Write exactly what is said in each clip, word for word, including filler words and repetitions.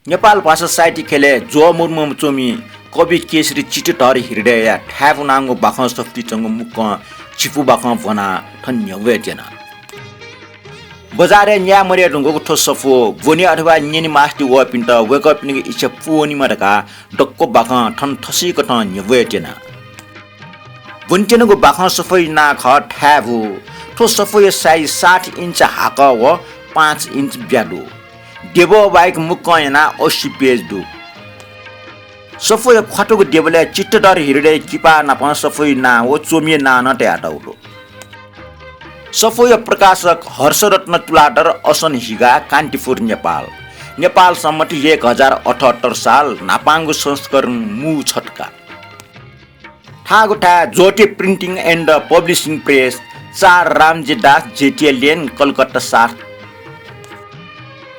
नेपाल भाषा साहित्य ख्यलय् ज्वःमदुम्ह च्वमि कवि केशरी चित्तधर हृदयया थाय् ब्वनांगु बाखं सफुतिइ च्वंगु मुक्कं झिपु बाखं ब्वनाः थन न्ह्यब्वये त्यना। बजारय् न्याये मदये धुंकूगु थ्व सफू ब्वने अथवा न्यने मास्ति वःपिन्त वय्कःपिनिगु इच्छा पूवनीमा धकाः दक्व बाखं थन थसिकथं न्ह्यब्वये त्यना। ब्वने त्यनागु बाखं सफूया नां खः थाय् बू। थ्व सफूया साइज सात इन्च हाकः व पाँच इन्च ब्यालु। देबः बाहेक मुक्कं यानाः अस्सी पेज दु। सफूया ख्वातुगु देबलय् चित्तधर हृदय किपा नापं सफूया नां व च्वमिया नां नं तयातःगु दु। सफूया प्रकाशक हर्षरत्न तुलाधर, असन हिगा, कान्तिपुर, नेपाल। नेपाल सम्बत एक हजार अठहत्तर साल, न्हापांगु संस्करण मू छत्का। थाःगु थाय् ज्योति Printing and Publishing Press, चार रामजी दास जेटिया लेन, कलकत्ता, सात।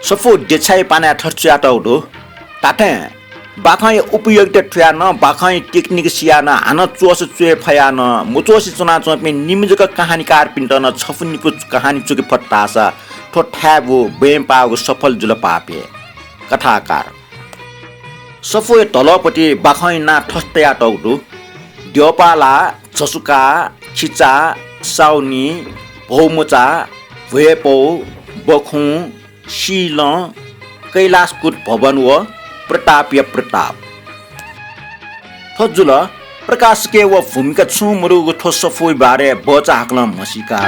सफू देछाइ पानाय् थथे च्वयातःगु दु। धात्थें बाखंया उपयोगिता थुयाः नं, बाखंया technique सियाः नं, हानं च्वःसा च्वये फयाः नं, मच्वःसे च्वनाच्वंपिं निम्ह जक कहानीकारपिन्त नं छपु निपु कहानी च्वके फत धाःसा थ्व थाय् बू ब्वय्पाःगु सफल जुल पापे। कथाकार। सफूया धलःपट्टि बाखंया नां थथे तयातःगु दु। द्यःपाला, झसुका, खिचा, साउनी, भौमचा, भ्वय्पौ, बखुं, सीलं, कैलाशकूट भवन व प्रतापया प्रताप। थ्व जुल प्रकाशकया व भूमिका छुं मदुगु थ्व सफूया बारे बचा हाकलं म्हसीका।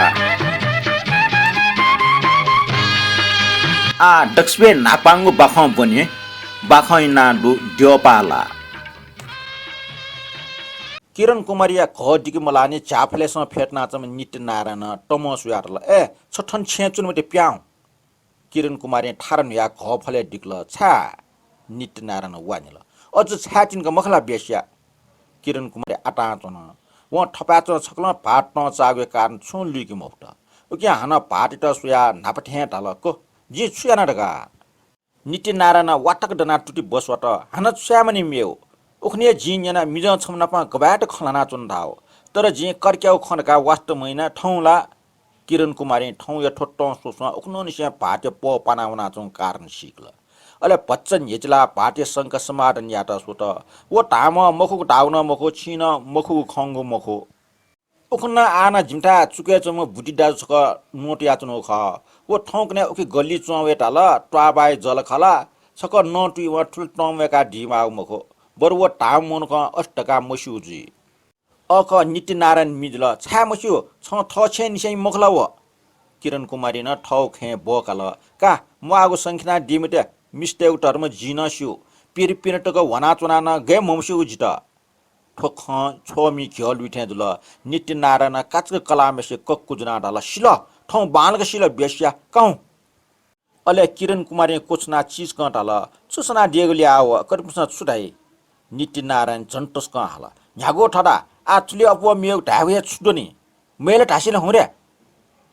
आः दक्वसिबें न्हापांगु बाखं ब्वने। बाखंया नां दु द्यःपाला। किरण कुमारीया घः दिके मलाःनि झ्याःफलय्सं फ्यतुनाच्वंम्ह नित्यनारायणं तमं स्वयातल, ए, छ थन छेँय् च्वने मते, प्याहुँ। किरण कुमारीं थारा न्हुयाः घःफलय् दिकल, छाय्? नित्यनारायणं वाः न्हिल। अझ छाय् तिनि का मखु ला बेस्या? किरण कुमारी आतां च्वन। वं थपाय्च्वना छकलं भाःत तं चाःगुया कारण छुं लुइके मफुत। उकिं हानं भाःतयात स्वयाः न्हापा थें धाल, को, जिं छु याना धकाः? नित्यनारायणं वातक दनाः तुति बस्वात, हानं छु यायेमानि मेगु? उखुन्हु हे जिं न्यना मिजं छम्ह नाप गबलय् खँ ल्हानाच्वन धाःगु। तर जिं करक्यागु खँ धकाः वास्ता मयाना, थौं ला किरण कुमारीं थौंया थ्व तं स्वस्वं उखुन्हुनिसें भाःतया पः पाना वनाच्वंगु कारण सीकल। अले भचा न्ह्यचिलाः भाःतया शंका समाधान यायेत स्वत। व धाःम्ह मखुगु धाःगु नं मखु, छिं नं मखुगु खंगु मखु। उखुन्हु आः नं जिमिथाय् चुकय् च्वंम्ह बुद्धि दाजु छकः नं तयाच्वनागु खः। व थौंकन्हय् उखे गल्लिइ च्वं वये धाल, त्वाःबाया जःलाखः ला, छकः नं तुइ वं थुलि तं वय्कादीमाःगु मखु। बरु व धाःम्ह मनुखं अथे धकाः मस्यू जुइ। अ खः, नित्यनारायण मिजु ला, छाय् मस्यू, छं थः छेँय् निसें मखु ला व? किरण कुमारीं नं थःगु खँय् ब्वःकाल, का, म्वाःगु संखिनादीम्ह ते, मिस्तय्गु धर्म जिं नं स्यू। पिर पिने तक ह्वानाच्वनाः नं गय् म्हमस्यूगु जितः। थ्व खँ छ्वःमि घ्यः लुइ थें जुल। नित्यनारायणं काचाक्क कलाःम्हेसिया कक्कु ज्वनाः धाल, सिल, थौं बांलाक सिल, बेस्या, का हुँ। अले किरण कुमारीं क्वछुनाः चिचकं धाल, छु सनादियागु ल्याः व, कतःपिन्सं छु धाइ? नित्यनारायणं झन तसकं हाल, न्ह्यागु थदा, आः थुलि अप्वः मेगु धायेगु हे छु दनि? मय् ला धासें ला हुँ रे।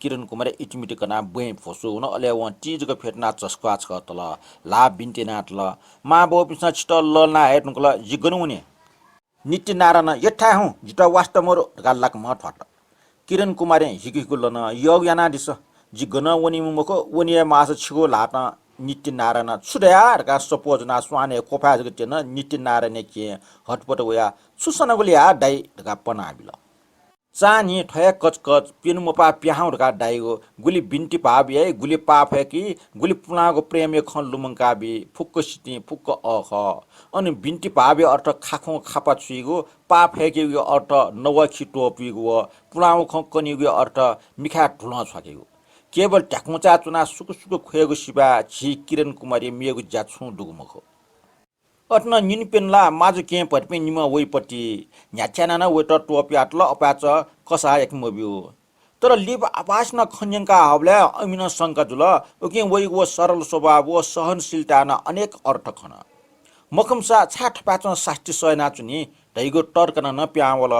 किरण कुमारी इतिमिति कनाः ब्वँय् भ्वसू वन, अले वं ति जक फ्यतुनाः झसुकाः छकः तल। ल्हाः बिन्ति यानातल, मांबौपिन्सं छितः लःल्हाना हये धुंकल, जि गन वने? नित्यनारायणं यथाय् हुँ, जितः वास्ता मरु धकाः लाकम्हं थ्वात। किरण कुमारीं हिकु हिकु लन, यःगु यानादिसँ, जि गनं वनीम्ह मखु, वने हे माःसा छिगु ल्हातं। नित्यनारायणं छु धया धकाः सप्वः ज्वनाः स्वानय् क्वफाय् जक त्यन। नित्यनारायणया केहेँ हतपत वयाः छु सनागु ल्याः दाइ धकाः पनाबिल। चान्हि थ्व हे कचकच, प्यन्हु मपाः प्याहां धकाः धाइगु, गुलि बिन्ति भाव याइ, गुलि पाः फय्की, गुलि पुलांगु प्रेमया खँ लुमंकाबी, फुक्क सितिं फुक्क अःखः। अन बिन्ति भावया अर्थ खाखुं खापा छुइगु, पाः फय्केगुया अर्थ नवःखि त्वपुइगु व पुलांगु खँ कनीगुया अर्थ मिखाय् धुलं छ्वाकेगु। केवल ध्याकुंचाय् च्वनाः सुकु सुकु ख्वयेगु सिवाय् झी किरण कुमारीया मेगु ज्या छुं दुगु मखु। अथे नं निन्हु प्यन्हु ला माजु केहेँ भतिपिं निम्हं वइपति न्ह्याथाय् नं वय्‌कः त्वपुयातल, अपाय्‌चं कसाः याके मब्यू। तर लिपा आपासिनं खँ न्यंका हःबलय् अमिनं शंका जुल। उकिं वइगु व सरल स्वभाव व सहनशीलताय् नं अनेक अर्थ खन। मखुम्हसा छाय् थपाय्‌चं सास्ती सह यानाच्वनी धइगु तर्क नं, नं पिहां वल।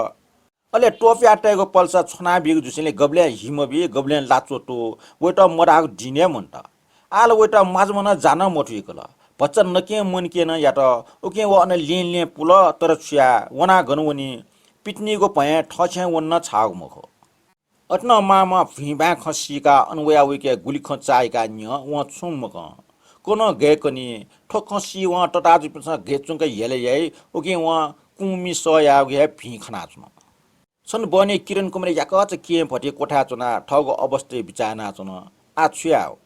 अले त्वपुया तयेगु पलेसा छ्वनाबीगु जुसेंलि गबलें हि मबी, गबलें लाच्वः तू, वय्‌कः मधाःगु दिं हे मन्त। आः ला वय्‌कः माजु मनं जा नं मथुइकल। भचा नकें मनकें नं यात। उकिं व अन लिं लिं पुल, तर छु याये, वनाः गन वनी? पितिनीगु भयं थःछेँय् वने नं छाःगु मखु। अथे नं मांम्हं भिंबांय् खँ सीकाः अन वयाः वय्‌कःया गुलि खँ चाःहिकाः न्यं, वं छुं मकं। गनं गय् कनी। थ्व खँ सी वं तताजुपिन्सं गय् च्वंक यल याइ। उकिं वं कुंमि सह याःगु हे भिं खनाच्वन। छन्हु बहनी किरण कुमारया याकःचा केहेँ भति क्वथाय् च्वनाः थःगु अवस्थाय् बिचाः यानाच्वन। आः छु याये?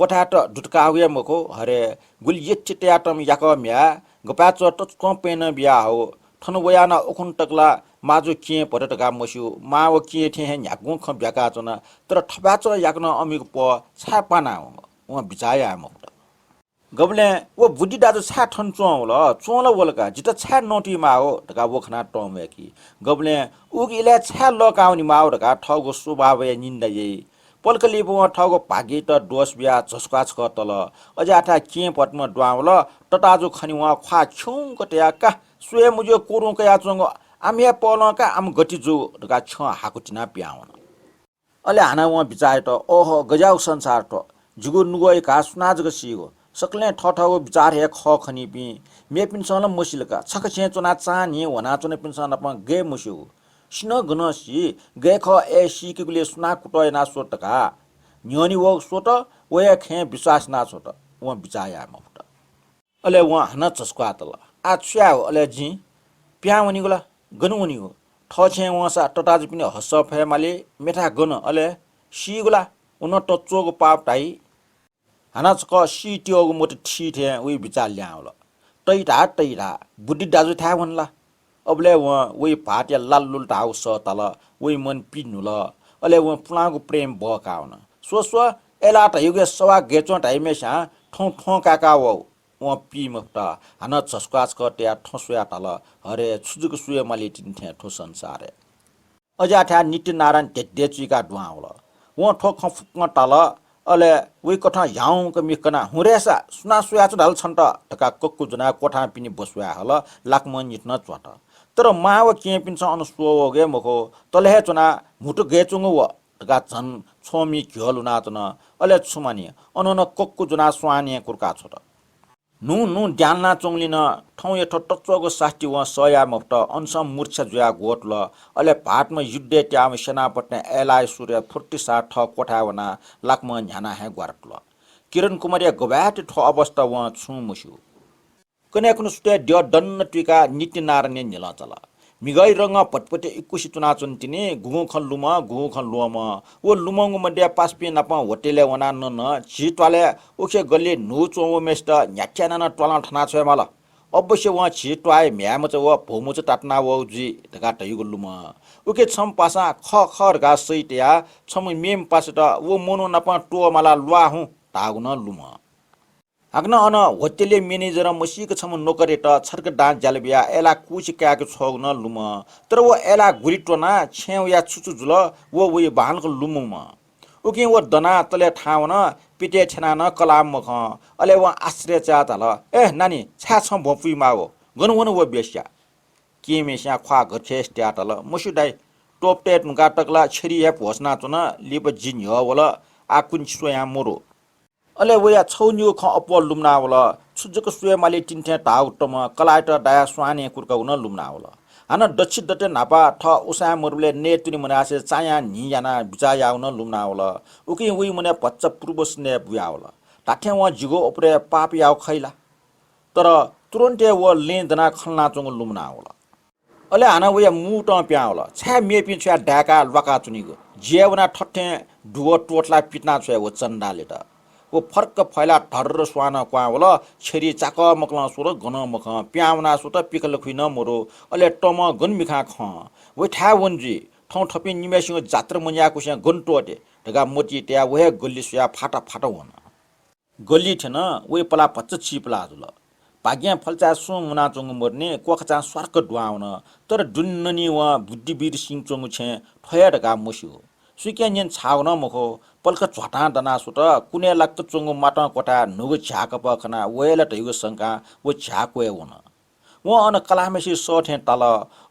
क्वथाय् त दुतकाःगु हे मखु, हरे गुलि यःथें तयातःम्ह याकः म्ह्याय्, गपाय् च्वं तसकं प्यन्हु बियाहः। थन वयाः नं उखुन्हु तक ला माजु केहेँ भति धकाः मस्यू, मां व केहेँ थें हे न्ह्यागुं खँ ब्याकाच्वन। तर थपाय् च्वं याकनं अमिगु पह छाय् पाना वं? वं बिचाः याये मफुत। गबलें व बुद्धि दाजु छाय् थन च्वं वल? च्वं ला वल का, जितः छाय् नवाये माः धकाः व खनाः तं वय्की। गबलें उगु इलय् छाय् लःकाः वने माः धकाः थःगु स्वभावया निन्दा याइ। पलख लिपा वं थःगु भाग्ययात दोष बियाः झसुकाः छकः तल। अज्याःथाय् केहेँ भतिम्ह दुहां वल। तताजु खनी वं ख्वाः खिउँक तयाः, का, स्वये मज्यूगु कोह्रुं कयाच्वंगु आम हे पहलं का, आम गति जू धकाः छ्यं हाकु तिनाः पिहां वन। अले हानं वं बिचाः यात, ओहो, गज्याःगु संसार थ्व, जिगु नुगःया घाः सुनां जक सीगु। सकलें थःथःगु बिचाः हे खः खनीपिं, मेपिन्सं ला मसिल का, छखा छेँय् च्वनाः चान्हिं ह्वनाच्वनापिन्सं नाप गय् मस्यूगु। सिनं गनं सी, गय् खः अय् सीकेगुलिइ सुनां कुतः यानाः स्वत धकाः। न्ह्यःने वःगु स्वत, व हे खँय् विश्वास यानाः स्वत। वं बिचाः याये मफुत। अले वं हानं झसुकाः तल, आः छु याये हो? अले जिं पिहां वनीगु ला? गन वनीगु? थः छेँय् वंसा तताजुपिनि हसः फये माली, मेथाय् गन? अले सीगु ला? व नं तच्वःगु पाप धाइ। हानं छकः सीत्यःगु मत थी थें वइ बिचाः ल्याहां वल। तइ धाः, तइ धाः, बुद्धि दाजुथाय् वन ला? अबलय् वं वइ भाःतया लाललुल धाःगु सः ताल, वइ मन पिन्हुल। अले वं पुलांगु प्रेम बहकाः वन। स्व, स्व, अय् ला धयागु हे सवाः गय् च्वं धाइम्हस्यां थौं थ्वं काय्काः वः। वं पी मफुत। हानं झसुकाः छकः तयाः थँ स्वयाः धाल, हरे, छु जक स्वये माली तिनि थें थ्व संसारय्। अज्याःथाय् नित्यनारायण धेधे चुइकाः दुहां वल। वं थ्व खँ फुक्कं ताल। अले वइ कथं ह्याउँक मिख कनाः, हुँ रे सा, सुनां स्वयाच्वन धाल छन्त धकाः कक्कु ज्वनाः क्वथां पिने ब्वसुयाः हल। लाक्कं निथनं च्वत। तर मां व केहेँपिन्सं अन स्वः वःगु हे मखु, तले हे च्वनाः, म्हुतु गय् च्वंगु व धकाः झन छ्वमि घ्यः लुनाच्वन। अले छु मानि, अनं नं कक्कु ज्वनाः स्वां न्यंकुर्का छ्वत। न्हून्हू द्यानाच्वंगुलिं नं थौंया थ्व तच्वःगु सास्ति वं सह याये मफुत। अनसं मूर्छा जुयाः ग्वतुल। अले भाःतम्ह युद्धय् त्याःम्ह सेनापतिं अय्लाया सुरय् फुर्तिसाथ थः क्वथाय् वनाः लाक्कं न्ह्यानाः हे ग्वारातुल। किरण कुमारया गबलय् थ्व अवस्था वं छुं मस्यू। कन्हय् खुन्हु सुथय् द्यः दन्न तुइकाः नित्यनारायणया न्ह्यलं चाल। म्हिगःया रंगं भतिभति इकुसि च्वनाच्वन तिनि, गुगुं खँ लुमं, गुगुं खँ ल्वःमं। व लुमंगु मध्य पासापिं नाप होटेलय् वनाः नन। झी त्वालय् उखे गल्लिइ न्हू च्वंवःम्हय्सित न्ह्याथे यानाः नं त्वालं थनाछ्वये माल। अवश्य वं झी त्वाःया म्ह्याय्मचा व भौमचा तातुना वःगु जुइ धकाः धयागु लुमं। उखे छम्ह पासां खः खः धकाः सही तयाः छम्ह मेम्ह पासायात व मनू नाप त्वःमालाः ल्वाः हुँ धाःगु नं लुमं। हाकनं अन होटेलया म्यानेजरं मसीक छम्ह नोकरयात छर्क दां ज्याला बियाः अय्लाः कुछि काय्के छ्वःगु नं लुमं। तर व अय्लाः गुलि त्वनाः छेँय् वयाः छु छु जुल, व वइ बांलाक लुमंम्ह। उकिं व दनाः तलय् थाहां वन, पितय् थ्यनाः नं कलाः मखं। अले वं आश्चर्य चायाः धाल, ए नानी, छाय् छं भ्वं पुइ माःगु? गन वन व वेश्या? केहेँम्हय्सियां ख्वाः घरखेस तयाः धाल, मस्यू दाइ, तोपतय् धुंकाः तक ला छेरिइ हे भ्वसुनाच्वन, लिपा जि न्ह्यः वल, आः कुन्हु स्वयां मरु। अले वया छगू निगू खँ अप्वः लुमना वल। छु जक स्वये माली तिनि थें धाःगु तमं कलाःयात दायाः स्वां न्यंकुर्कागु नं लुमना वल। हानं दच्छि दथे न्हापा थः उसाँय् मरुबलय् नये त्वने मनासें चायां न्हि यानाः बिचाः याःगु नं लुमना वल। उकिं वइ मनय् भचा पूर्वसन्देह बुया वल। धात्थें वं जिगु अपुरय् पाप याःगु खइ ला? तर तुरुन्त हे व लँय् दनाः खँ ल्हानाच्वंगु लुमना वल। अले हानं वया मू तं पिहां वल। छाय् मेपिं छुयाः दाय्काः ल्वाकाच्वनीगु? जि हे वनाः थथें दुगः त्वःतलाः पितिना छ्वये व चण्डालयात। व फर्क फैलाः धर्र स्वानं क्वहां वल। छेरिइ चाकः मकलं स्वल, गनं मखं। पिहां वनाः स्वत, पिखलखुइ नं मरु। अले तमं गन मिखां खं। वइथाय् वन जुइ। थौं थपिं निम्हय्सिगु जात्रा मन्याकुसें गन त्वःते धकाः मतिइ तयाः व हे गल्लि स्वयाः फाटा फाटा वन। गल्लिइ थ्यन, वइ पलाः भचा चिपलाः जुल। भाग्यं फल्चाय् सुं मुनाच्वंगु मदुनि, क्वखचां स्वार्क दुहां वन। तर दुने ननी वं बुद्धिवीर सिंह च्वंगु छेँ थ्व हे धकाः मस्यू। सुइकें न्यने छाःगु नं मखु, पलख झ्वातां दनाः स्वत, कुनय् लाक्क च्वंगु मातं क्वथाय् न्हूगु झ्याःकपः खनाः व हे ला धइगु संकां व झ्याः क्वय् वन। वं अन कलाःम्हय्सिगु सः थें ताल,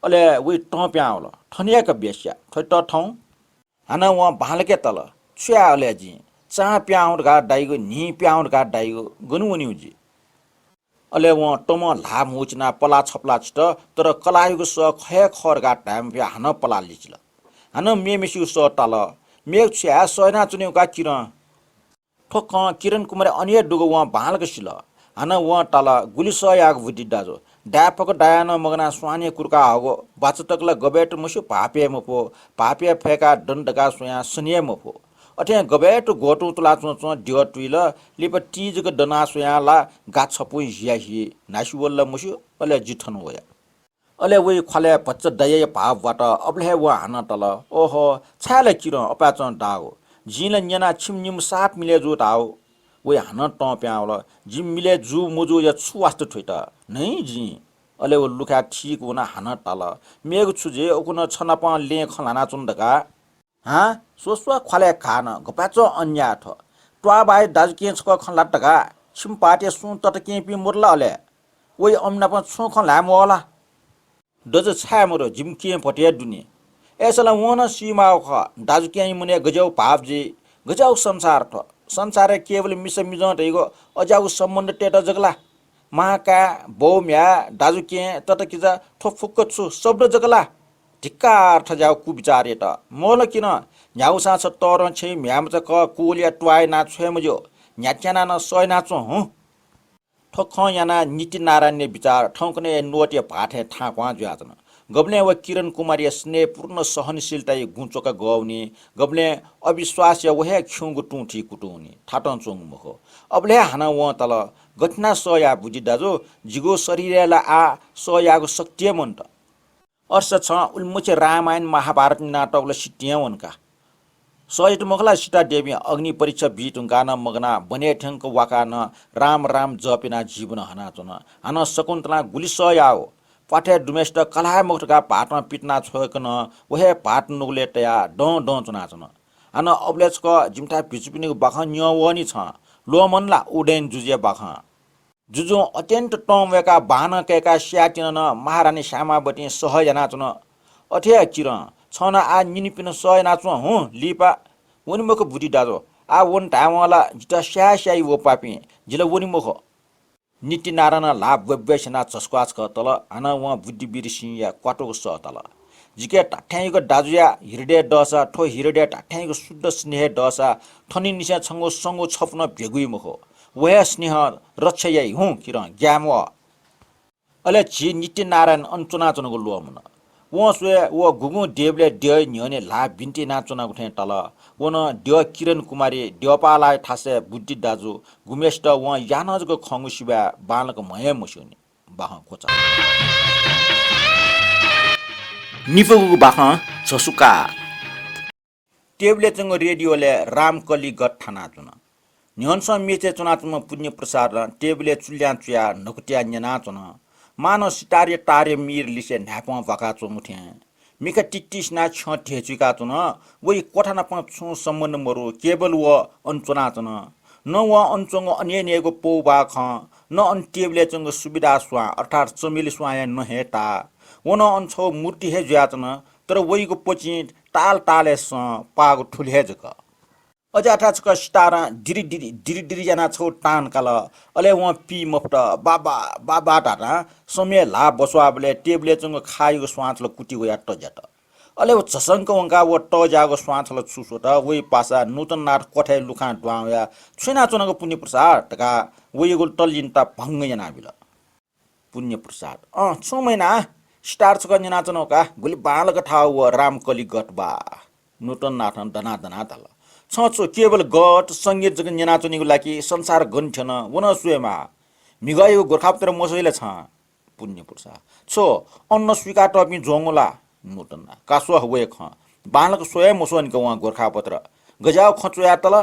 अले वइ तं पिहां वल, थन हे का वेश्या, थ्वयात थौं। हानं वं बांलाक ताल, छु याये अले जिं? चां पिहां हुँ धकाः धाइगु, न्हिं पिहां हुँ धकाः धाइगु, गन वनीगु जि? अले वं तमं ल्हाः म्हुचिनाः पलाः छपलाः छित, तर कलाःयागु सः खः हे खः धकाः धाये मफयाः हानं पलाः लिचिल। हानं मेम्हय्सिगु सः ताल। मेगु छु याये, सः यानाच्वनेगु का किरं। थ्व खँ किरण कुमारया अन हे दुगु वं बांलाक सिल। हानं वं ताल, गुलि सह याःगु बुद्धि दाजु। दाय्‌फक दायाः नं मगानाः स्वानय् कुरुका हःगु बाचा तक ला गबय् तुं मस्यू, भाःपय् मफु, भाःपय् फय्‌काः दन धकाः स्वयाः सने हे मफु। अथें गबय् तुं ग्वतुं तुलाच्वंच्वं द्यः तुइल, लिपा ति जक दनाः स्वयाः ला गा छपुं हिया हि न्हासि वल ला मस्यू, अले जि थन वया। अले वइ ख्वालय् भचा दयाया भाव ब्वात। अबलय् हे वं हानं ताल, ओहो, छाय् ला किरण अपाय्‌चं दाःगु? जिं ला न्यना छिमि निम्ह साप मिलय् जू धाःगु। वइ हानं तं पिहां वल, जिमि मिलय् जू मजूया छु वास्ता थ्वइत न्हय् जिं? अले व लुखाय् थीक वनाः हानं ताल, मेगु छु जुइ, उखुन्हु छ नाप लँय् खँ ल्हानाच्वन धकाः। हां, स्व स्व, ख्वालय् घाः नं, गपाय्‌चं अन्याय थ्व। त्वाःबाय् दाजुकिं छकः खँ ल्हात धकाः छिमि पार्टीया सुं तताकेहेँपिं मदु ला अले? वइ अम्म नाप छुं खँ ल्हाये म्वाः ला? दजु छाय् मदु, जिमि केहेँ भति हे दुनि। अय्‌सा ला वं नं सीमाःगु खः, दाजुकिं मनय् गज्याःगु भाव जुइ, गज्याःगु संसार थ्व। संसारय् केवल मिसा मिजं धइगु अज्याःगु सम्बन्धतय्‌त जक ला? मांकाय्, बौम्ह्याय्, दाजुकिं, तताकिजा, थ्व फुक्क छु शब्द जक ला? धिक्कार थज्याःगु कुबिचारयात। मोल किरण, न्ह्यागुसां छ तःधं छेँय् म्ह्याय्‌मचा कः कुवलिया त्वाः यानाः छ्वये मज्यू। न्ह्याथ्यानाः नं सह यानाच्वँ हुँ। थ्व खँ यानाः नित्यनारायणया बिचाः थौंकन्हय्‌या नोटया भाः थें थांक्वहां जुयाच्वन। गबलें व किरण कुमारया स्नेहपूर्ण सहनशीलताया गुँ च्वका गःवनी, गबलें अविश्वासया व हे खिउँगु तुं थी कुतुंवनी, थातं च्वंगु मखु। अबलय् हे हानं वं ताल, गथे यानाः सह याये बुद्धि दाजु, जिगु शरीरय् ला आः सह यायेगु शक्ति हे मन्त। अथेसा छं उलिमछि रामायण महाभारत न्यनातःगु ला सितिं हे वन का। सह यात मखु ला, सीता देवीं अग्नि परीक्षा बी धुंकाः नं मगानाः वनय् थ्यंक वाकाः नं राम राम जप यानाः जीवन हनाच्वन। हानं शकुन्तलां गुलि सह याःगु। प्वाथय् दुम्हय्‌सित कल्हा हे मखु धकाः भाःतं पितिना छ्वय्‌क नं व हे भाःत नुगलय् तयाः दं दं च्वनाच्वन। हानं अबलय् छकः जिमिथाय् भिक्षुपिनिगु बाखं न्यं वःनि छं। ल्वःमन ला उदयन जुजुया बाखं? जुजुं अत्यन्त तं वय्‌काः बाहानं कय्‌काः स्यायेत्यन नं महारानी श्यामावतीं सह यानाच्वन। अथे हे किरण, छं नं आः निनिपिन्त सह यानाच्वँ हुँ, लिपा। वने मखु बुद्धि दाजु, आः वन धायेवं ला जितः स्याये स्याइ व पापिं, जि ला वने मखु। नित्यनारायणं ल्हाः ब्वय्‌ब्वय् स्यनाः झसुक्वाः छकः तल। हानं वं बुद्धिवीर सिंहया क्वातुक सः ताल। जिके धात्थेंयागु दाजुया हृदय दःसा, थ्व हृदय धात्थेंयागु शुद्ध स्नेह दःसा, थनिंनिसें छंगु संगु छपु नं भेगुइ मखु। व हे स्नेहं रक्षा याइ हुँ किरण, ग्याये म्वाः। अले झी नित्यनारायण अन च्वनाच्वनागु ल्वःमन। वं स्वये व गुगुं देबलय् द्यःया न्ह्यःने ल्हाः बिन्ति यानाच्वनागु थें ताल। व नं द्यः किरण कुमारी, द्यःपालाया थासय् बुद्धि दाजु, गुम्हेसित वं याकनं जक खंगु सिबय् बांलाक म्हं हे मस्यूनि। बाखं क्वचाः। निपु गुगु बाखं झसुकाः। टेबलय् च्वंगु रेडियोलय् रामकलिगत थानाच्वन। न्ह्यःनेसं मेचय् च्वनाच्वंम्ह पुण्यप्रसादं टेबलय् चुल्यां चुयाः न्हकुत्याः न्यनाच्वन। मानं सितारया तारया मीर लिसे न्हाय्पं भ्वाकाच्वंगु थें। मिखा तित्तिसिनाः छ्यं ध्यय्‌चुइकाच्वन। वइ क्वथा नाप छुं सम्बन्ध मदु, केवल व अन च्वनाच्वन। न वं अन च्वंगु अनय् नयेगु पौभाः खँ, न अन टेबलय् च्वंगु सुविधा स्वां, अर्थात् चमेली स्वांया न हे ताः। व नं अन छगू मूर्ति हे जुयाच्वन, तर वइगु पचिं ताल तालय् सं पाःगु थुलि हे जक। अज्याःथाय् छकः सितारं दिरि दिरि, दिरि दिरि यानाः छगू तान काल। अले वं पी मफुत, "बाबा, बाबा" धाधां समय् ल्हाः बस्वाःबलय् टेबलय् च्वंगु खाःयागु स्वांथल कुति वयाः तज्यात। अले व झसंक वंकाः व तज्याःगु स्वांथल छु स्वत, वइ पासा नूतननाथ क्वथाय् लुखां दुहां वयाः, "छु यानाच्वनागु पुण्यप्रसाद?" धकाः वइगु तल्लिन्ता भंग यानाबिल। पुण्यप्रसाद, "अँ, छुं मयाना, सितार छकः न्यनाच्वनागु का, गुलि बांलाक थाःगु व रामकलिगत बा।" नूतननाथं दनादनाः धाल, "छं छु केवल गत संगीत जक न्यनाच्वनीगु ला कि संसार गन थ्यन, व नं स्वयेमाः। म्हिगःयागु गोरखापत्र मस्वइ ला छं?" पुण्यप्रसाद, "छु, अन नं स्वीकातःपिं ज्वंगु ला?" नूतननाथ, "का स्व वये खँ, बांलाक स्वये मस्वः नि का वं गोरखापत्र। गज्याःगु खँ च्वयातल?"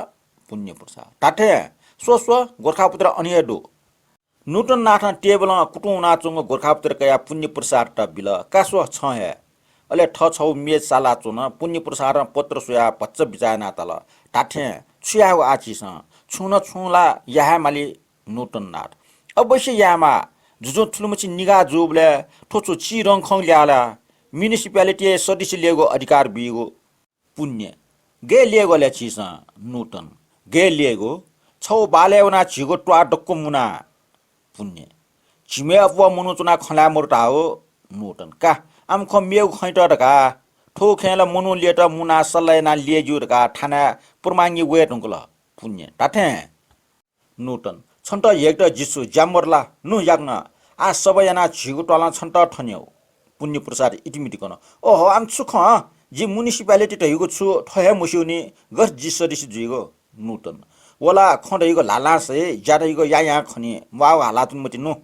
पुण्यप्रसाद, "धात्थें, स्व स्व, गोरखापत्र अन हे दु।" नूतननाथं टेबलं कुतुं वनाच्वंगु गोरखापत्र कयाः पुण्यप्रसादयात बिल, "का स्व छं हे।" अले थः छगू मेच सालाच्वन। पुण्यप्रसादं पत्र स्वयाः भचा बिचाः यानाः धाल, "धात्थें, छु यायेगु आः झीसं? छुं न छुं ला याये हे माली।" नूतननाथ, "अवश्य यायेमाः। जुजुं थुलिमछि निगाः जूबलय् थ्व छु चिधंगु खँ ल्याः ला? म्युनिसिपालिटीया सदस्य ल्ययेगु अधिकार बीगु।" पुण्य, "गय् ल्ययेगु ले छिसं?" नूतन, "गय् ल्ययेगु? छगू बालय् वनाः झीगु त्वाः दक्व मुना।" पुण्य, "झिम्ह अप्वः मनू च्वनाः खँ ल्हाये मदु धाःगु?" नूतन, "का, आम खँ मेगु खँ दु धकाः। थ्व खँय् ला मनू ल्ययेत मुनाः सल्लाह यानाः ल्यये ज्यू धकाः थानाय् पुर्मांगी वये धुंकल।" पुण्य, धाथें। नूतन, छन्त हेकेत जि छु ज्यामर ला? नु याकनं, आः सभा यानाः झीगु त्वालं छन्त थन्यु। पुण्य प्रसाद इतिमिति कन, ओहो, आम छु खँ? जि municipality धइगु छु थ्व हे मस्यूनि, गथे जि सदस्य जुइगु? नूतन, व ला खँ धइगु ल्हालां सइ, ज्या धइगु यायां खनी, म्वाःगु हालातुन मति नु।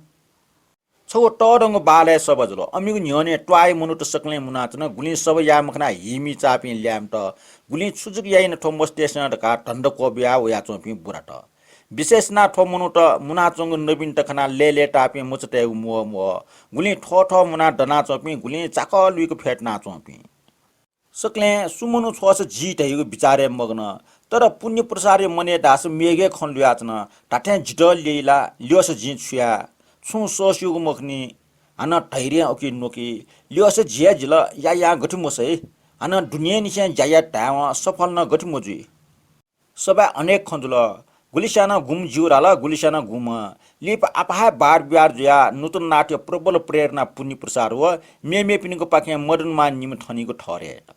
छगू तःधंगु बालय् सभा जुल। अमिगु न्ह्यःने त्वाःया मनूत सकलें मुनाच्वन। गुलिं सभा याये मखनाः हिमि चाःपिं ल्याय्म्हत। गुलिं छु जक याइन थ्व मस्तय्सं धकाः धन्दा क्वबिया वयाच्वंपिं बुरात। विशेष यानाः थ्व मनूत मुनाच्वंगु नवीनत खनाः लय्‌लय्‌ताःपिं मचातय्‌गु म्वः म्वः। गुलिं थ्वः थ्वः मुनाः दनाच्वंपिं, गुलिं चाकः लुइक फ्यतुनाच्वंपिं। सकलें सुमनु छ्वःसा जी धइगु विचारय् मग्न। तर पुण्य प्रसादया मनय् धाःसा मेगु हे खँ ल्हुयाच्वन। धाथें जितः ल्यइ ला, ल्यःसा जिं छु याये? छुं सःस्यूगु मखुनि। हानं धैर्यं उकी न्वकी। ल्यःसा जि हे जिल, यायां गथे मसइ? हानं दुनेंनिसें ज्या यात धायेवं सफल नं गथे मजुइ? सभाय् अनेक खँ जुल। गुलिस्यानं गुम्ह ज्यू धाल, गुलिस्यानं गुम्ह। लिपा आपाः हे वाद विवाद जुयाः नूतननाथया प्रबल प्रेरणा पुण्य प्रसाद व मेमेपिनिगु पाखें मदनमान निम्ह थनीगु ठहर यात।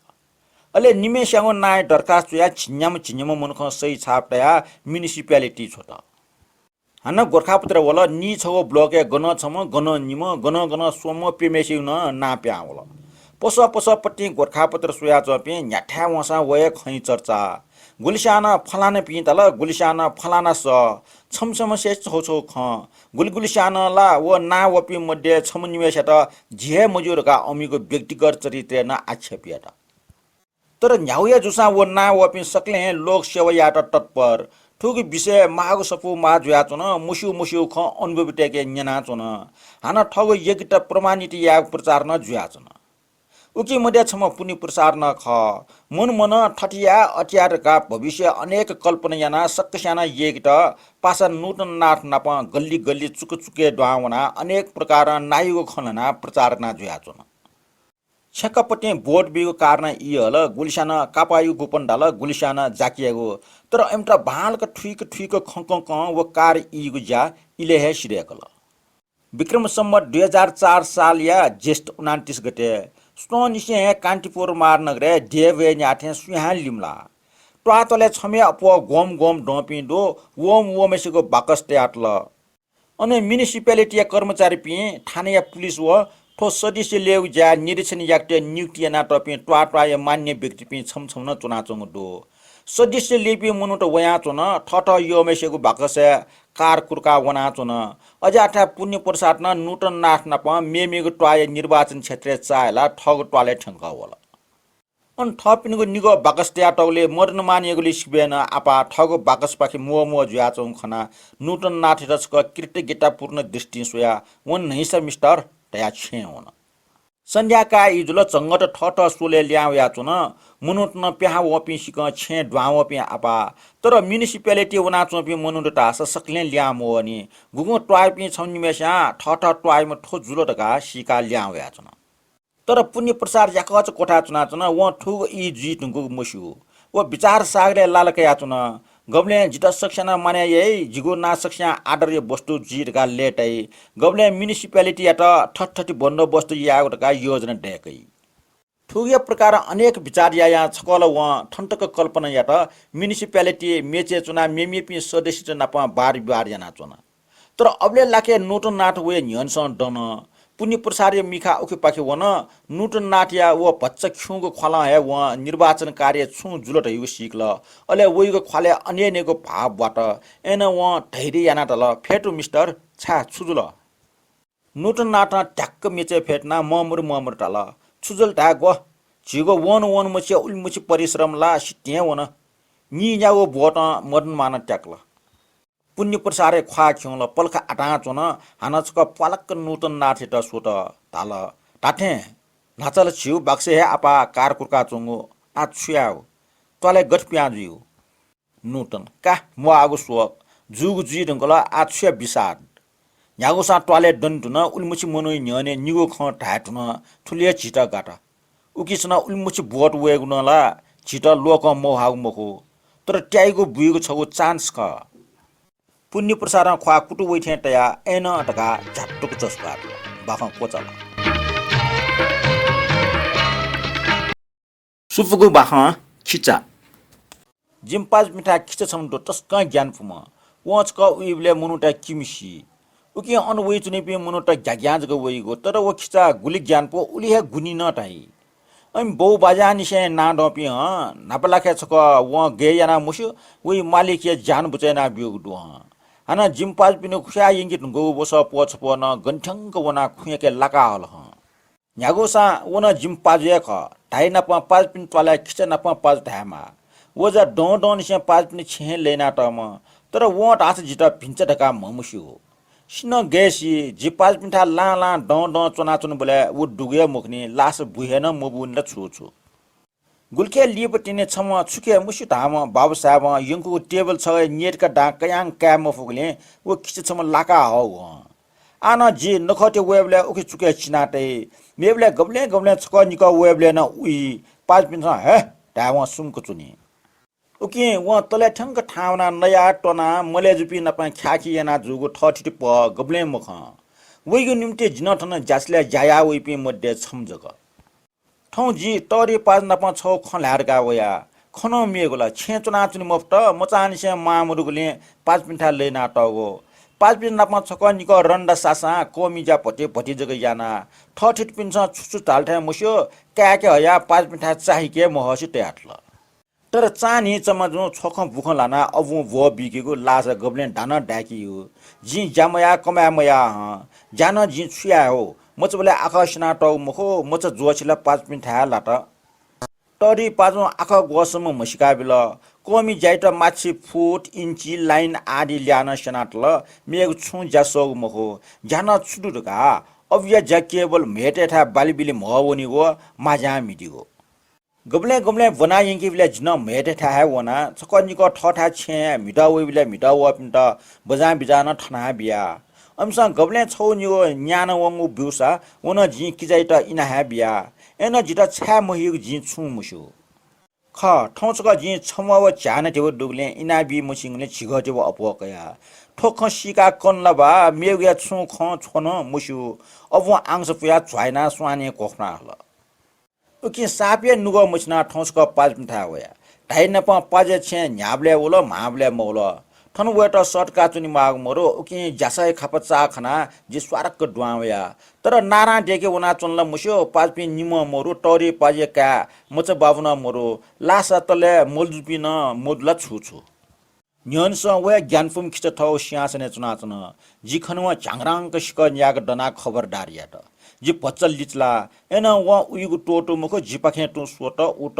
अले निम्हस्यागु नांया दरखास्त च्वयाः झिंन्याम्ह झिंन्याम्ह मनुखं सही छाप तयाः municipality छ्वत। हानं गोरखापत्र वल, नीछगू blockय् गनं छम्ह, गनं निम्ह, गनं गनं स्वम्ह प्यम्हेसिगु नं नां पिहां वल। पसः पसःपतिं गोरखापत्र स्वयाच्वंपिं न्ह्याथाय् वंसां व हे खँया चर्चा। गुलिस्यानं फलानापिं धाल, गुलिस्यानं फलाना सः, छम्ह छम्हसे छगू छगू खँ। गुलि गुलिस्यानं ला व नां वःपिं मध्ये छम्ह निम्हस्यात जि हे मज्यू धकाः अमिगु व्यक्तिगत चरित्रय् नं आक्षेप यात। तर न्ह्यागुया जूसां व नां वःपिं सकलें लोक सेवा यायेत तत्पर। थुगु विषयय् माःगु सफू माः जुयाच्वन, मस्यू मस्यू खँ अनुभवीतय्के न्यनाच्वन। हानं थःगु योग्यता प्रमाणित यायेगु प्रचार नं जुयाच्वन। उकी मध्ये छम्ह पुण्य प्रसाद नं खः। मनं मनं थथे याये, अथे याये धकाः भविष्यय् अनेक कल्पना यानाः सकस्यां नं यय्केत पासा नूतननाथ नाप गल्ली गल्ली चुक चुकय् दुहां वनाः अनेक प्रकारं नायःगु खँ ल्हानाः प्रचार याना जुयाच्वन। छेँखापतिं vote बीगु कारणं ई हल, गुलिस्यानं कापाःयागु गुपन धाल, गुलिस्यानं जाकियागु। तर अमित बांलाक थुइक थुइक खँ कंकं व कार्य ईगु ज्या इलय् हे सिधय्कल। विक्रम सम्वत दुई हजार चार सालया ज्येष्ठ उनान्तिस गते सुथंनिसें हे कान्तिपुर महानगरय् देय् भ्वय् न्याथें सुयां लिमलाः। त्वाःत्वालय् छम्हया अप्वः ग्वम्ह ग्वम्ह दंपिं दु, वम्ह वम्हेसिगु बाकस तयातल। अन municipalityया कर्मचारीपिं, थानाया पुलिस व थ्व सदस्य लय्‌गु ज्याय् निरीक्षण याकेत नियुक्ति यानातःपिं त्वाः त्वाःया मान्य व्यक्तिपिं छम्ह छम्ह नं च्वनाच्वंगु दु। सदस्य लय्‌पिं मनूत वयाच्वन, थःथः यःम्हेसिगु बाकसय् कार कुर्काः वनाच्वन। अज्याःथाय् पुण्य प्रसाद नं नूतननाथ नाप मेमेगु त्वाःया निर्वाचन क्षेत्रय् चाःहिलाः थःगु त्वालय् थ्यंकः वल। अन थःपिनिगु निगः बाकस तयातःगुलिं मदनमानयागुलिं सिबय् नं आपाः थःगु बाकसपाखे म्वः म्वः जुयाच्वंगु खनाः नूतननाथयात छकः कृतज्ञतापूर्ण दृष्टिं स्वयाः, "वन न्हैसा मिस्टर" धयाः छेँय् वन। सन्ध्याकाः ई जुल, झंगःत थःथः स्वलय् लिहां वयाच्वन। मनूत नं पिहां वःपिं सिकं छेँय् दुहां वःपिं आपाः। तर municipality वनाच्वंपिं मनूत धाःसा सकलें लिहां मवःनि। गुगुं त्वाःयापिं छम्ह निम्हस्यां थःथः त्वाःयाम्ह थ्व जुल धकाः सीकाः लिहां वयाच्वन। तर पुण्य प्रसाद याकःचा क्वथाय् च्वनाच्वन, वं थुगु ई जुइ धुंकूगु मस्यू। व विचार सागरय् लाला कयाच्वन। गबलें जितः सकस्यां नं मानय् याइ, जिगु नां सकस्यां आदरया वस्तु जुइ धकाः लय्ताइ, गबलें municipalityयात थथे थथे बन्दोबस्त यायेगु धकाः योजना दय्कइ। थुकिया प्रकारं अनेक विचार यायां छकः ला वं थन तक कल्पना यात, municipality मेचय् च्वनाः मेमेपिं सदस्यत नाप वाद विवाद यानाच्वन। तर अबलय् लाखे नूतननाथ वये न्ह्यःनेसं दन। पुण्य प्रसादया मिखा उखेपाखे वन। नूतननाथया व भचा खिउँगु ख्वालं हे वं निर्वाचन कार्य छुं जुल धइगु सीकल। अले वइगु ख्वालय् अनेनय्गु भाव ब्वात। अय्नं वं धैर्य यानाः धाल, "फ्यतु मिस्टर, छाय्, छु जुल?" नूतननाथं ध्याक्क मेचय् फ्यतुनाः ममरु ममरु धाल, "छु जुल धाये ग्व? झीगु वन वन मछिया उलिमछि परिश्रम ला सितिं वन।" नीन्यागू ब्वतं मदनमानं त्याकल। पुण्य प्रसादया ख्वाः खिउँल, पलख आतां च्वन, हानं छकः प्वालक्क नूतननाथयात स्वत। धाल, "धाथें, न्हाचः ला झीगु बाकसय् हे आपाः कार कुर्काच्वंगु, आः छु यायेगु? त्वालय् गथे पिहां जुइगु?" नूतन, "का, म्वाःगु शोक, जूगु जुइ धुंकल, आः छु याये विषाद? न्ह्यागुसां त्वालय् दने धुन, उलिमछि मनूया न्ह्यःने निगू खँ धाये धुन, थुलि हे झीत गात। उकिसनं उलिमछि ब्वत वयेगु नं ला झीत लोकं मवहाःगु मखु, तर त्याइगु बुइगु छगू chance खः।" पुण्य प्रसादं ख्वाः कुतु वइ थें तयाः अय्नं धकाः झ्यात्तुक चसुकाः धाल। बाखं क्वचाल। सुपुगु बाखं खिचा। जिमि पाजुपिन्थाय् खिचा छम्ह दु, तसकं ग्यानापुम्ह। वं छकः उइबलय् मनूत किमि सी। उकिं अन वइच्वनीपिं मनूत ग्याग्यां जक वइगु, तर व खिचा गुलि ग्यानापु उलि हे गुनि नं धाइ। अन बौबाज्यानिसें नां दंपिं हं, न्हापालाखे छकः वं गय् यानाः मस्यू, वइ मालिकया ज्यान बुचा यानाः ब्यूगु दु हं। हानं जिमि पाजुपिनिगु खुयाः यंके धुंकूगु वसः प्वः छप्वः नं गन थ्यंक वनाः खुँय्‌के लाका हल हं। न्ह्यागुसां व नं जिमि पाजु हे खः। धाइ नापं पाजुपिनि त्वालय् खिचा नापं पाजु धायेमाः। व जा दँ दँनिसें पाजुपिनि छेँय् लय्‌नातःम्ह, तर वं धाःसा जितः भिंचा धकाः म्हमस्यू। सिन्हः गय् सी, जि पाजुपिन्थाय् लां लां दँ दँ च्वनाच्वनाबलय् व दुगु हे मखुनि, लासा बु हे नं मबूनि ला छु छु। गुलिखे लिपा तिनि छम्ह छु खः मस्यू धाःम्ह बाबुसाहेबं यंकूगु टेबल छगः न्यय्‌तका दां कयां काये मफुगुलिं व खिचा छम्ह लाका हःगु हं। आः नं जि नखःतय् वयेबलय् उखे चुखे चिना तइ। मेबलय् गबलें गबलें छकः निकः वयेबलय् नं उइ। पाजुपिन्सं हे धायेवं सुम्क च्वनी। उकिं वं तलय् थ्यंक थाहां वनाः नयाः त्वनाः मलय् जूपिं नाप ख्याःखी याना जूगु थःथिति पह गबलें मखं। वइगु निंतिं जि नं थन ज्यासलय् ज्या याः वइपिं मध्ये छम्ह जक। थौं जि तःधि पाजु नाप छगू खँ ल्हाये धकाः वया। खँ नं मेगु ला, छेँय् च्वनाच्वने मफुत, मचांनिसें मां मदुगुलिं पाजुपिन्थाय् लय्‌नातःगु। पाजुपिन्त नाप छकः निकः रन्दा सासां कःमि ज्या भति भति जक यानाः थःथितिपिन्सं छु छु धाल थें मस्यू, काय्‌के हयाः पाजुपिन्थाय् चाःहिके महःसि तयातल। तर चान्हि चमाजुं छ्वखँ बुखँ ल्हानाः अबुं ब्वः बीकेगु, लासा गबलें दां नं दाय्‌केगु। जिं ज्या मयाः कमाय् मयाः हं। ज्या नं जिं छु याये हो? मचाबलय् आखः स्यनातःगु मखु, मचा ज्वःछि ला पाजुपिन्थाय् लात। तःधि पाजुं आखः ग्वःसम्म म्हसीका बिल। कःमि ज्याइत माछिं फुट, इन्ची, लाइन आदि ल्याः नं स्यनातल। मेगु छुं ज्या सःगु मखु। ज्या नं छु दु धकाः अबुया ज्या केवल म्हय्‌तय्‌थाय् बाली बिली म्हः वनीगु, माज्यां मिदीगु। गबलें गबलें ब्वना यंकेबलय् जि नं म्हय्‌तय्‌थाय् हे वना। छकः निकः थःथाय् छेँय् म्हितः वइबलय् म्हितः वःपिन्त बजां बिजां नं थना बिया। अमिसं गबलें छगू निगू न्याना वंगु ब्यूसा व नं जिं किजाइत इना हे बिया। अय्‌नं जितः छाय् महिगु जिं छुं मस्यू। खः, थौं छकः जिं छम्ह व झ्याःना धिबा दुगुलिं इनाबी मछिंगुलिं झिगः धिबा अप्वः कया। थ्व खँ सीकाः कन ला बा, मेगुया छुं खँ छ्व नं मस्यू। अबुं आंग्स पुयाः झ्वाइनाः स्वानय् क्वख्वना हल। उकिं साप हे नुगः मछिनाः थौं छकः पाजुपिन्थाय् वया। धाइ नापं पाजुया छेँय् न्ह्याबलय् वल, म्हाबलय् मवल। थन वयेत सःतका च्वनेमाःगु मदु, उकिं ज्यासःया खापा चाःखनाः जि स्वारक्क दुहां वया। तर नारां दय्‌के वनाच्वन ला मस्यू, पाजुपिं निम्हं मदु, तःधि पाजुया काय् मचा बाबु नं मदु, लासा तलय् मलजुपिं नं मदु ला छु छु। न्ह्यःनेसं व हे ग्यानापुम्ह खिचा थःगु सिंहासनय् च्वनाच्वन। जि खनेवं झ्याङराङक सिकः न्यायेक दनाः खबरदार यात। जि भचा लिचिला। अय्‌नं वं उइगु त्वःतू मखु, जिपाखें तुं स्वत, उत।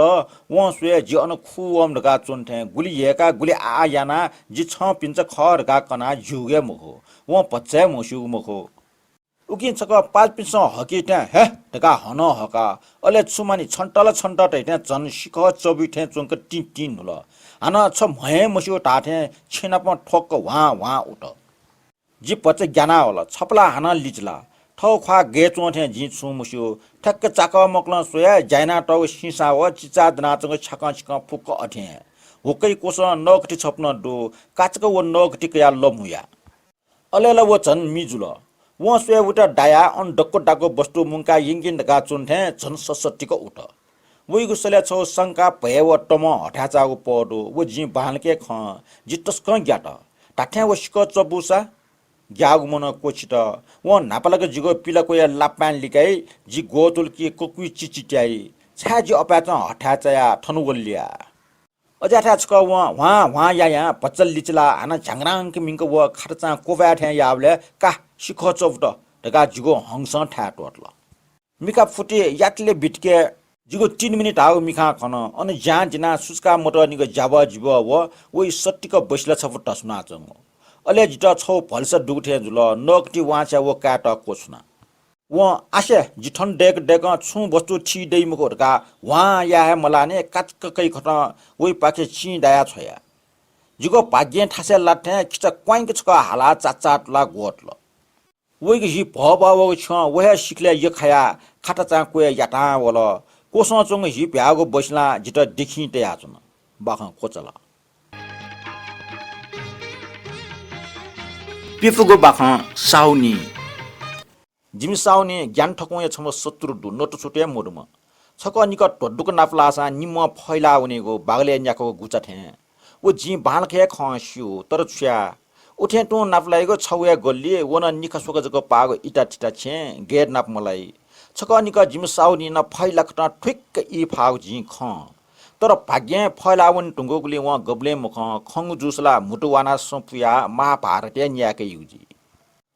वं स्वये जि अन खू वःम्ह धकाः च्वन थें गुलि यय्‌काः गुलि आः यानाः जि छं भिंचा खः धकाः कनाः ज्यूगु हे मखु। वं भचा हे म्हस्यूगु मखु। उकिं छकः पाजुपिन्सं हकी थें हे धकाः हनं हका। अले छु मानि, छन्त ला छन्त धइथें झन सिखः चबुइ थें च्वंक तिं तिं न्हुल। हानं छ म्हय् हे मस्यू धाःथें छेँनापं ठ्वक्क ह्वां ह्वां उत। जि भचा ग्याना वल। छपला हानं लिचिला। थःगु ख्वाः गय् च्वं थें जिं छुं मस्यू। ठ्याक्क चाकः मकलं स्वया ज्या यानातःगु सिंसां व चिचाः दनाच्वंगु छ्याकं छिकं फुक्क अथें। हुक्कै क्वसं नःकथि छपु नं दु। काचाक्क व नःकथि कयाः लमहुया। अले ला व झन मि जुल। वं स्वये उइत दायाः अन दक्व दाक्व वस्तु मुंकाः यंकेन धकाः च्वन थें झन ससतिक उत। वइगु सलय् छगू संका भय व तमं हथाय् चाःगु पह दु। व जिं बांलाक खं। जि तसकं ग्यात। धात्थें व सिकः चबूसा? ग्याःगु मनं क्वछित। वं न्हापालाक जिगु पिलाक्वया लापां लिकाइ, जि ग्वतुलकी ककुइ चिचि त्याइ। छाय् जि अपाय्‌चं हथाय् चायाः थन वल ल्या? अज्याःथाय् छकः वं ह्वां ह्वां यायां भचा लिचिलाः हानं झ्याङराङक मिंक व खाटाचां क्वबाय् थें याःबलय् का सिखः चबुत धकाः जिगु हंसं थाय् त्वःतल। मिखा फुति यातले बितिके जिगु तीन मिनेट धाःगु मिखां खन। अन ज्यां दिनाः सुचुका मतःनिगः ज्याबः जिबः व वइ सतिक बसिला छपु धस्वानाच्वंगु। अले जितः छगू भलसा दुगु थें जुल। नःकथि वांछ्वया व कायेत क्वछुना। वं आसे, जि थन दय्‌क दय्‌कं छुं वस्तु थी दइ मखु धकाः ह्वां याये हे मलाःनि काचाक्क कइखतं वइपाखे चिं दाया छ्वया। जिगु भाग्यं थासय् लात थें खिचा क्वाइंक छकः हालाः चाचाः तुलाः ग्वतुल। वइगु हि भःभः वःगु छ्यं व हे सिखलय् यख्खायाः खाटाचां क्वय् यातां वल। क्वसं च्वंगु हि भ्याःगु बसिलां जितः देखिं तयाच्वन। बाखं क्वचाल। पिफुगु बाखं साहुनी। जिमि साहुनी ज्ञान थकुंया छम्ह शत्रु दु, नतुछुतय् मदुम्ह। छकः निकः ध्वदुक नापलाःसां निम्हं फैला वनीगु बागलय् न्याकूगु गुचा थें। व जिं बांलाक हे खँ स्यू, तर छु याये? उथें तुं नापलाइगु छगू हे गल्ली, व नं निखा स्वक जक पाःगु इताथिता छेँ, gate नाप मलाइ। छकः निकः जिमि साहुनी नं फैलाकथं ठ्विक्क ई फाःगु जिं खं। तर भाग्यं फैलावने धुंकूगुलिं वं गबलें मखं, खंगु जूसा ला म्हुतु वानाः सँ पुयाः महाभारत हे न्यायेके यु जुइ।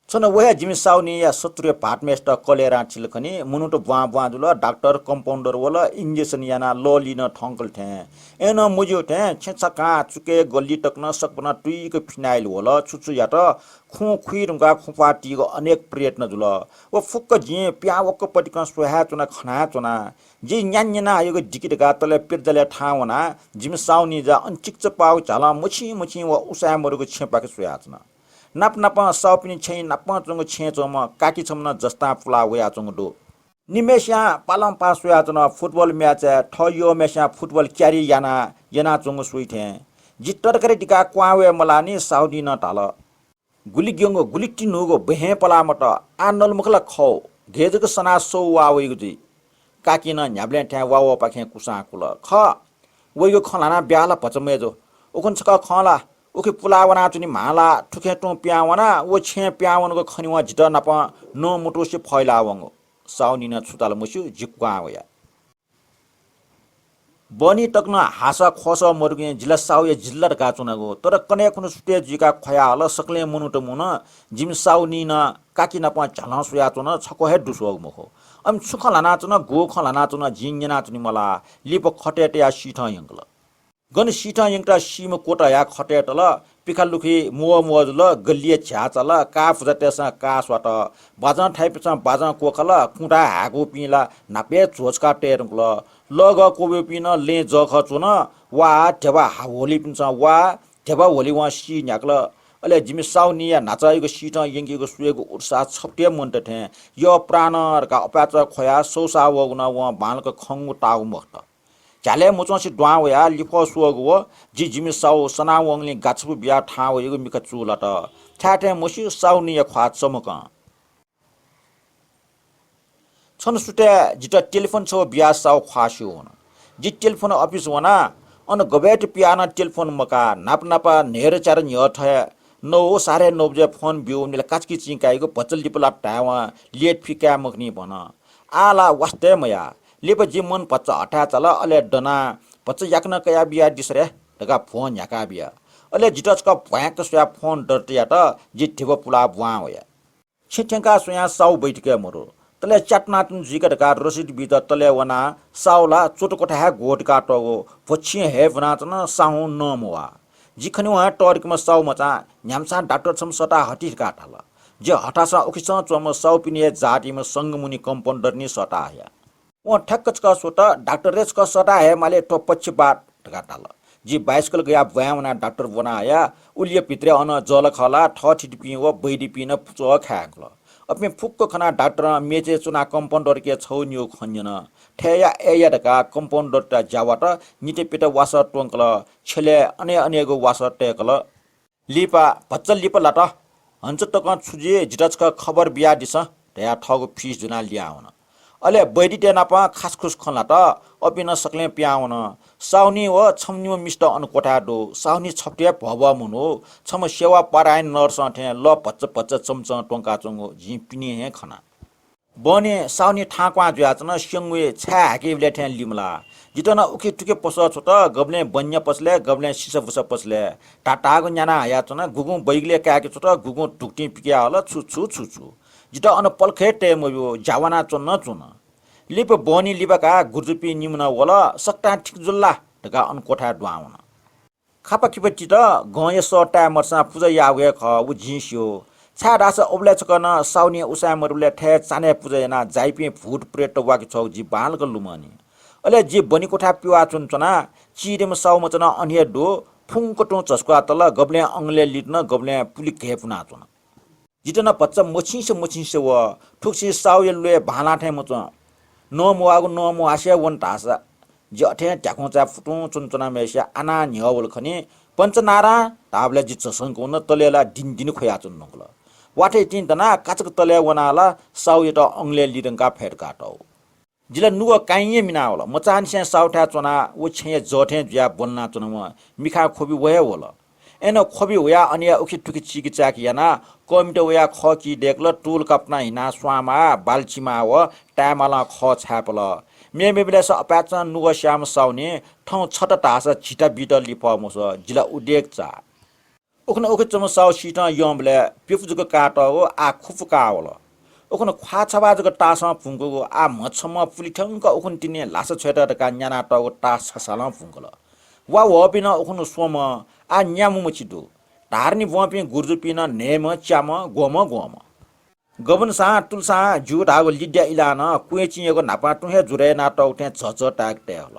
छन्हु व हे जिमि साहुनीया शत्रुया भाःतम्हेसित कलय् रां थिल खनी। मनूत ब्वां ब्वां जुल, डाक्टर, कम्पाउन्डर वल, injection यानाः लः ली नं थंकल थें। अय्‌नं मज्यू थें छेँ छकां चुकय् गल्ली तक नं सकभनं तुइक फिनाइल वल। छु छु यात, खुँ खुइ धुंकाः खुँ प्वाः तीगु अनेक प्रयत्न जुल। व फुक्क जिं पिहां वक्क पतिकं स्वयाच्वना, खनाच्वना। जिं न्यान्यना हयागु दिकि धकाः तले पिर्जालय् थाहां वनाः जिमि साहुनी जा अन चिकिचा पाःगु झ्यालं मछिं मछिं व उसाँय् मदुगु छेँपाखे स्वयाच्वना। नाप नापं साहुपिनि छेँय् नापं च्वंगु छेँय् च्वंम्ह काकी छम्ह नं जस्तां पुलाः वयाच्वंगु दु। निम्हय्‌स्यां पालंपाः स्वयाच्वन, फुटबल match-य् थः यःम्हय्‌स्यां फुटबल क्यारि यानाः यनाच्वंगु स्वइ थें। जि तरकारी दिकाः क्वहां वये मलाःनि, साहुनीं नं धाल, गुलि ग्यंगु, गुलि तिन्हूगु, बहें पलाः मत, आः नल मखु ला खः, गय् जक सनाः सौ वाः वइगु जुइ। काकीं नं न्ह्याबलें थें वा वःपाखें कुसां कुल। खः, वइगु खँ ल्हानाः ब्याहा ला भचा मय्जु। उखुन्हु छकः खं ला, उखे पुलाः वनाच्वने म्हां ला, थुखें तुं पिहां वनाः व छेँय् पिहां वनागु खनेवं जितः नाप नं मुतुसे फैलाः वंगु। साहुनीं नं छु धाल मस्यू, जि क्वहां वया। बहनी तक नं हाःसा ख्वःसा मदुगुलिं जि ला साहुया जिल्ला धकाः च्वनागु। तर कन्हय् खुन्हु सुथय् जुइकाः ख्वया हल, सकलें मनूत मुन। जिमि साहुनीं नं काकी नाप झ्यालं स्वयाच्वन, छक्व हे दुस्वःगु मखु। अन छु खँ ल्हानाच्वन, गु खँ ल्हानाच्वन, जिं न्यनाच्वने मलाः। लिपा खतय् तयाः सीथं यंकल। गन सीथं यंकथं सीम्ह क्वतः हयाः खतय् तल। पिखा लुखि म्वः म्वः जुल, गल्लिया झ्याः चाल, काः पुजातय्सं काः स्वात। बाजं थाइपिन्सं बाजं क्वखल, कुँथाय् हाय्कूपिं ला न्हापा हे झ्वःछिकाः तये धुंकल। लःगः क्वब्यूपिं नं लँय् जःखः च्वन। वा, ध्यबा हा-, ह्वःलिपिन्सं वा, ध्यबा ह्वःलिवं सी न्ह्याकल। अले जिमि साहुनीया न्हाचायागु सीथं यंकेगु स्वयेगु उत्साह छपु हे मन्त थें, यः प्राण धकाः अपाय्‌चा ख्वयाः सौसाः वःगु नं वं बांलाक खंगु ताःगु मखुत। झ्यालय् मुच्वंसे दुहां वयाः लिफः स्वःगु व जि जिमि साहु सनावंगुलिं गाछापु बियाः थाहां वइगु मिखा चूलात। छाय् थें मस्यू, साहुनीया ख्वाः चमकं। छन्हु सुथय् जितः टेलिफोन छगू बियाः साहु ख्वाः स्यू वन। जि टेलिफोन अफिस वना, अन गबय्त पिहां नं टेलिफोन मकाः, न्हापा न्हापा न्हय्दँ च्यादँ न्ह्यः थें नौ, साढे नौ बजे फोन ब्यूगुलिं ला काचाक्क चिं काइगु, भचा लिपा ला धायेवं लेट फि काये मखनी भन। आः ला वास्ता हे मयाः। लिपा जि मन भचा हथाय् चाल, अले दनाः भचा याकनं कयाबियादिसँ रे धकाः भ्वं न्ह्याकाबिया। अले जितः छकः भ्वाँय्क स्वयाः फोन दर्ता यात, जि धिबा पुलाः ब्वां वया। छेँ थ्यंकाः स्वयां साहु बैठकय् मदु। तले च्यातुनातुन जुइका धकाः रसिद बीत तले वनाः साहु ला च्वत क्वथाय् हे ग्वः दिकातःगु भ्वछिं हये ब्वनाच्वन, साहुं नं मवाः। जि खनेवं हे तःधिकःम्ह साहु मचां न्ह्याम्हसां डाक्टर छम्ह सःता हति धकाः धाल। जि हथासं उखेसं च्वंम्ह साहुपिनि हे जातिम्ह संगमुनि कम्पाउन्डरयात सःता हया। वं ठ्याक्क छकः स्वत, डाक्टर रे छकः सःता हये माले, थ्व पक्षपात धकाः धाल। जि बाइसिकल गयाः ब्वाँय् वनाः डाक्टर ब्वना हया। उलिया भित्रय् अन जःलाखःला थःथितिपिं व बैद्यपिं नं पुचः खाये हंकल। अपिं फुक्क खनाः डाक्टरं मेचय् च्वनाः कम्पाउन्डरके छगू निगू खँ न्यन। थथे या अय् या धकाः कम्पाउन्डरयात ज्या वात। नितपित वासः त्वंकल। छ्यलय् अने अनेगु वासः तय्कल। लिपा, भचा लिपा लात। हन्चु तकं छु जुइ, जितः छकः खबर बियादिसँ धयाः थःगु फिस ज्वनाः लिहां वन। अले बैद्यतय् नाप खासखुस खँ ल्हात। अपिं नं सकलें पिहां वन। साहुनी व छम्ह निम्ह मिस्त अन क्वथाय् दु। साहुनी छपु हे भःभः मनू, छम्ह सेवा परायण नर्सं थें लः भचा भचा चमचं त्वंकाच्वंगु जिं पिने हे खना। बहनी साहुनी थांक्वहां जुयाच्वन, स्यंगुइ छाय् हाकेबलय् थें लिमलाः। जितः नं उखे तुखे पसः छ्वत, गबलें बन्या पसलय्, गबलें सिसाबुसा पसलय्। धाधाःगु न्याना हयाच्वन, गुगुं बैगलय् काय्के छ्वत, गुगुं धुकुतिं पिकयाहल, छु छु छु छु। जितः अन पलख हे तये मब्यू, ज्या वानाच्वन नं च्वन। लिपा बहनी लिबाकाः गुरुजुपिं निम्ह नं वल, सकतां ठीक जुल ला धकाः अन क्वथाय् दुहां वन। खापाखिपा तित गंया सः ताये मदुसां पुजा याःगु हे खः, व जिं स्यू। छाय्धाःसा उबलय् छकः नं साहुनी उसाँय् मदुबलय् थथे चान्हय् पुजा यानाः जाइपिं भूत प्रेतत वाके छ्वःगु जि बांलाक लुमंनि। अले जि बहनी क्वथाय् पिवाः च्वनाच्वना, चिधीम्ह साहु मचा नं अन हे दु, फुक्क तुं झसुकाः तल, गबलें अंगलय् लित नं गबलें पुलि घय्पुनाच्वन। जितः नं भचा मछिंसे मछिंसे वः। थुगुसी साहुया ल्वय् भांलाः थें मच्वं। नं मवाःगु नं मवासे वन धाःसा जि अथें ध्याखुंचाय् फुतुं च्वनाच्वनाम्हेसिया आनाः न्ह्यः वल खनी। पञ्चनारां धाःबलय् जि झसंक वन, तलय् ला दिनदिन ख्वयाच्वने धुंकल। वाथय् तिनि दनाः काचाक्क तलय् वनाः ला साहुयात अंगलय् लिधंकाः फय्तकातःगु। जिला नुगः काइँ हे मिनावल। मचांनिसें साउथाय् च्वनाः व छेँया जः थें जुयाः ब्वलनाच्वनावं मिखां ख्वबि वहे वल। अय्नं ख्वबि वयाः अनया उखे थुखे चीकि चाय्‌कि यानाः कःमित वयाः खः कि दय्‌कल। तुल कापना हिनाः स्वांमाः, बाल्चिमाः व ताय्‌मालं खः छाय्‌पल। मेमेबलय्‌सं अपाय्‌चं नुगः स्याःम्ह साउनी थौं छत धाःसा झिता बित लिपः मसः, जिला उदेक चाः। उखुन्हु उखे च्वंम्ह साउ सीतं यंबलय् प्यपु जक कातःगु आः खुपु कावल। उखुन्हु ख्वाः छब्वाः जक तासं भुंकूगु आः म्हछम्ह पुलि थ्यंक उखुन्हु तिनि ल्हासा छ्वयेत धकाः न्यानातःगु तास छसालं भुंकल। वा वःपिं नं उखुन्हु स्वम्ह आः न्याम्ह मछि दु। धारनि ब्वंपिं गुर्जुपिं नं न्हय्म्ह, च्याम्ह, ग्वम्ह, ग्वम्ह। गबनसां तुलसां ज्यू धाःगु लिद्या इलानं क्वय्‌चिंयागु न्हापां तुं हे जुरय् यानातःगु थें झःझः ताय्‌क तये हल।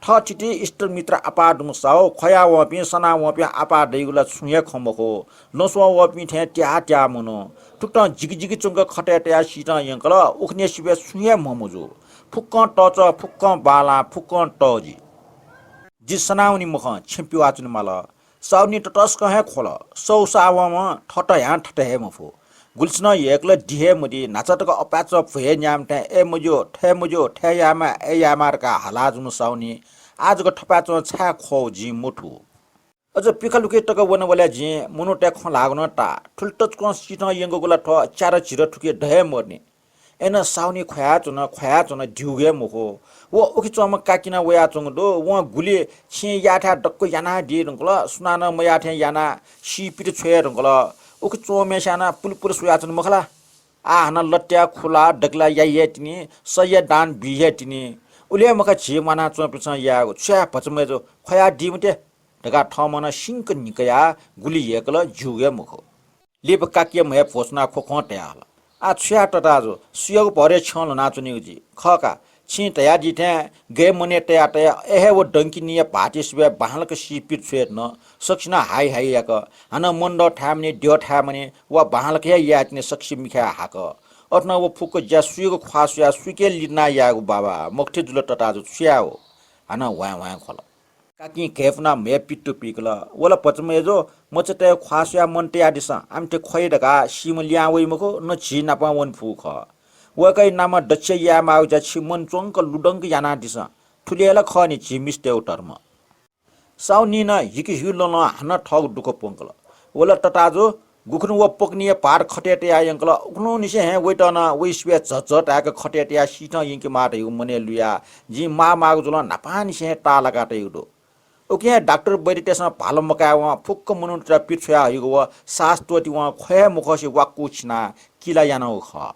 थः थिति इष्टमित्र आपाः दुम्ह साउ, ख्वया वंपिं, सना वंपिं आपाः दइगु ला छुं हे खँ मखु। लँस्वं वःपिं थें त्याः त्याः मनु। थुकथं जिगि जिगि च्वंक खतय् तयाः सीतं यंकल, उखुन्हु सिबय् छुं हे म्ह मजू। फुक्कं तःचः, फुक्कं बांलाः, फुक्कं तःजि। जि सनावनी मखं छेँ पिवाः च्वने माल। साउनी ततसकं हे ख्वल। सौ सावंम्ह थःत ह्यां थथे हे मफु। गुलिसिनं यय्‌कल दि हे मदी, न्हाचः तक अपाय्‌चं भ्वय् न्यायेम्ह थें अय् मज्यू, थथे मज्यू, थथे यायेमाः, अय् यायेमाः धकाः हाला जूम्ह साउनी आः जक थपाय्‌चं छाय् ख्वः जिं मथू। अझ पिखालुखे तक वनाबलय् जिं मनूतय् खँ ल्हाःगु नं ताः। थुलि तच्वकं सीतं यंकूगु ला थ्व च्यारा झिर थुखे द हे मदुनि। अय्‌नं साउनी ख्वयाच्वन, ख्वयाच्वन, द्यूगु हे मखु। व उखे च्वंम्ह काकिं वयाच्वंगु दु। वं गुलि छेँय् याःथाय् दक्व यानादी धुंकल, सुनानं मयाः थें यानाः सीपित छ्वये धुंकल। उखे च्वंम्हय्‌सिनं पुलपुल स्वयाच्वन मखु ला? आः हानं लत्याः खुला दकला याइ हे तिनि, सय्‌या दान बी हे तिनि। उलि हे मखा झी म्वानाच्वंपिन्सं यायेगु, छु याये भचा मय्‌जु, ख्वयादी मते धकाः थःम्हं नं सिंक न्हिकयाः गुलि यय्‌कल, ज्यूगु हे मखु। लिपा काकिया म्हय् भ्वसुनाः ख्वख्वं धयाहल, आः छु याये तताजु, सुयागु भरय् छ्यं ल्ह्वनाच्वनीगु जि? खः का, छिं धयादी थें गय् मनय् तया तया अय् हे व डंकिनीया भाःति सिबय् बांलाक सीपित छ्वये धुन। सकसिनं हाइ हाइ याक। हानं मनदः थाय्‌मनि, द्यः थाय्‌मनि, वा बांलाक हे याये तिनि, सकसिया मिखाय् हाक। अथे नं व फुक्क ज्या सुयागु ख्वाः स्वयाः सुइके लिधना यायेगु बाबा, मखुथि जुल तताजु, छु याये हो? हानं ह्वाँय् ह्वाँय् ख्वल। काकिं घय् पुनाः म्हय् पित्तु पिकल। व ला भचा मय्‌जु, मचातय् ख्वाः स्वयाः मन तयादिसँ, आमथे ख्वइ धकाः सीम्ह लिहां वइ मखु, न झी नापं वने फु खः। वय्‌कःया नामं दच्छि यायेमाःगु ज्या छि मन च्वंक लुधंक यानादिसँ। थुलि हे ला खः नि झी मिस्तय्‌गु धर्म। साउनीं नं हिक ह्यू लँलं हानं थःगु दुःख प्वंकल। व ला तताजु, गुखुन्हु व पकनीया भाःत खतय् तयाः यंकल, उखुन्हुंनिसें हे वइत नं वइ सिबय् झःझः ताय्‌क खतय् तयाः सीतं यंकेमाः धइगु मनय् लुयाः जिं माःमाःगु जुलं न्हापांनिसें हे ताःलाका तइगु दु। उकिं हे डाक्टर वैद्यतय्‌सं भाला मकायेवं फुक्क मनूतय्‌त पित छ्वयाहइगु व सास त्वःतिवं ख्वये हे मखसे वाक्कु छिनाः किला यानागु खः।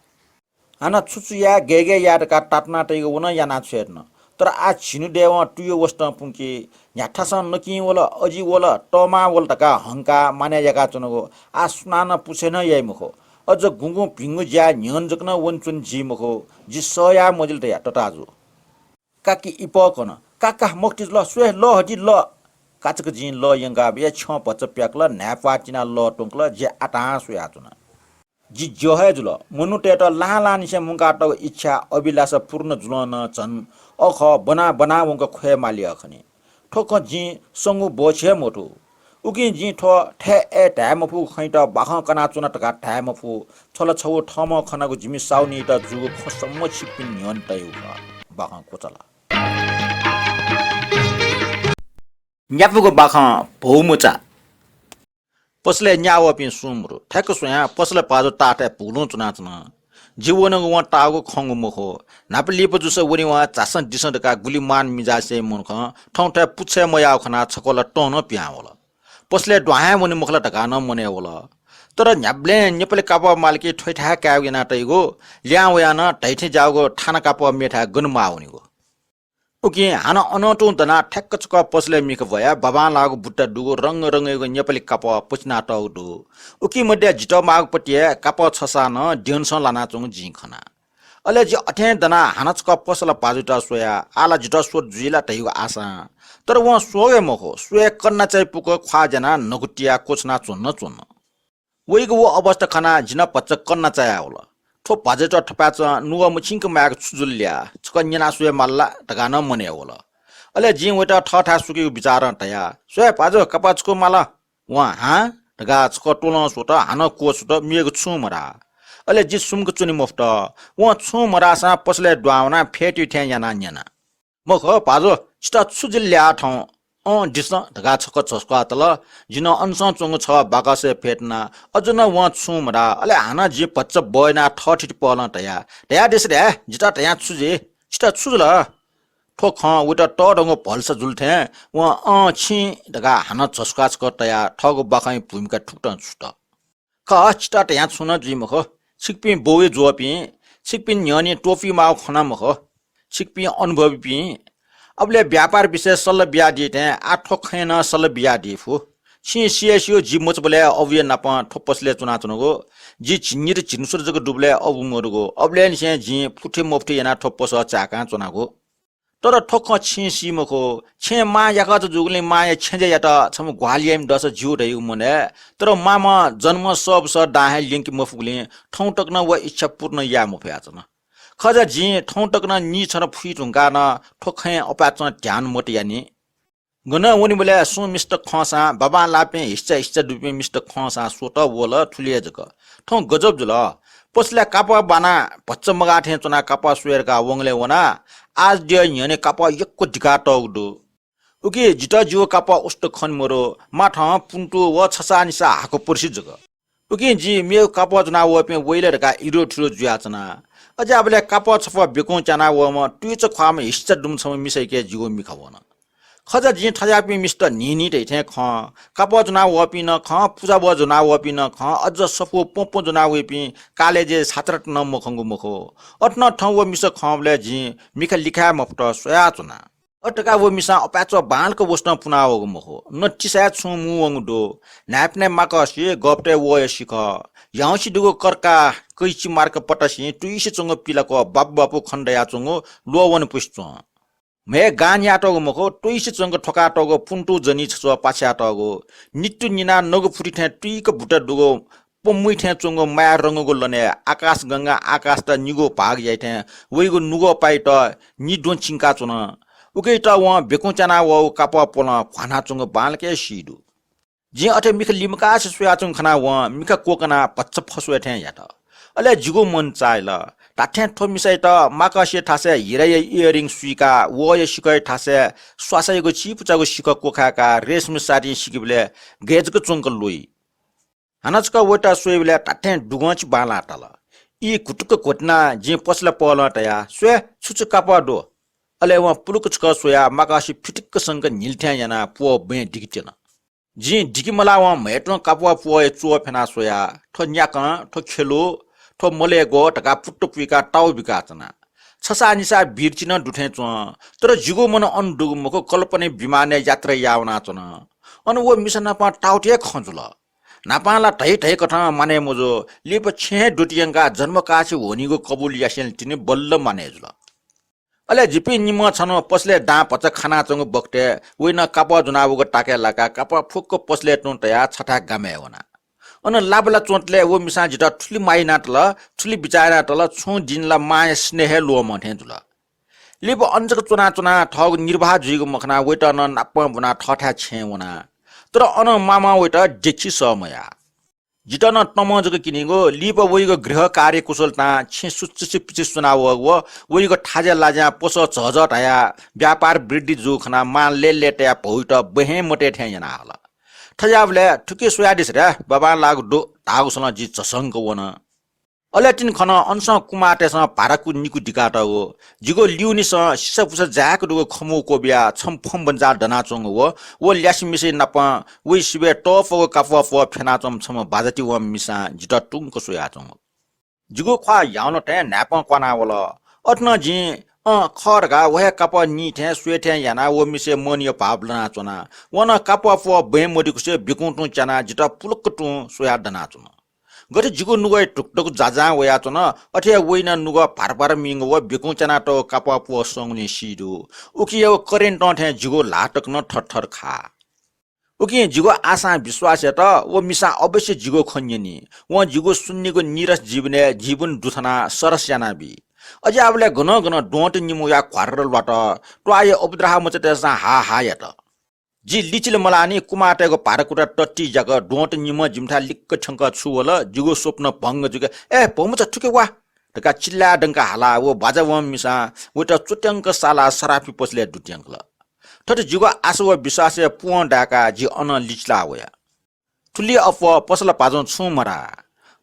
हानं छु छु याये, गय् गय् याये धकाः तातुना तइगु व नं याना छ्वये धुन। तर आः झिन्हु दयेवं तुयु वसतं पुंकी, न्ह्याथासं नकिं वल, अजि वल, तःमां वल धकाः हंकाः मानय् याकाच्वनागु आः सुनानं पुछे नं याइ मखु। अझ गुंगुं भिंगु ज्याय् न्ह्यःने जक नं वनाच्वने जी मखु। जि सह याये मजिल धया तताजु। काकी इपः कन। का का, मखुति जुल, स्वये, लः हति, लः। काचाक्क जिं लः यंकाः बया, छ्यं भचा प्याकल, न्हाय्‌प्वाः तिनाः लः त्वंकल, जि आतां स्वयाच्वना। जि ज्यः हे जुल। मनूतय्‌त लाहां लाहांनिसें मुंकातःगु इच्छा, अभिलाषा पूर्ण जुलं नं झन अ खः, ब्वनाः ब्वनाः वंक ख्वये माली अ खनी। थ्व खँ जिं संगु बःछि हे मथू। उकिं जिं थ्व थय् अय् धाये मफुगु खँयात बाखं कनाच्वना धकाः धाये मफु। थ्व ला छगू थःम्हं खनागु जिमि साउनीत जूगु खँ सम्म छिकपिनि न्ह्यःने तयागु खः। बाखं क्वचाल। न्यापीगु बाखं भौमचा। पसलय् न्याः वःपिं सुं मरु। थ्याक्क स्वयां पसला भाजु ताःथाय् भुगुलुं च्वनाच्वन। जि वनागु वं ताःगु खंगु मखु। न्हापा लिपा जूसा वनेवं झासँ दिसँ धकाः गुलि मान मिजासय् मनुखं थौंथाय् पुच्छाय् मयाःगु खनाः छकः ला तं नं पिहां वल। पसलय् दुहां हे वने मखु ला धकाः नं मनय् वल। तर न्ह्याबलें नेपाली कापः माल कि थ्वइथाय् कायेगु याना तइगु, लिहां वयाः नं धइथें ज्याःगु थाना कापः मेथाय् गन माः वनेगु। उकिं हानं अनं तुं दनाः थ्याक्क छकः पसलय् मिखा ब्वयाः बाबांलाःगु बुट्टा दुगु रंग रंगयागु नेपाली कापः पचिनातःगु दु। उकी मध्ये जितः माःगु पतिया कापः छसां नं द्यनसं लानाच्वंगु जिं खना। अले जि अथें दनाः हानं छकः पसला भाजुयात स्वया, आः ला जितः स्वत जुइ ला धइगु आशां। तर वं स्वः हे मखु, स्वये कन्ना चाहिँ पुक ख्वाः ज्यानाः न्हकु तियाः क्वछुनाच्वन नं च्वन। वइगु व अवस्था खनाः जि नं भचा कन्ना चायावल। थ्व भाजुयात थपाय्‌चं नुगः मछिंक मायेक छु जुल ल्या, छकः न्यनाः स्वये माल ला धकाः नं मनय् वल। अले जिं वयात थःथाय् सुकेगु बिचारं धया, स्वये भाजु, कापः छकू माल। वं हां धकाः छकः त्वलं स्वत, हानं क्वछुत, मेगु छुं मधाः। अले जि सुम्क च्वने मफुत। वं छुं मधाःसां पसलय् दुहां वनाः फ्यतुइ थें यानाः न्यना। मखु, भाजु, छितः छु जुल ल्याः थौं? अँ, दिसँ धकाः छकः झस्वातल। जिं अनसं च्वंगु छगः बाकसय् फ्यतुना। अझ नं वं छुं मधाः। अले हानं जिं भचा ब्वय् यानाः थःथिति पहलं धया, धयादिसँ धया, जितः धयां छु जुइ? छितः छु जुल? थ्व खँ वइत तःधंगु भलसा जुल थें वं अँ छिं धकाः हानं झस्वाः छकः तयाः थःगु बाखंया भूमिका थुकथं छुत। खः, छितः धयां छुं नं जुइ मखु। छिकपिं बौया ज्वःपिं, छिकपिनि न्ह्यःने त्वपुइ माःगु खँ नं मखु। छिकपिं अनुभवीपिं। अबलय् व्यापार विषयय् सल्लाह बियादी थें आः थ्व खँय् नं सल्लाह बियादी फु। छिं सिया स्यू, जि मचाबलय् अबुया नाप थ्व पसलय् च्वनाच्वनागु। जि झिंनिदँ झिंस्वदँ जक दुबलय् अबु मदुगु। अबलय्‌निसें जिं फुथे मफुथे यानाः थ्व पसः चाय्‌कां च्वनागु। तर थ्व खँ छिं सी मखु। छेँय् मां याकःचा जूगुलिं मांया छेँजःयात छम्ह ग्वाहालि याइम्ह दःसा ज्यू धयागु मनय्। तर मामं जन्म सःबसः दां हे ल्यंके मफुगुलिं थौं तक नं व इच्छा पूर्ण याये मफयाच्वन। खः जा, जिं थौं तक नं नीछन्हु फुइ धुंकाः नं थ्व खँय् अपाय्‌चं ध्यान मत यानि। गनं वनेबलय् सुं मिस्त खंसां, बाबांलाःपिं हिस्चा हिस्चा दुपिं मिस्त खंसां स्वत वल, थुलि हे जक। थौं गजब जुल। पसलय् कापः बानाः भचा मगाः थें च्वनाः कापः स्वये धकाः वंगलय् वनाः आजद्यः न्ह्यःने कापः यक्व दिकातःगु दु। उकिं जितः जिगु कापः उस्त खने मदु, माथं पुन्टु व छसाःनिसाः हाकु पर्सि जक। उकिं जिं मेगु कापः ज्वनाः वःपिं वइ ला धकाः इदो थिदो जुयाच्वना। अज्याःबलय् कापः छपः बेकुं च्यानाः वःम्ह तुइचा ख्वाःम्ह हिस्चा दुम्ह छम्ह मिसायाके जिगु मिखा वन। खः जा, जिं थज्याःपिं मिस्त न्हिं न्हिं धइथें खं, कापः ज्वनाः वःपिं नं खं, पुजाबः ज्वनाः वःपिं नं खं, अझ सफू प्वँप्वँ ज्वनाः वइपिं कालेजय् छात्रत नं मखंगु मखु। अथे नं थौं व मिसा खंबलय् जिं मिखा लिखाये मफुत, स्वयाच्वना। अथे धकाः व मिसां अपाय्‌चं बांलाक वसतं पुनावःगु मखु। न तिसाय् छुं मू वंगु दु। न्हाय्‌पनय् माकःसि, गःपतय् वःया सिखः। ह्याउँसे दुगु कर्का कैंची मार्क पतासिं तुइसे च्वंगु पिलाक्व बापु बापु खने दयाच्वंगु ल्वः वनेपुसे च्वं। म्हय् गां न्यातःगु मखु, तुइसे च्वंक थ्वकातःगु पुन्टु जनी छच्वः पाछ्यातःगु। नितु निनाः नगु फुति थें तुइक बुटा दुगु प्वमुइ थें च्वंगु माया रंगूगु लनय् आकाशगंगा आकाशत निगू भाग याइ थें वइगु नुगः पाइत निद्वँ चिंकाच्वन। उकियात वं बेकुं च्यानाः वःगु कापः प्वलं घ्वानाच्वंगु बांलाक हे सी दु। जिं अथे मिखा लिमकासे स्वयाच्वंगु खनाः वं मिखा क्वकनाः भचा फस्वये थें यात। अले जिगु मन चाःहिल। धात्थें थ्व मिसायात माकःसिया थासय् हिराया earring सुइकाः वःया सिखःया थासय् स्वासायागु चिपुचागु सिखः क्वखाय्‌काः रेशमी सारीं सिकेबलय् गय् जक च्वंक ल्वइ। हानं छकः वयात स्वयेबलय् धात्थें दुगंची बांलाः ताल। ई घुटुक्क घ्वतिनाः जिं पसलय् पहलं तया, स्वये, छु छु कापः दु? अले वं पुलुक्क छकः स्वयाः माकःसि फिटिक्क संक न्हिल थें यानाः प्वः बँय् दिके त्यन। जिं दिके मलावं म्हय्‌तुं कापः प्वःया च्वः फ्यनाः स्वया, थ्व न्याकं, थ्व ख्यलु, थ्व मलय्‌ग्व धकाः पुट्ट पुइकाः ताउ बिकाच्वना। छसाःनिसाः बिर्चि नं दु थें च्वं, तर जिगु मन अन दुगु मखु, कल्पनाया विमानय् यात्रा याः वनाच्वन। अन व मिसा नाप ताउति हे खँ जुल। न्हापां ला धइ धइकथं मानय् मजू, लिपा छेँ हे द्वति यंकाः जन्मकासे ह्वनीगु कबुल यासेंलि तिनि बल्ल मानय् जुल। अले जिपिं निम्हं छन्हु पसलय् दां भचा खानाच्वंगु बखतय् वइनं कापः ज्वनाः वःगु ताकय् लाकाः कापः फुक्क पसलय् तुं तयाः छथाय् गामय् वना। अन लाबला च्वंतले व मिसां जितः थुलि माया यानातल, थुलि बिचाः यानातल, छुं दिं ला मांया स्नेह हे ल्वःमं थें जुल। लिपा अन जक च्वनाच्वनाः थःगु निर्वाह जुइगु मखनाः वइत नं नापं ब्वनाः थःथाय् छेँय् वना। तर अन मामं वइत देखि सः मयाः। जितः नं तमं जक क्यनीगु, लिपा वइगु गृह कार्य कुशलतां छेँ सुचुसि पिचुसि च्वना वःगु व वइगु थाज्या लाज्यां पसः झःझः धयाः व्यापार वृद्धि जूगु खनाः मां लय्‌लय् तयाः भौइत बहें मतये थें याना हल। थज्याःबलय् थुकी स्वयादिसँ रे, बाबांलाःगु दु धाःगुसलं जि झसंक वन। अले तिनि खन अनसं कुमाःतय्‌सं भाराकु निकु दिकातःगु। जिगु ल्यूनिसं सिसापुसा जाय्‌क दुगु खमु क्वबिया छम्ह फंबन्जाः दनाच्वंगु व, व ल्यासेमिसे नाप वइ सिबय् तःपगु कापः प्वः फ्यनाच्वंम्ह छम्ह बाजाति वंम्ह मिसां जितः तुंक स्वयाच्वंगु। जिगु ख्वाः ह्याउन थें न्हाय्‌पं क्वाना वल। अथे नं जिं अँ खः धकाः व हे कापः नी थें स्वये थें यानाः व मिसे मनया भाव लनाच्वना। वं नं कापः प्वः बँय् मदिकुसे बिकुं तुं च्यानाः जितः पुलुक्क तुं स्वयाः दनाच्वन। गथे जिगु नुगः धुकधुक जाजां वयाच्वन, अथे हे वइनं नुगः भार भार मीगु व बिकुं च्यानातःगु कापः प्वः संगुलिं सी दु। उकिया व करेन्टं थें जिगु ल्हाः तक नं थरथर खाः। उकिं जिगु आशां विश्वास यात, व मिसां अवश्य जिगु खँ न्यनी। वं जिगु सुन्निगु नीरस जीवनय् जीवन दुथनाः सरस यानाबी। अज्याःबलय् गनं गनं द्वहंत निम्ह वयाः घ्वार्र ल्वात। त्वाःया अपुद्राह मचातय्‌सं हा हा यात। जि लिचिल मलाःनि, कुमाःतय्‌गु भाराकुटा तत्ती ज्याक द्वहंत निम्ह जिमिथाय् लिक्क थ्यंक छु वल, जिगु स्वप्न भंग जुइक, "ए भौमचा, थुखे वा!" धकाः चिल्लाय् दंकाः हाला। व बाजा वंम्ह मिसां वयात च्वत्यंक सालाः सरापी पसलय् दुत्यंकल। थथे जिगु आशा व विश्वासया पुवं दाय्‌काः जि अनं लिचिलाः वया। थुलि अप्वः पसल भाजुं छुं मधाः।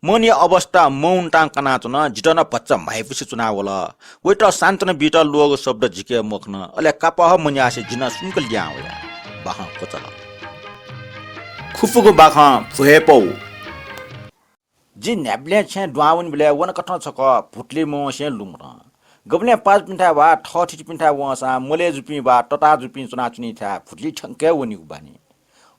मनया अवस्था मौनतां कनाच्वन, जितः नं भचा म्हाइपुसे च्वनावल। वयात सान्त्वना बीत ल्वःगु शब्द जिके मखन, अले कापः मन्यासे जि नं सुम्क लिहां वया। बाखं क्वचाल। खुपुगु बाखं भ्वय्‌पौ। जि न्ह्याबलें छेँय् दुहां वनीबलय् वनकथं छकः भुतुलि मवंसें लुमधं। गबलें पाजुपिन्थाय् वा थःथितिपिन्थाय् वंसां मले जूपिं वा तताः जूपिं च्वनाच्वनीथाय् भुतुलि थ्यंके वनीगु बानी।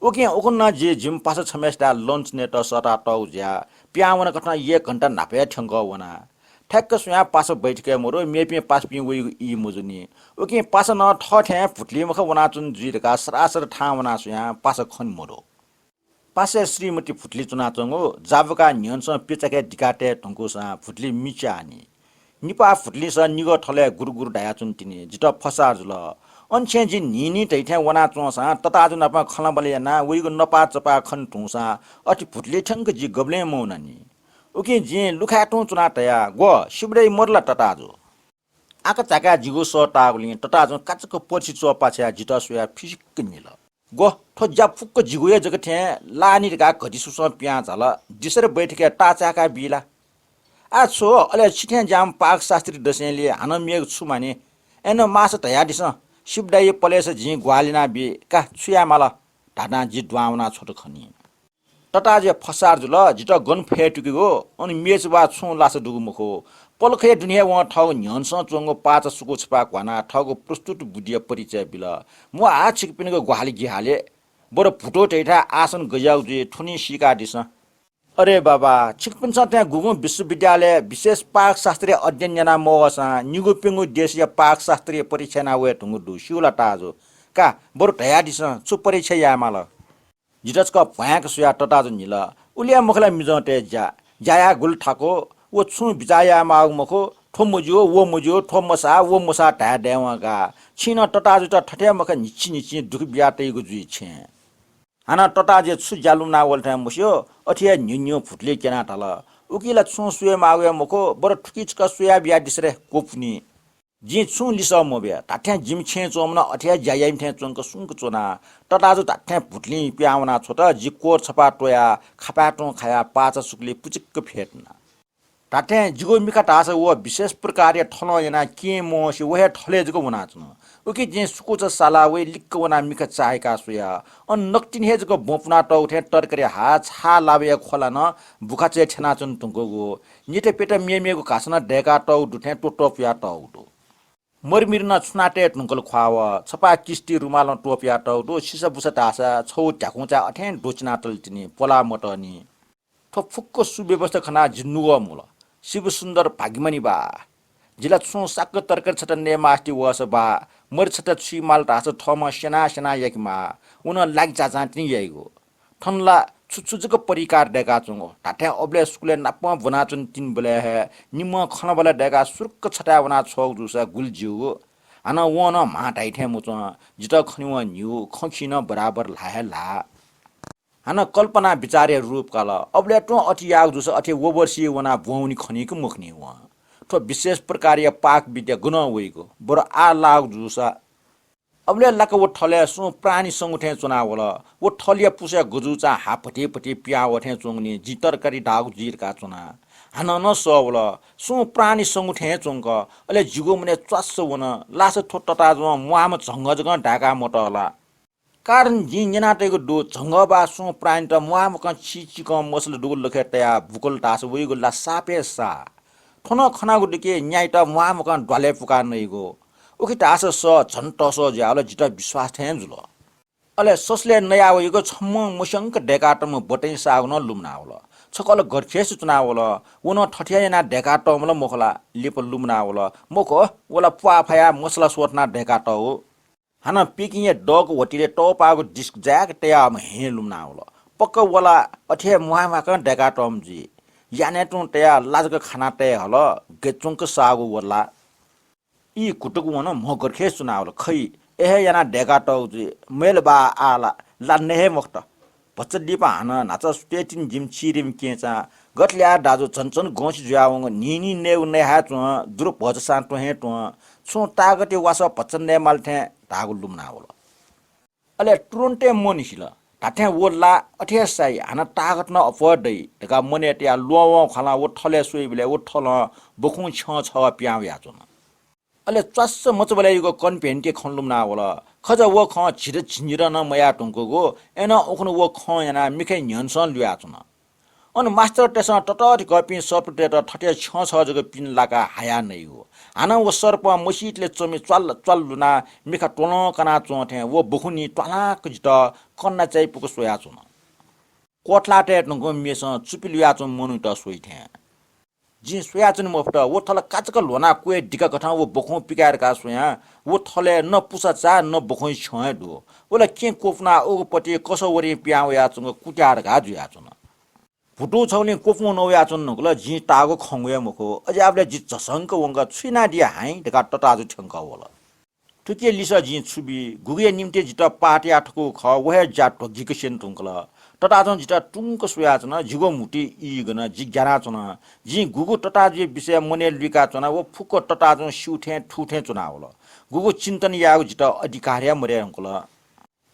उकिं उखुन्हु नं जि जिमि पासा छम्हय्‌सिथाय् lunch नयेत सःता तःगु जुयाः पिहां वनकथं एक घण्टा न्हापा हे थ्यंक वना। ठ्याक्क स्वयां पासा बैठकय् मरु, मेपिं पासापिं वइगु ई मजूनि। उकिं पासा नं थःथें भुतुलि मखा वनाच्वन जुइ धकाः सरासर थाहां वनाः स्वयां पासा खने मरु। पासाय् श्रीमती भुतुलि च्वनाच्वंगु जाबुका न्ह्यःनेसं पिचाकय् दिकातये धुंकूसां भुतुलि मिच्याःनि। निपाः भुतुलिंसं निगः थलय् गुरुगुरु धयाच्वन तिनि। जितः फसाः जुल। अन छेँय् जि न्हिं न्हिं धइथें वनाच्वंसां तताजु नाप खँल्हाबल्हा यानाः वइगु नपाः चपाः खने धुंसां अथे भुतुलि थ्यंक जि गबलें मवनानि। उकिं जिं लुखाय् तुं च्वनाः धया, "ग्व, सिबुदाइ मदु ला तताजु?" आकाझाकाय् जिगु सः ताःगुलिं तताजुं काचाक्क पर्सि च्वःपाछ्या जितः स्वयाः फिसिक्क न्हिल। "ग्व, थ्व ज्या फुक्क जिगु हे जक थें लाःनि धकाः घटिसुसं पिहां झाल। दिसरे बैठकय् ताःचाय्‌का बी ला?" "आः छु, अले छि थें ज्याःम्ह पाक शास्त्री दसेंलि हानं मेगु छु मानि? अय्‌नं माःसा धयादिसँ, सिबुदाइ पलेसा जिं ग्वाहालि यानाबी का, छु यायेमाल?" धाधां जि दुहां वनाः छ्वत खनी। तताजुया फसार जुल, जितः गन फय् तुकेगु, अन मेच वा छुं लासा दुगु मखु। पलखया दुने हे वं थःगु न्ह्यःनेसं च्वंगु पाचा सुकू छपाः घ्वानाः थःगु प्रस्तुत बुद्धिया परिचय बिल। "म्वाः, छिकपिनिगु ग्वाहालि गिहालि। बरु भुतू धइथाय् आसन गज्याःगु जुइ, थ्व निं सीकादिसँ।" "अरे बाबा, छिकपिन्सं थें गुगुं विश्वविद्यालयय् विशेष पाक शास्त्रीय अध्ययन याना मवःसां निगू प्यंगू देशया पाक शास्त्रीय परीक्षा याना वये धुंगु दु, स्यू ला ताजु? का, बरु धयादिसँ, छु परीक्षा यायेमाल?" जितः छकः भ्वाँय्‌क स्वयाः तताजु न्हिल। "उलि हे मखु ला मिजंतय् ज्या? ज्या याये गुलि थाकु, व छुं बिचाः याये माःगु मखु, थ्व मज्यू, व मज्यू, थ्व मसाः, व मसाः धाये दयेवं का। छिं नं तताजुयात थथे हे मखा न्हिच्छि न्हिच्छि दुःख बिया तइगु जुइ छेँ।" हानं तताजुया छु ज्या लुमना वल थें मस्यू, अथे हे न्ह्यू न्ह्यू भुतुलि क्यनाः धाल, "उकी ला छुं स्वये माःगु हे मखु, बरु थुकी छकः स्वया बियादिसँ रे, क्वपुनि।" जिं छुं लिसः मबिया। धात्थें जिमि छेँय् च्वंम्ह नं अथे हे ज्या याइम्ह थें च्वंक सुंक च्वना। तताजु धात्थें भुतुलिं पिहां वना छ्वत। जि कोट छपाः त्वयाः खापाय् तुं खायाः पाचा सुकुलि पुचिक्क फ्यतुना। धात्थें जिगु मिखा धाःसा व विशेष प्रकारया थलं यानाः केहेँ मवंसे व हे थलय् जक वनाच्वन। उकी जिं सुकुचा सालाः वइ लिक्क वनाः मिखा चाःहिकाः स्वया। अन नकतिनि हे जक ब्वँ पुनातःगु थें तरकारी हा छाः लाबया ख्वला नं बुखाचय् थ्यनाच्वने धुंकूगु। निथ्याप्यत मेमेगु घासं नं दय्कातःगु दु थें त्वःत्वपुया तःगु दु। मरिमिर नं छुनातये धुंकल ख्वाः व छपाः किस्ति रुमालं त्वपुया तःगु दु। सिसाबुसा धाःसा छगू ध्याकुंचाय् अथें द्वचिनातल तिनि, प्वला मतःनि। थ्व फुक्क सुव्यवस्था खनाः जि नुगः मुल। शिवसुन्दर भाग्यमानी बा। जि ला छुं साक्क तरकारी छता नये मास्ति वःसा बा, मरि छता छुइ माल धाःसा थःम्हं स्यना स्यना याके माः। व नं लागि चाचां तिनि याइगु। थन ला छु छु जक परिकार दय्काच्वंगु। धात्थें अबलय् स्कुलय् नापं ब्वनाच्वने तिनिबलय् हे निम्हं खँल्हाबल्हा दय्काः सुरुक्क छथाय् वना छ्वःगु जूसा गुलि ज्यूगु। हानं वं नं म्हां धाइ थें मच्वं। जितः खनेवं न्ह्यू, खँ खी नं बराबर ल्हाः हे ल्हाः। हानं कल्पना बिचारया रूप काल। अबलय् तुं अथे याःगु जूसा अथे वबर्सी वनाः ब्वंवनी खनी कि मखनी वं। थ्व विशेष प्रकारया पाक विद्या गनं वइगु, बरु आः लाःगु जूसा अबलय् लाक्क व थलय् सुं प्राणी संगु थें च्वनावल। व थलया पुसय् गजुचां हा भति भति पिहां वःथें च्वंगुलिं जिं तरकारी दाःगु जुइ धकाः च्वना। हानं नं सः वल, सुं प्राणी संगु थें च्वंक। अले जिगु मनय् च्वास्स वन, लासा थ्व तताजुं म्वाःम्ह झंगः जकं दाय्काः मतः ला? कारण जिं न्यनातयागु दु, झंगः बा सुं प्राणीत म्वाःमकं चिचिकं मसल दुगु लखय् तयाः बुकल धाःसा वइगु ला साप हे साः। थ्व नं खनागु दु कि न्याइत म्वाःमकं द्वालय् पुकाः नइगु। उखे धाःसा सः झन तःसः जुयावल, जितः विश्वास थें जुल। अले ससलय् नयावइगु छम्हं मस्यंक दय्कातःम्ह बतैं साःगु नं लुमनावल। छकः ला गरखेस च्वनावल, व नं थथे यानाः दय्कातःम्ह ला मखु ला, लिपा लुमनावल। मखु, व ला प्वाः फायाः मसला स्वथनाः दय्कातःगु। हानं पिकिंया दःगु होटलय् तःपाःगु डिस्क जाय्क तयाःम्ह हें लुमनावल। पक्क व ला अथे हे म्वाःम्वाकं दय्कातःम्ह जुइ। यानय् तुं तयाः ला जक खाना तये हल, गय् च्वंक साःगु व ला। ई कुतुक वन, म्ह गरखेस च्वनावल। खइ, ए हे यानाः दय्‌कातःगु जुइ। मय्‌ल बा, आः ला, ला नये हे मखुत। भचा लिपा हानं न्हाचः सुथय् तिनि जिमि चिरिमि केहेँचां गथे याः दाजु झन झन गंसि जुयावंगु न्हिं न्हिं नयेगु नये हाय् च्वं, दुरु भचा सां त्वँ हे त्वँ, छुं ताःगति वासः भचा नये माल थें धाःगु लुमना वल। अले तुरुन्ते मन सिल। धात्थें व ला अथे हे साइ, हानं ताःगत नं अप्वः दइ धकाः मनय् तयाः ल्वहंवं ख्वालं व थलय् स्वइबलय् व थलं बखुं छ्यं छगः पिहां वयाच्वन। अले च्वास्स मचाबलय् युगः कन्भ्यन्हति खँ लुमना वल। खजा व खँ झिर झिंझिर नं मयाः धुंकूगु, अय्‌नं उखुन्हु व खँ यानाः मिखा न्ह्यःनेसं लुयाच्वन। अन मास्टरतय्‌सं ततःधिकःपिं सर्पतय्‌त थथे छ्यं छगः जक पिने लाकाः हायाः नइगु। हानं व सर्पं मसितले च्वमि च्वाल च्वाल लुनाः मिखा त्वलं कनाच्वं थें व बखुंनिं त्वालांक जितः कन्ना चायापुक स्वयाच्वन। क्वथलातय् धुंकूम्ह मेसं चुपि लुयाच्वंम्ह मनूयात स्वइ थें। जिं स्वयाच्वने मफुत। व थल काचाक्क ल्ह्वनाः क्वय् दिकाकथं व बखुं पिकाये धकाः स्वयां व थलय् न पुसा चाः न बखुंया छ्यं हे दु। व ला केहेँ क्वपुनाः उगु पति कसः वरें पिहां वयाच्वंगु कुत्याः धकाः जुयाच्वन। भुतू छगुलिं क्वपुं नवयाच्वन धुंकल। जिं ताःगु खंगु हे मखु। अज्याःबलय् जि झसंक वंकाः छु यानादिया हाइँ धकाः तताजु थ्यंकः वल। थुकिया लिसः जिं छु बी? गुगुया निंतिं जितः पाः तयाथकूगु खः, व हे ज्या ध्वगिक स्यने धुंकल। तताजुं जितः तुंक स्वयाच्वन। जिगु म्हुतुइ ई गन, जि ग्यानाच्वन। जिं गुगु तताजुया विषयय् मनय् लुइकाच्वना, व फुक्क तताजुं स्यू थें थू थें च्वनावल। गुगु चिन्तन यायेगु जितः अधिकार हे मदये धुंकल।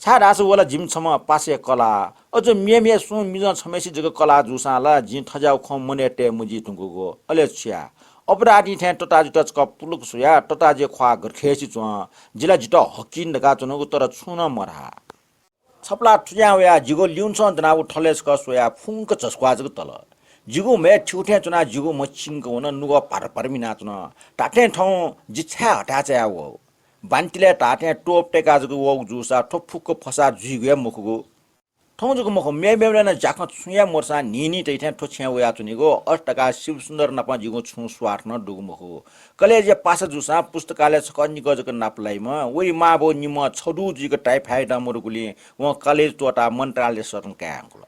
छाय्‌धाःसा व ला जिमि छम्ह पासाया कलाः। अझ मेम्ह सुं मिजं छम्हय्‌सित जक कलाः जूसां ला जिं थज्याःगु खँ मनय् तये मजी धुंकूगु। अले छु याये? अपराधी थें तताजुयात छकः पुलुक स्वयाः तताजुया ख्वाः गथे खय्‌सि च्वं। जि ला जितः हकिं धकाच्वनागु, तर छुं नं मधाः। छपलाः थुज्यां वयाः जिगु ल्यून्हसं दनागु थलय् छकः स्वयाः फुंक झसुक्वाः जक तल। जिगु म्हय् थ्यू थें च्वनाः जिगु म्ह चिंक वन, नुगः भार भार मिनाच्वन। धात्थें थौं जि छाय् हथाय् चायावः? बान्तिलय् धाःथें तोप तय्‌काः जक वःगु जूसा थ्व फुक्क फसाः जुइगु हे मखुगु। थौं जक मखु, मेमेबलय् नं ज्याखँ छुं हे मदुसां न्हिं न्हिं तइथें थ्व छेँय् वयाच्वनीगु। अथे धकाः शिवसुन्दर नाप जिगु छुं स्वार्थ नं दुगु मखु। कलेजय् पासा जूसां पुस्तकालयय् छकः निकः जक नाप लाइम्ह। वइ मांबौ निम्हं छधू जुइक टाइफाइडं मदुगुलिं वं कलेज त्वःताः मन्त्रालय सदन काये धुंकल।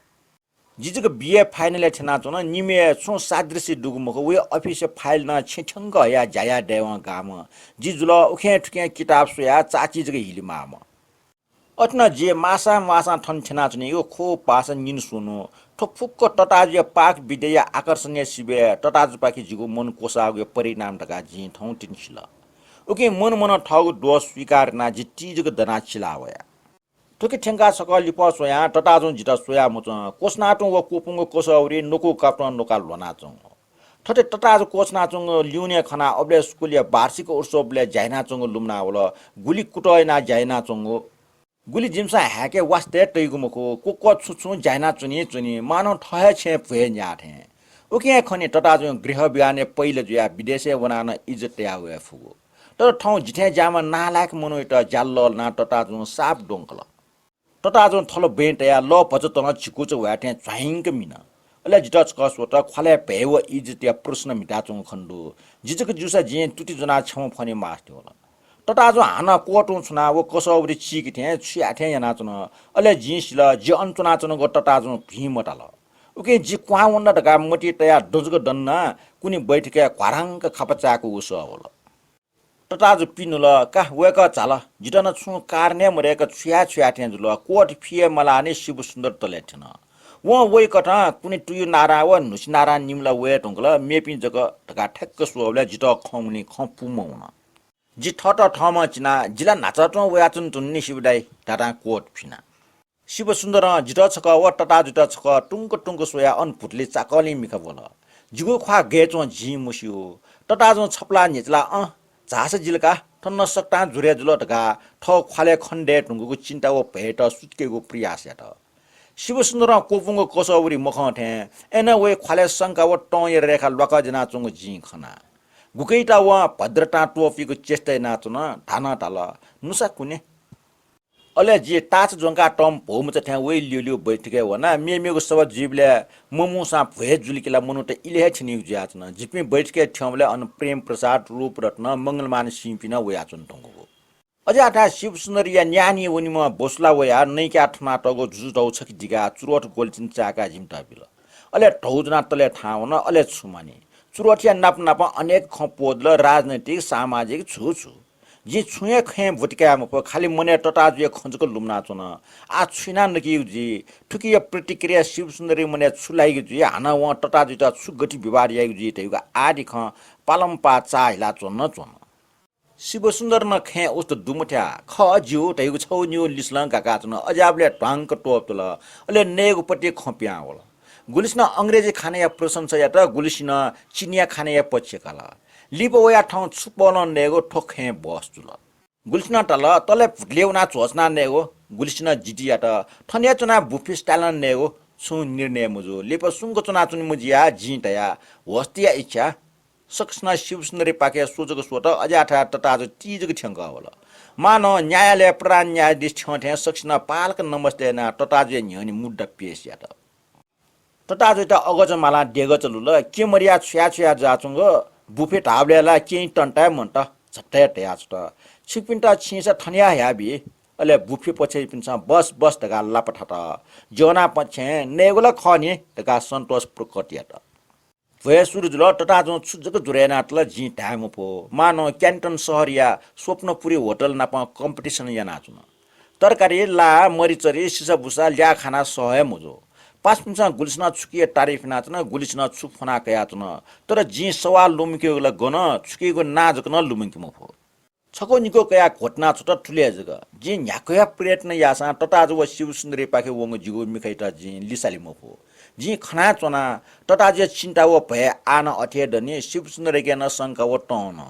जि जक बिए फाइनलय् थ्यनाच्वन। निम्हय् छुं सादृश्य दुगु मखु। वया अफिसय् फाइल नं छेँ थ्यंक हयाः ज्या याये दयेवं गाःम्ह। जि जुल उखें थुखें किताब स्वयाः चाची जक हिलेमाःम्ह। अथे नं जि मासां म्वासां थन थ्यनाच्वनीगु, ख्वः पासा निन्हु स्वन्हु। थ्व फुक्क तताजुया पाक विद्याया आकर्षणया सिबय् तताजुपाखे जिगु मन क्वसाःगुया परिणाम धकाः जिं थौं तिनि सिल। उकिं मनं मनं थःगु दोष स्वीकार यानाः जि ति जक दनाः चिला वया। थुकी थ्यंकाः छकः लिफः स्वयां तताजुं जितः स्वया मच्वं। क्वछुनातुं व क्वपुंगु कसः वरी नकु कापतं नकाः ल्ह्वनाच्वंगु। थथे तताजु क्वछुनाच्वंगु ल्यूने खनाः अबलय् स्कुलया वार्षिक उत्सवबलय् ज्या यानाच्वंगु लुमना वल। गुलि कुतः यानाः ज्या यानाच्वंगु। गुलि जिमिसं हाय्‌के वास्ता हे तइगु मखु। क्वक्वः छुं छुं ज्या यानाच्वनी च्वनी, मानं थः हे छेँय् भ्वय् न्याः थें। उकिं हे खनी तताजुं गृह विहानय् पैला जुयाः विदेशय् वनाः नं इज्जत तयाः वये फुगु। तर थौं जिथें ज्याःम्ह नालायक मनूयात ज्या लःल्हानाः तताजुं साप द्वंकल। तताजुं थल बँय् तयाः लः भचा तलं झिकुचा ह्वाये थें झ्वाइंक मिन। अले जितः छकः स्वत, ख्वालय् भ्वय् व इज्जतया प्रश्न म्हिताच्वंगु खने दु। जि जक जूसा जिं तुति ज्वनाः छ्यामुँ फ्वने मास्ति वल। तताजुं हानं क्वतुं छुनाः व कसः वरी चीके थें छु याये थें यानाच्वन। अले जिं सिल, जि अन च्वनाच्वनागु तताजुं भिं मताल। उकिं जि क्वहां वन ला धकाः मतिइ तयाः दँ जक दन्ना कुन्हु बैठकय् घ्वारांक खापा चाय्‌कूगु सः वल। तताजु पिनुल, का वय्‌कः झाल। जितः नं छुं कारण हे मदय्‌क छु याये छु याये थें जुल। कोट फि हे मलाःनि शिवसुन्दर तलय् थ्यन। वं वइकथं कुन्हु तुयु नारां व न्हुसि नारां निम्ह ला वये धुंकल, मेपिं जक धकाः ठ्याक्क स्वःबलय् जितः खंगुलिं खँ पूम्ह वन। जि थःत थःम्हं चिना, जि ला न्हाचः तुं वयाच्वने धुन नि शिव दाइ धातां कोट फिना। शिवसुन्दरं जितः छकः व तताजुयात छकः तुंक तुंक स्वयाः अन भुतुलि चाकःलिं मिखा ब्वल। जिगु ख्वाः गय् च्वं जिं मस्यू। तताजुं छपलाः न्ह्यचिलाः, अँ, झाःसा जिल का, थन नं सकतां जुरे जुल धकाः थः ख्वालय् खने दये धुंकूगु चिन्ता व भययात सुत्केगु प्रयास यात। शिवसुन्दरं क्वपुंगु कसः वरी मखं थें अय्‌नं वया ख्वालय् शंका व तंया रेखा ल्वाकः ज्वनाच्वंगु जिं खना। गुकयात वं भद्रतां त्वःफीगु चेष्टा यानाच्वन, धानं धाल, नुसा कुने। अले जि ताःचा ज्वंकाः तःम्ह भौमचा थें वइ ल्यूल्यू बैठकय् वना। मेमेगु सभा जुइबलय् ममूसां भ्वय् जुलिके ला मनूत इलय् हे थ्यनीगु जुयाच्वन। जिपिं बैठकय् थ्यंबलय् अन प्रेमप्रसाद, रूपरत्न, मंगलमान सिंपिं नं वयाच्वन धुंकूगु। अज्याःथाय् शिवसुन्दरया न्याःनी वनीम्ह बसुला वयाः नइकाः थनातःगु जुजुधौ छखे दिकाः चुरोट ग्वलिचिन चाय्‌काः जिमित बिल। अले धौ ज्वनाः तलय् थाहां वन, अले छु मानि। चुरोटया नाप नाप अनेक खँ प्वःदल, राजनैतिक, सामाजिक, छु छु। जिं छुं हे खँय् ब्वति काये मफु, खालि मनय् तताजुया खँ जक लुमनाच्वन। आः छु याना नकीगु जुइ? थुकिया प्रतिक्रिया शिवसुन्दरी मनय् छु लाइगु जुइ? हानं वं तताजुयात छु गति व्यवहार याइगु जुइ धइगु आदि खँ पालंपाः चाःहिला च्वन च्वन। शिवसुन्दरं नं खँय् उस्त दुमथ्याः खः ज्यू धइगु छगू निगू लिसलं गाकाच्वन। अज्याःबलय् ध्वांक त्वपुतल। अले नयेगु पति खँ पिहां वल। गुलिसिनं अंग्रेजी खानया प्रशंसा यात, गुलिसिनं चिनियाँ खानया पक्ष काल। लिपा वयाः थौं छु पहलं नयेगु थ्व खँय् बहस जुल। गुलिसिनं धाल, तलय् भुतले वनाः झ्वःछना नयेगु, गुलिसिनं जिद्दी यात। थन हे च्वनाः बुफे स्टाइलं नयेगु छुं निर्णय मजू। लिपा सुंक च्वनाच्वने मजियाः जिं धया, होस्टया इच्छा। सकसिनं शिवसुन्दरीपाखे स्वजक स्वत, अज्याःथाय् तताजु ति जक थ्यंकः वल। मानं न्यायालय प्रधान न्यायाधीश थ्यं थें सकसिनं पालक नमस्ते यानाः तताजुया न्ह्यःने मुद्दा पेश यात। तताजुयात अगजं मालां देगः चलुल। कें मदयाः छुया छुया जुयाच्वंगु बुफे धाःबलय् ला कें तन्ताय् मन्त झट्टै धयाछ्वत। छिकपिन्त छिंसा थन हे हयाबी। अले बुफे पक्षपिन्सं बस बस धकाः लापा थात। ज्यवना पक्षं नयेगु ला खः नि धकाः सन्तोष प्रकट यात। भ्वय् सुरु जुल। तताजुं छु जक ज्वर यानातल जिं धाये मफु। मानं क्यान्टन शहरया स्वप्नपुरी होटल नाप competition यानाच्वन। तरकारी, ला, मरिचरी, सिसाबुसा ल्याः खाना सह हे मजू। पासापिन्सं गुलिसिनं छुकिया तारिफ यानाच्वन, गुलिसिनं छु फ्वना कयाच्वन। तर जिं सवाल लुमंकेगु ला गन, छुकिगु नां जक नं लुमंके मफु। छकू निकू कयाः घोटना छुत थुलि हे जक। जिं न्ह्याक्व हे प्रयत्न याःसां तताजु व शिवसुन्दरीपाखे वंगु जिगु मिखायात जिं लिसाले मफु। जिं खनाच्वना, तताजुया चिन्ता व भय आः नं अथे हे दनि, शिवसुन्दरीके नं शंका व तं नं।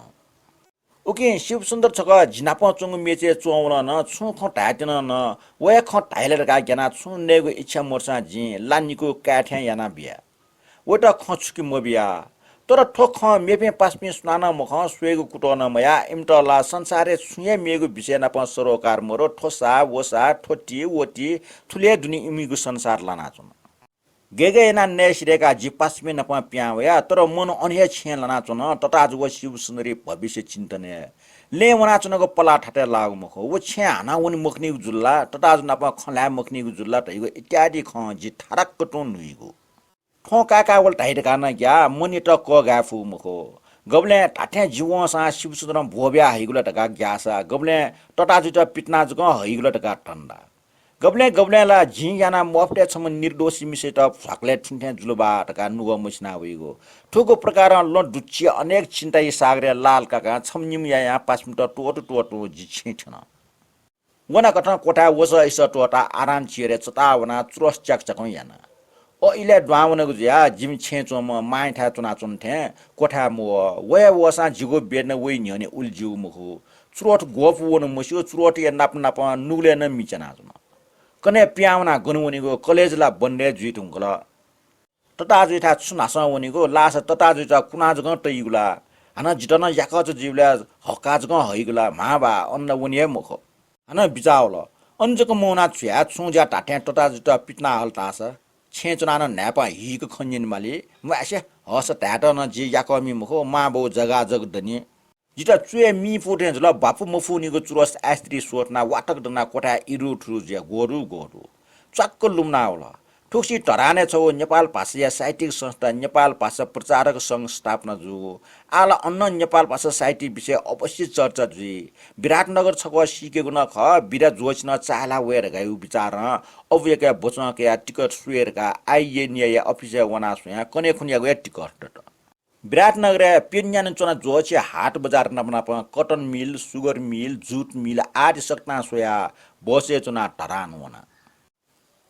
उकिं शिवसुन्दर छकः जि नाप च्वंगु मेचय् च्वंवलं नं, छुं खँ धायेत्यनं नं, व हे खँ धाइ ला धकाः ग्यानाः छुं नयेगु इच्छा मदुसां जिं ला निकू काये थें याना बिया। वयात खँ छुके मबिया। तर थ्व खँ मेपिं पासापिं सुनानं मखं, स्वयेगु कुतः नं मयाः। इमित ला संसारय् छुं हे मेगु विषय नाप सरोकार मदु। थ्व सा, व सा, थ्व ति, व ति, थुलि हे दुने इमिगु संसार लानाच्वन। गय् गय् यानाः नये सिधय्काः जि पासापिं नाप पिहां वया, तर मन अन हे छेँय् लानाच्वन। तताजु व शिवसुन्दरी भविष्य चिन्तनय् लँय् वनाच्वनागु पलाः थातय् लाःगु मखु। व छेँय् हानं वने मखनीगु जुल ला, तताजु नाप खँ ल्हाये मखनीगु जुल ला धइगु इत्यादि खँ जि थाराक्क तुं न्हुइगु। थ्वं काय्काः वल धाइ धकाः नं ग्याः, मनयात कःघाये फुगु मखु। गबलें धात्थें जि वंसां शिवसुन्दरं ब्वःबिया हइगु ला धकाः ग्याःसा, गबलें तताजुयात पितिना जकं हइगु ला धकाः धन्दा। गबलें गबलें ला जिं यानाः मफतय् छम्ह निर्दोषी मिसायात भ्वाकलय् थुने थें जुल बा धकाः नुगः मछिना वइगु। थुगु प्रकारं लँ दुच्छि अनेक चिन्ताया सागरय् लाल काकां छम्ह निम्ह यायां पासापिन्त त्वःतू त्वःतूं जि छेँय् थ्यन। वनाकथं क्वथाय् वसः इसः त्वःताः आराम chair-य् चताः वनाः चुरस च्याकच्याकं याना। अ इलय् दुहां वनागु जुयाः जिमि छेँय् च्वंम्ह मांयाथाय् च्वनाच्वन थें क्वथाय् मवः। व हे वःसां जिगु bed नं वइ न्ह्यःने उलि ज्यूगु मखु। चुरोट ग्वःपु वने मस्यू, चुरोटया नाप नापं नुगलय् नं मि च्यानाच्वन। कन्हय् पिहां वनाः गन वनेगु, college ला बन्द हे जुइ धुंकल। तताजुयाथाय् छु न्हासं वनेगु, लाःसा तताजुयात कुना जकं तइगु ला? हानं जितः नं याकःचा जुइबलय् हक्का जकं हइगु ला? म्हां बा, अन ला वने हे मखु। हानं बिचाः वल, अन जक मवनाः छु याये? छुं ज्या धात्थें तताजुयात पितिना हल धाःसा छेँय् च्वनाः नं न्हाय्पं हीक खँ न्यनेमाली। म्वाय्से, हःसा धायेत नं जि याकःमि मखु, मांबौ जगाजग दनि। जितः च्वय् मि पू थें जुल। बापु मफुनिगु चुरस आइस्त्री स्वथनाः वातक दनाः क्वथाय् इरुथुरु जुयाः ग्वरु ग्वरु। च्वाक्क लुमना वल। थुगुसी धरानय् छगू नेपाल भाषाया साहित्यिक संस्था नेपाल भाषा प्रचारक संघ स्थापना जूगु। आः ला अन नं नेपाल भाषा साहित्य विषय अवश्य चर्चा जुइ। विराटनगर छकः सीकेगु नं खः, बिदा ज्वःछि नं चाःहिला वये धकाःगु विचारं अबुयाके बचं कयाः टिकट स्वये धकाः आइएनएया अफिसय् वनाः स्वयां कन्हय् खुन्हुयागु हे टिकट दत। विराटनगरय् प्यन्यान च्वना ज्वःछि हाट बजार नाप नापं cotton mill, sugar mill, jute mill आदि सकतां स्वयाः बसय् च्वनाः धरान वना।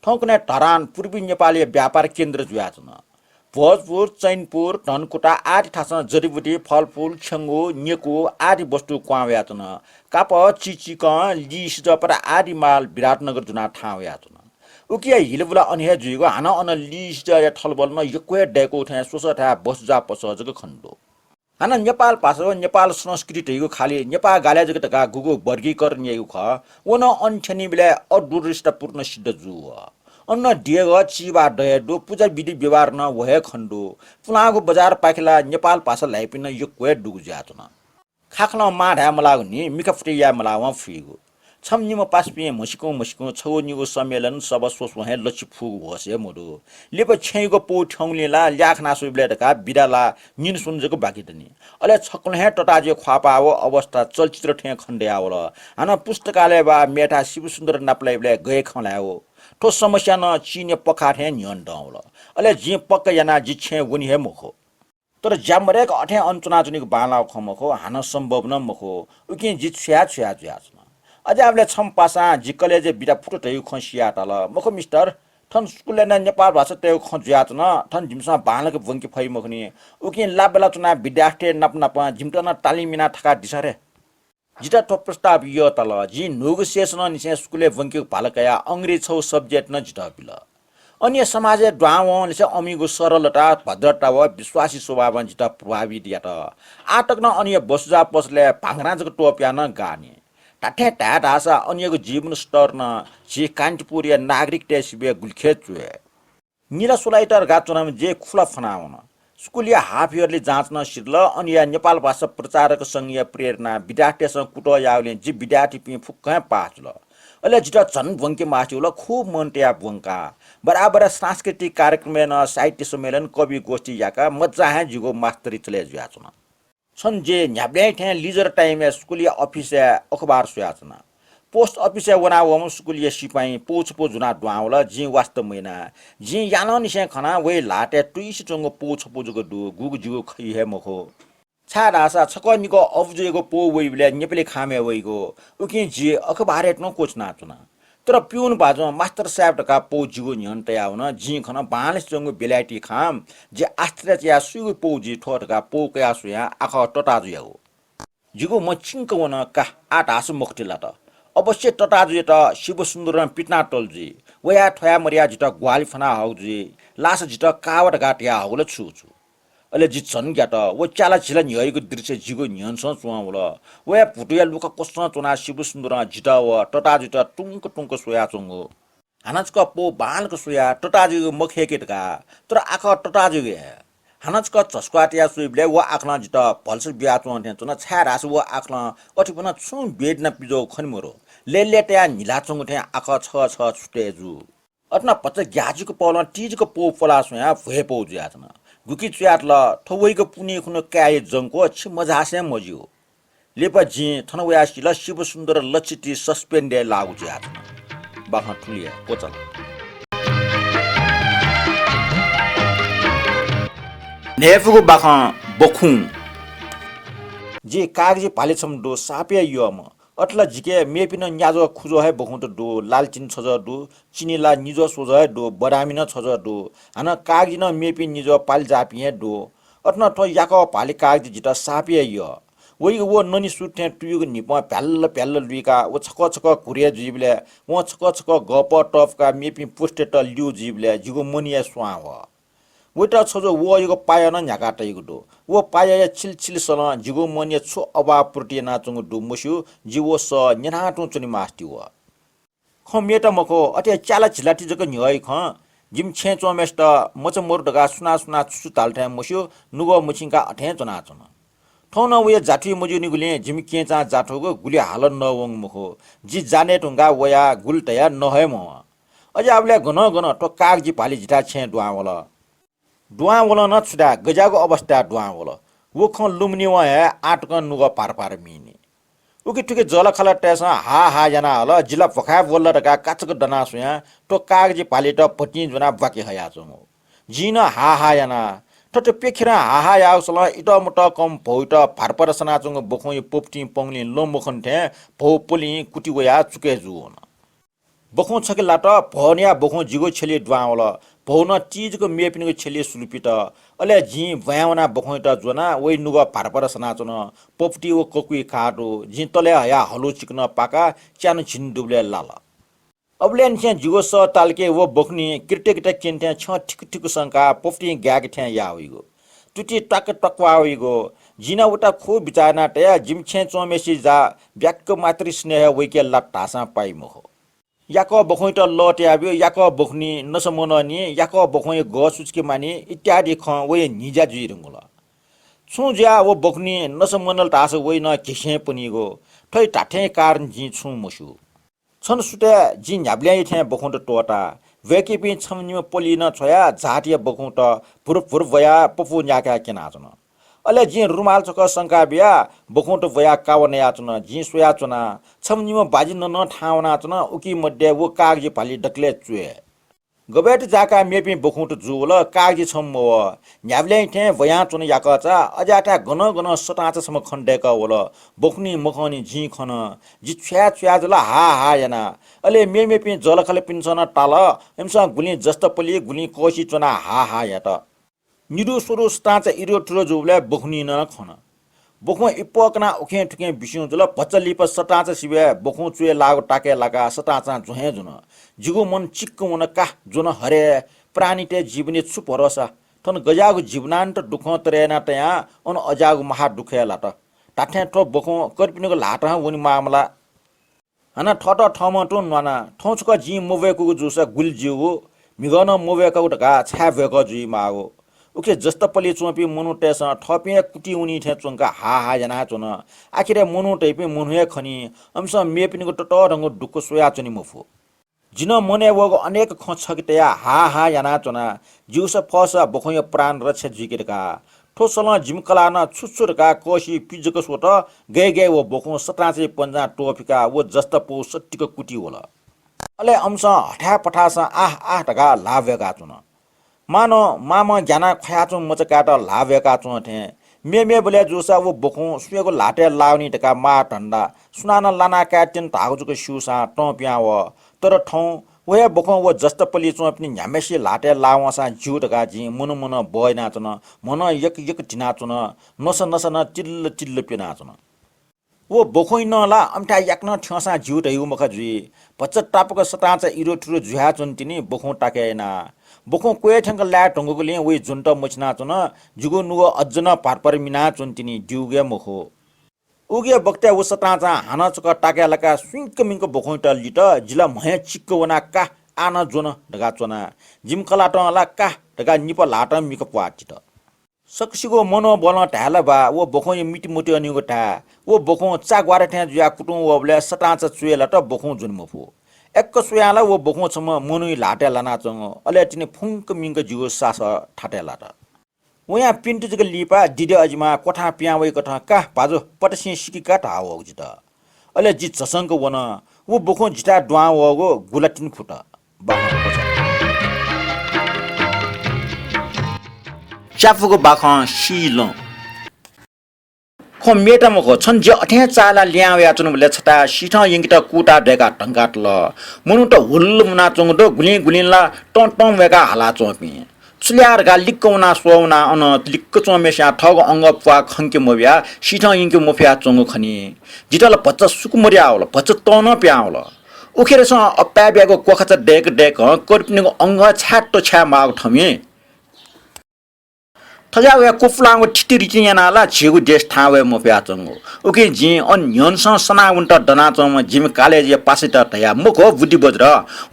थौंकन्हय् धरान पूर्वी नेपालया व्यापार केन्द्र जुयाच्वन। भोजपुर, चैनपुर, धनकुटा आदि थासं जडीबुटी, फलफूल, छ्यंगू, न्यकू आदि वस्तु क्वहां वयाच्वन। कापः, चिचिकं, ली सिजःपत आदि माल विराटनगर दुनाः थाहां वयाच्वन। उकिया हिलबुला अन हे जुइगु, हानं अन ली सिजःया थलबल नं यक्व हे दय्कू थें स्वसः थाय् बसुजाः पसः जक खने दु। हानं नेपाल भाषा व नेपाल संस्कृति धइगु खालि नेपाः गालय् जक धकाः गुगु वर्गीकरण याइगु खः, व नं अन थ्यनीबलय् अदुदृष्टपूर्ण सिद्ध जूगु। अन देगः चिबाः दये दु, पुजा विधि व्यवहार नं व हे खने दु। पुलांगु बजारपाखे ला नेपाल भाषा ल्हाइपिं नं यक्व हे दुगु जुयाच्वन। खाखलं मां धाये मलाःगु नि, मिखाफुति याये मलावं फुइगु। छम्ह निम्ह पासापिं म्हसिकुं म्हसिकुं छगू निगू सम्मेलन सभा स्वस्वं हे लच्छि फुगु होश हे मदु। लिपा छेँयुगु पौ थ्यंगुलिं ला ल्याः खना स्वइबलय् धकाः बिदा ला निन्हु स्वन्हु जक बाकि दनि। अले छकलं हे तताजुया ख्वाःपाः व अवस्था चलचित्र थें खनेदयावल। हानं पुस्तकालय वा मेथाय् शिवसुन्दर नापलाइबलय् गय् खँ ल्हाये व। थ्व समस्या नं चिने पखाः थें न्ह्यःने दं वल। अले जिं पक्का याना जि छेँय् वने हे मखु। तर ज्यामरेक अथें अन च्वनाच्वनेगु बांलाःगु खँ मखु, हानं सम्भव नं मखु। उकिं जि छुया छुया जुयाच्वन। अज्याःबलय् छम्ह पासां जि कलेजय् बिदा फुत धइगु खँ सियाः धाल, "मखु मिस्टर, थन स्कुलय् नं नेपाल भाषा तयेगु खँ जुयाच्वन, थन जिमिसं बांलाक ब्वंके फइ मखुनि। उकिं लाब्बला च्वनाः विद्यार्थी नाप नापं जिमित नं तालिम याना थकादिसँ रे।" जितः थ्व प्रस्ताव यःताल। जिं न्हूगु सेसनंनिसें स्कुलय् ब्वंकेगु भाला कयाः अंग्रेजी छगू subject नं जितः बिल। अनिया समाजय् दुहां वंनिसें अमिगु सरलता, भद्रता व विश्वासी स्वभावं जितः प्रभावित यात। आः तक नं अनिया बसुजाः पसलय् भांग्रां जक त्वपुयाः नं गाःनि। धात्थें धाये धाःसा अनियागु जीवन स्तर नं झी कान्तिपुरया नागरिकतय् सिबय् गुलिखे च्वय्। निला स्वलाइत धकाः च्वनाम्ह जि खुला फनावन। स्कुलया half yearly जाँच नं सिधल, अनिया नेपाल भाषा प्रचारक संघया प्रेरणां विद्यार्थीतय्‌सं कुतः याःगुलिं जि विद्यार्थीपिं फुक्कं हे पास जुल। अले जितः झन ब्वंके मास्ति वल, खुब मन तयाः ब्वंकाः। बराबर सांस्कृतिक कार्यक्रमय् नं साहित्य सम्मेलन, कवि गोष्ठी याकाः मज्जां हे जिगु मास्टरी चले जुयाच्वन। छन्हु जि न्ह्याबलें थें leisure time-य् स्कुलया अफिसय् अखबार स्वयाच्वना। पोस्ट अफिसय् वनावःम्ह स्कुलया सिपाइँ पौ छपु ज्वनाः दुहां वल, जिं वास्ता मयाना। जिं यानंनिसें खना, वया ल्हातय् तुइसे च्वंगु पौ छपु जक दु, गुगु जिगु खइ हे मखु। छाय्‌धाःसा छकः निकः अबुजुयागु पौ वइबलय् नेपाली खामय् वइगु, उकिं जि अखबारय् तुं क्वछुनाच्वना। तर पिउन भाजुं मास्टर साहेब धकाः पौ जिगु न्ह्यःने तयावन। जिं खन बांलासे च्वंगु बेलायती खाम। जि आश्चर्य चायाः सुइगु पौ जुइ थ्व धकाः पौ कयाः स्वयां आखः तताजुयागु। जिगु म्ह चिंक वन, का, आः धाःसा मखुति लात। अवश्य तताजुयात शिवसुन्दरं पितिना तल जुइ। वया थ्वया मदयाः जितः ग्वाहालि फ्वना हःगु जुइ। लासा जितः का वा धकाः धया हःगु ला छु छु। अले जि झन ग्यात। व च्याला झिला न्ह्यःयागु दृश्य जिगु न्ह्यःने च्वं वल। वया भुतुया लुखा क्वसं च्वनाः शिवसुन्दरं जितः व तताजुयात टुंक टुंक स्वयाच्वंगु। हानं छकः पौ बांलाक स्वयाः तताजुयागु मखय्‌के धकाः, तर आखः तताजुयागु हे। हानं छकः झसुकाः तयाः स्वइबलय् व आखलं जितः भलसा बियाच्वं थें च्वन, छाय्‌धाःसा व आखलं अथे ब्वनाः छुं वेदना पिज्वःगु खने मरु। लय्‌लय् तयाः न्हिलाच्वंगु थें आखः छगः छगः छुटे जू। अथे नं भचा ग्याःजुक पौलं तीजुक पौ प्वलाः स्वयां भ्वय् पौ जुयाच्वन। गुकी च्वयातल, थ्व वइगु पुन्हि खुन्हु काय्‌या जंक्व छि मझासें मज्यू। लिपा जिं थन वयाः सिल, शिवसुन्दर लच्छि ति suspend-य् लाःगु जुयाच्वन। बाखं थुलि हे क्वचाल। न्हय्‌पुगु बाखं बखुं। जि कागजी भाले छम्ह दु, सापय् यःम्ह। अथे ला जिके मेपिं नं न्याज्वः खुज्वः हे बखुंत दु, लालचिन छज्वः दु, चिनिला निज्वः स्वज्वः हे दु, बदामी नं छज्वः दु, हानं कागजी नं मेपिं निज्वः पालेजाःपिं हे दु। अथे नं थ्व याकः भाले कागजी जितः सापय् यः। वइगु व ननि सुथ थें तुयुगु न्हिपं भ्याल्ल भ्याल्ल लुइकाः व छकः छकः घुरे जुइबलय्, वं छकः छकः गःपः तःपुकाः मेपिं पोस्टय्‌त ल्यू जुइबलय् जिगु मनया स्वां वः। वइत छज्वः वःयागु पायः नं न्ह्याका तइगु दु। व पायःया छिलछिल सलं जिगु मनया छु अभाव पूर्ति यानाच्वंगु दु मस्यू, जि व सः न्यनाः तुं च्वने मास्ति वः। खँ मेत मखु, अथे च्याला झिला ति जक न्ह्यःया खँ। जिमि छेँय् च्वंम्हय्‌सित मचा मरु धकाः सुनां सुनां छु छु धाल थें मस्यू, नुगः मछिंकाः अथें च्वनाच्वन। थौं नं वया जाथुइ मज्यूनिगुलिं जिमि केहेँचां जाथूगु गुलि हालं नवंगु मखु। जि जाने धुंकाः वयाः गुलि तयाः नहये मवं। अज्याःबलय् गनं गनं थ्व कागजी भाले जिथाय् छेँय् दुहां वल। दुहां वलं नं छु धाये, गज्याःगु अवस्थाय् दुहां वल। व खँ लुमनिवं हे आः तकं नुगः भार भार मीनि। उखे थुखे जःलाखःलातय्‌सं हा हा याना हल, जि ला भ्वखाय् ब्वल ला धकाः काचाक्क दनाः स्वयां थ्व कागजी भालेत भतिं ज्वनाः ब्वाके हयाच्वंगु। जिं नं हा हा याना। थथे प्यखेरं हा हा याःगुसलं इतःमतः कम भौइत भार भार सनाच्वंगु बखुंया पपुतिं पंगुलिं लं मखन थें भौ पलिं कुति वयाः चुकय् जूवन। बखुं छखे लात, भौ नयाः बखुं जिगु छ्यलय् दुहां वल। भौ नं तीजुक मेपिनिगु छ्यलय् सुलुपित। अले जिं ब्वाँय् वनाः बखुंयात ज्वनाः वइ नुगः भार भार सनाच्वन। पपुति व ककुइ काः दु। जिं तलय् हयाः हलुः चिकनं पाकाः च्यान्हु झिन्हु दुबलय् लाल। अबलय्‌निसें जिगु सः तालकय् व बखुंनिं किर्तकित क्यने थें छ्यं थिकु थिकु संकाः पपुतिं गाय्‌के थें याः वइगु। तुति त्वाक त्वाक्वाः वइगु। जिं नं वइत खुब बिचाः यानाः तया, जिमि छेँय् च्वंम्हय्‌सिया जा ब्याक्क मातृ स्नेह वइके लात धाःसां पाइ मखु। याकः बखुंयात लः तयाब्यु, याकः बखुंनिं नसा मनःनि, याकः बखुंया गः सुचुके मानि इत्यादि खँ वया न्हिज्या जुइ धुंकल। छुं जुयाः व बखुंनिं नसा मनल धाःसा वइ नं घिसें पनीगु। थ्वया धात्थें कारण जिं छुं मस्यू। छन्हु सुथय् जिं न्ह्याबलें थें बखुंत त्वःता। ब्वय्‌कीपिं छम्ह निम्ह पलिइ नं छ्वयाः जातया बखुंत भुर भुर ब्वयाः पपू न्याकाः क्यनाच्वन। अले जिं रुमाल छकः संका बियाः बखुंत ब्वयाः कावा नयाच्वन। जिं स्वयाच्वना, छम्ह निम्ह बाजी ननं थाहां वनाच्वन। उकी मध्ये व कागजी भालि दकलय् च्वय्। गबय्‌त जाकाः मेपिं बखुंत जूवल, कागजी छम्ह मवः। न्ह्याबलें थें ब्वयाच्वन याकःचा, अज्याःथाय् गनं गनं सतांचा छम्ह खनेदय्‌कः वल। बखुंनिं मखंनिं जिं खन। जि छ्वया छ्वया जुल, हाः हाः याना। अले मेमेपिं जःलाखःलापिन्सं नं ताल। इमिसं गुलिं जस्तपलि, गुलिं कःसि च्वनाः हाः हाः यात। निदु स्वदु सतांचा इदुथुदु जूबलय् बखुंनिं नं खन। बखुं इप्वः कनाः उखें थुखें बिस्युं जुल। भचा लिपा सतांचा सिबय् बखुं च्वय् लाःगु ताकय् लाकाः सतांचां ज्वँ हे जुन। जिगु मन चिक्क वन, का ज्वन हरे, प्राणीतय् जीवनय् छु भरोसा? थन गज्याःगु जीवनान्त दुःखं तरे याना तयां अन अज्याःगु महा दुःखय् लात। धात्थें थ्व बखुं कर्पिनिगु ल्हातं वने माःमला। हानं थःत थःम्हं तुं न्वाना। थौं छकः जिं मब्वय्‌कूगु जूसा गुलि ज्यूगु, म्हिगः नं मब्वय्‌कागु धकाः छाय् ब्वय्‌कः जुइमाःगु? उखे जस्तपलि च्वंपिं मनूतय्‌सं थःपिं हे कुतुं वनी थें च्वंकाः हाः हाः यानाच्वन। आखिरय् मनू धइपिं मनू हे खनी। अमिसं मेपिनिगु ततःधंगु दुःख स्वयाच्वने मफु। जिं नं मनय् वःगु अनेक खँ छखे तयाः हाः हाः यानाच्वना। ज्यूसा फःसा बखुंया प्राण रक्षा जुइके धकाः। थ्व सलं जिमि कलाः नं छु छु धकाः कःसि पि जक स्वत। गय् गय् व बखुं सतांचाया पन्जां त्वःफिकाः व जस्तपौ सत्तिक कुतुं वल। अले अमिसं हथाय् पथासं आह आह धकाः ल्हाः ब्वय्‌काच्वन। मानं मामं ग्यानाः ख्वयाच्वंम्ह मचाकाय्‌त ल्हाः ब्वय्‌काच्वं थें। मेमेबलय् जूसा व बखुं सुयागु ल्हातय् लाः वनी धकाः माःधन्दा सुनानं लाना काये त्यन धाःगु जक स्यूसां तं पिहां वः। तर थौं व हे बखुं व जस्तपलि च्वंपिनि न्ह्याम्हय्‌सिया ल्हातय् लाः वंसां ज्यू धकाः जिं मनं मनं बः यानाच्वन। म्हनं यक यक धिनाच्वन। नसा नसा नं तिल्ल तिल्ल प्यनाच्वन। व बखुं नं ला अमिथाय् याकनं थ्यंसां ज्यू धइगु मखा जुइ। भचा तापाक सतांचा इदुथुदु जुयाच्वन तिनि बखुं ताकय् यानाः। बखुं क्वय् थ्यंक लाये धुंकूगुलिं वइ ज्वनेत मछिनाच्वन। जिगु नुगः अज्ज नं भार भार मिनाच्वन तिनि, द्यूगु हे मखु। उगु हे बखतय् व सतांचां हानं छकः ताकय् लाकाः सुइँक मिंक बखुंयात लित। जि ला म्हय् चिक्क वनाः का आः नं ज्वन धकाः च्वना। जिमि कलातं ला का धकाः निपा ल्हातं मिखा प्वाः तित। सकसिगु मनोबलं धायेला बा, व बखुंया मिति मतिनिगु धाये। व बखुं चा ग्वारा थें जुयाः कुतुं वःबलय् सतांचा च्वय् लात, बखुं ज्वने मफु। एक्क स्वयां ला व बखुं छम्ह मनूया ल्हातय् लानाच्वंगु। अले तिनि फुंक मिंक जिगु सासः थातय् लात। वयां पिन्त जक लिपा दिदे अजिमां क्वथां पिहां वइकथं का भाजु पतसिं सिकि का धाः वःगु जितः। अले जि झसंक वन। व बखुं जिथाय् दुहां वःगु गुला तिनि फुत। बाखं क्वचाः। च्यापुगु बाखं सीलं। खँ मेत मखु, छन्हु जि अथें चाःहिलाः लिहां वयाच्वनाबलय् छथाय् सीथं यंकेत कुतुं दय्‌काः धंकातल। मनूत हुल्ल मुनाच्वंगु दु, गुलिं गुलिं ला तं तं वय्‌काः हालाच्वंपिं। छु ल्याः धकाः लिक्क वनाः स्वः वनाः अन लिक्क च्वंम्हय्‌सिया थःगु अंगः प्वाः खंके मबियाः सीथं यंके मफयाच्वंगु खनी। जितः ला भचा सुकु मदयावल, भचा तं नं पिहां वल। उखेरसं अप्पाय्‌ब्यागु क्वखाचा दय्‌क दय्‌कं कर्पिनिगु अंगः छाय् त्वछाये माःगु थमि। थज्याःगु हे कुपुलांगु थितिरितिं यानाः ला झीगु देश थाहां वये मफयाच्वंगु। उकिं जिं अन न्ह्यःनेसं सनाः वनेत दनाच्वंम्ह जिमि कालेजया पासायात धया, मखु बुद्धि बज्र,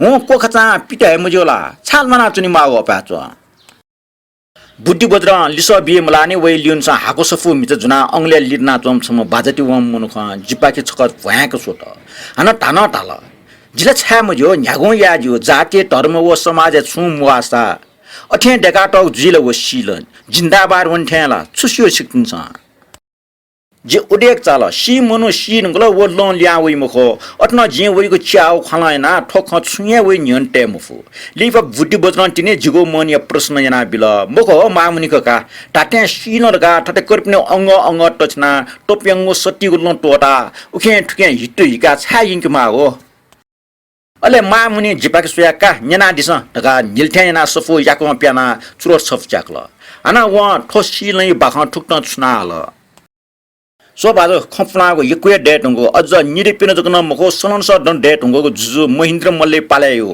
हुँ क्वखाचां पित हे मज्यू ला? छाय् ल्वानाच्वने माःगु अपाय् च्वं? बुद्धि बज्रं लिसः बिये मलाःनि। वइ ल्यूनेसं हाकु सफू म्हिचा जुनाः अंगलय् लिधनाच्वंम्ह छम्ह बाजाति वंम्ह मनुखं जिपाखे छकः भ्वाँय्‌क स्वत। हानं धानं धाल, जि ला छाय् मज्यू, न्ह्यागुं याये ज्यू, जातिया धर्म व समाजय् छुं म्वाःसा अथें दय्‌कातःगु जुइ ला व सीलं? जिन्दाबाद वने थें ला? छु स्यू छिकपिन्सं? जि उदेक चाल, सी मनू सी धुंकल, व लं लिहां वइ मखु। अथे नं जिं वइगु च्याः ख्वालं यानाः थ्व खँ छुं हे वइ न्ह्यःने तये मफु। लिपा बुद्धि बज्रं तिनि जिगु मनया प्रश्न यानाः बिल, मखु हो मांमुनि कका, धात्थें सीलं धकाः थथे कर्पिनिगु अंगः अंगः तछिनाः तप्यंगु सत्तिगु लं त्वःताः उखें थुखें हित्तु हिकाः छाय् यंके माःगु? अले मांमुनिं जिपाखे स्वयाः का न्यनादिसँ धकाः न्हिलथें यानाः सफू याकं प्यानाः चुरोट छपु च्याकल। हानं वं थ्व सीलंया बाखं थुकथं छुनाहल। स्व भाजु, खँ पुलांगु यक्व हे दये धुंकूगु, अझ निदँ प्यन्हु जक नं मखु, सलंसः दँ दये धुंकूगु जुजु महेन्द्र मल्लया पालय् यू।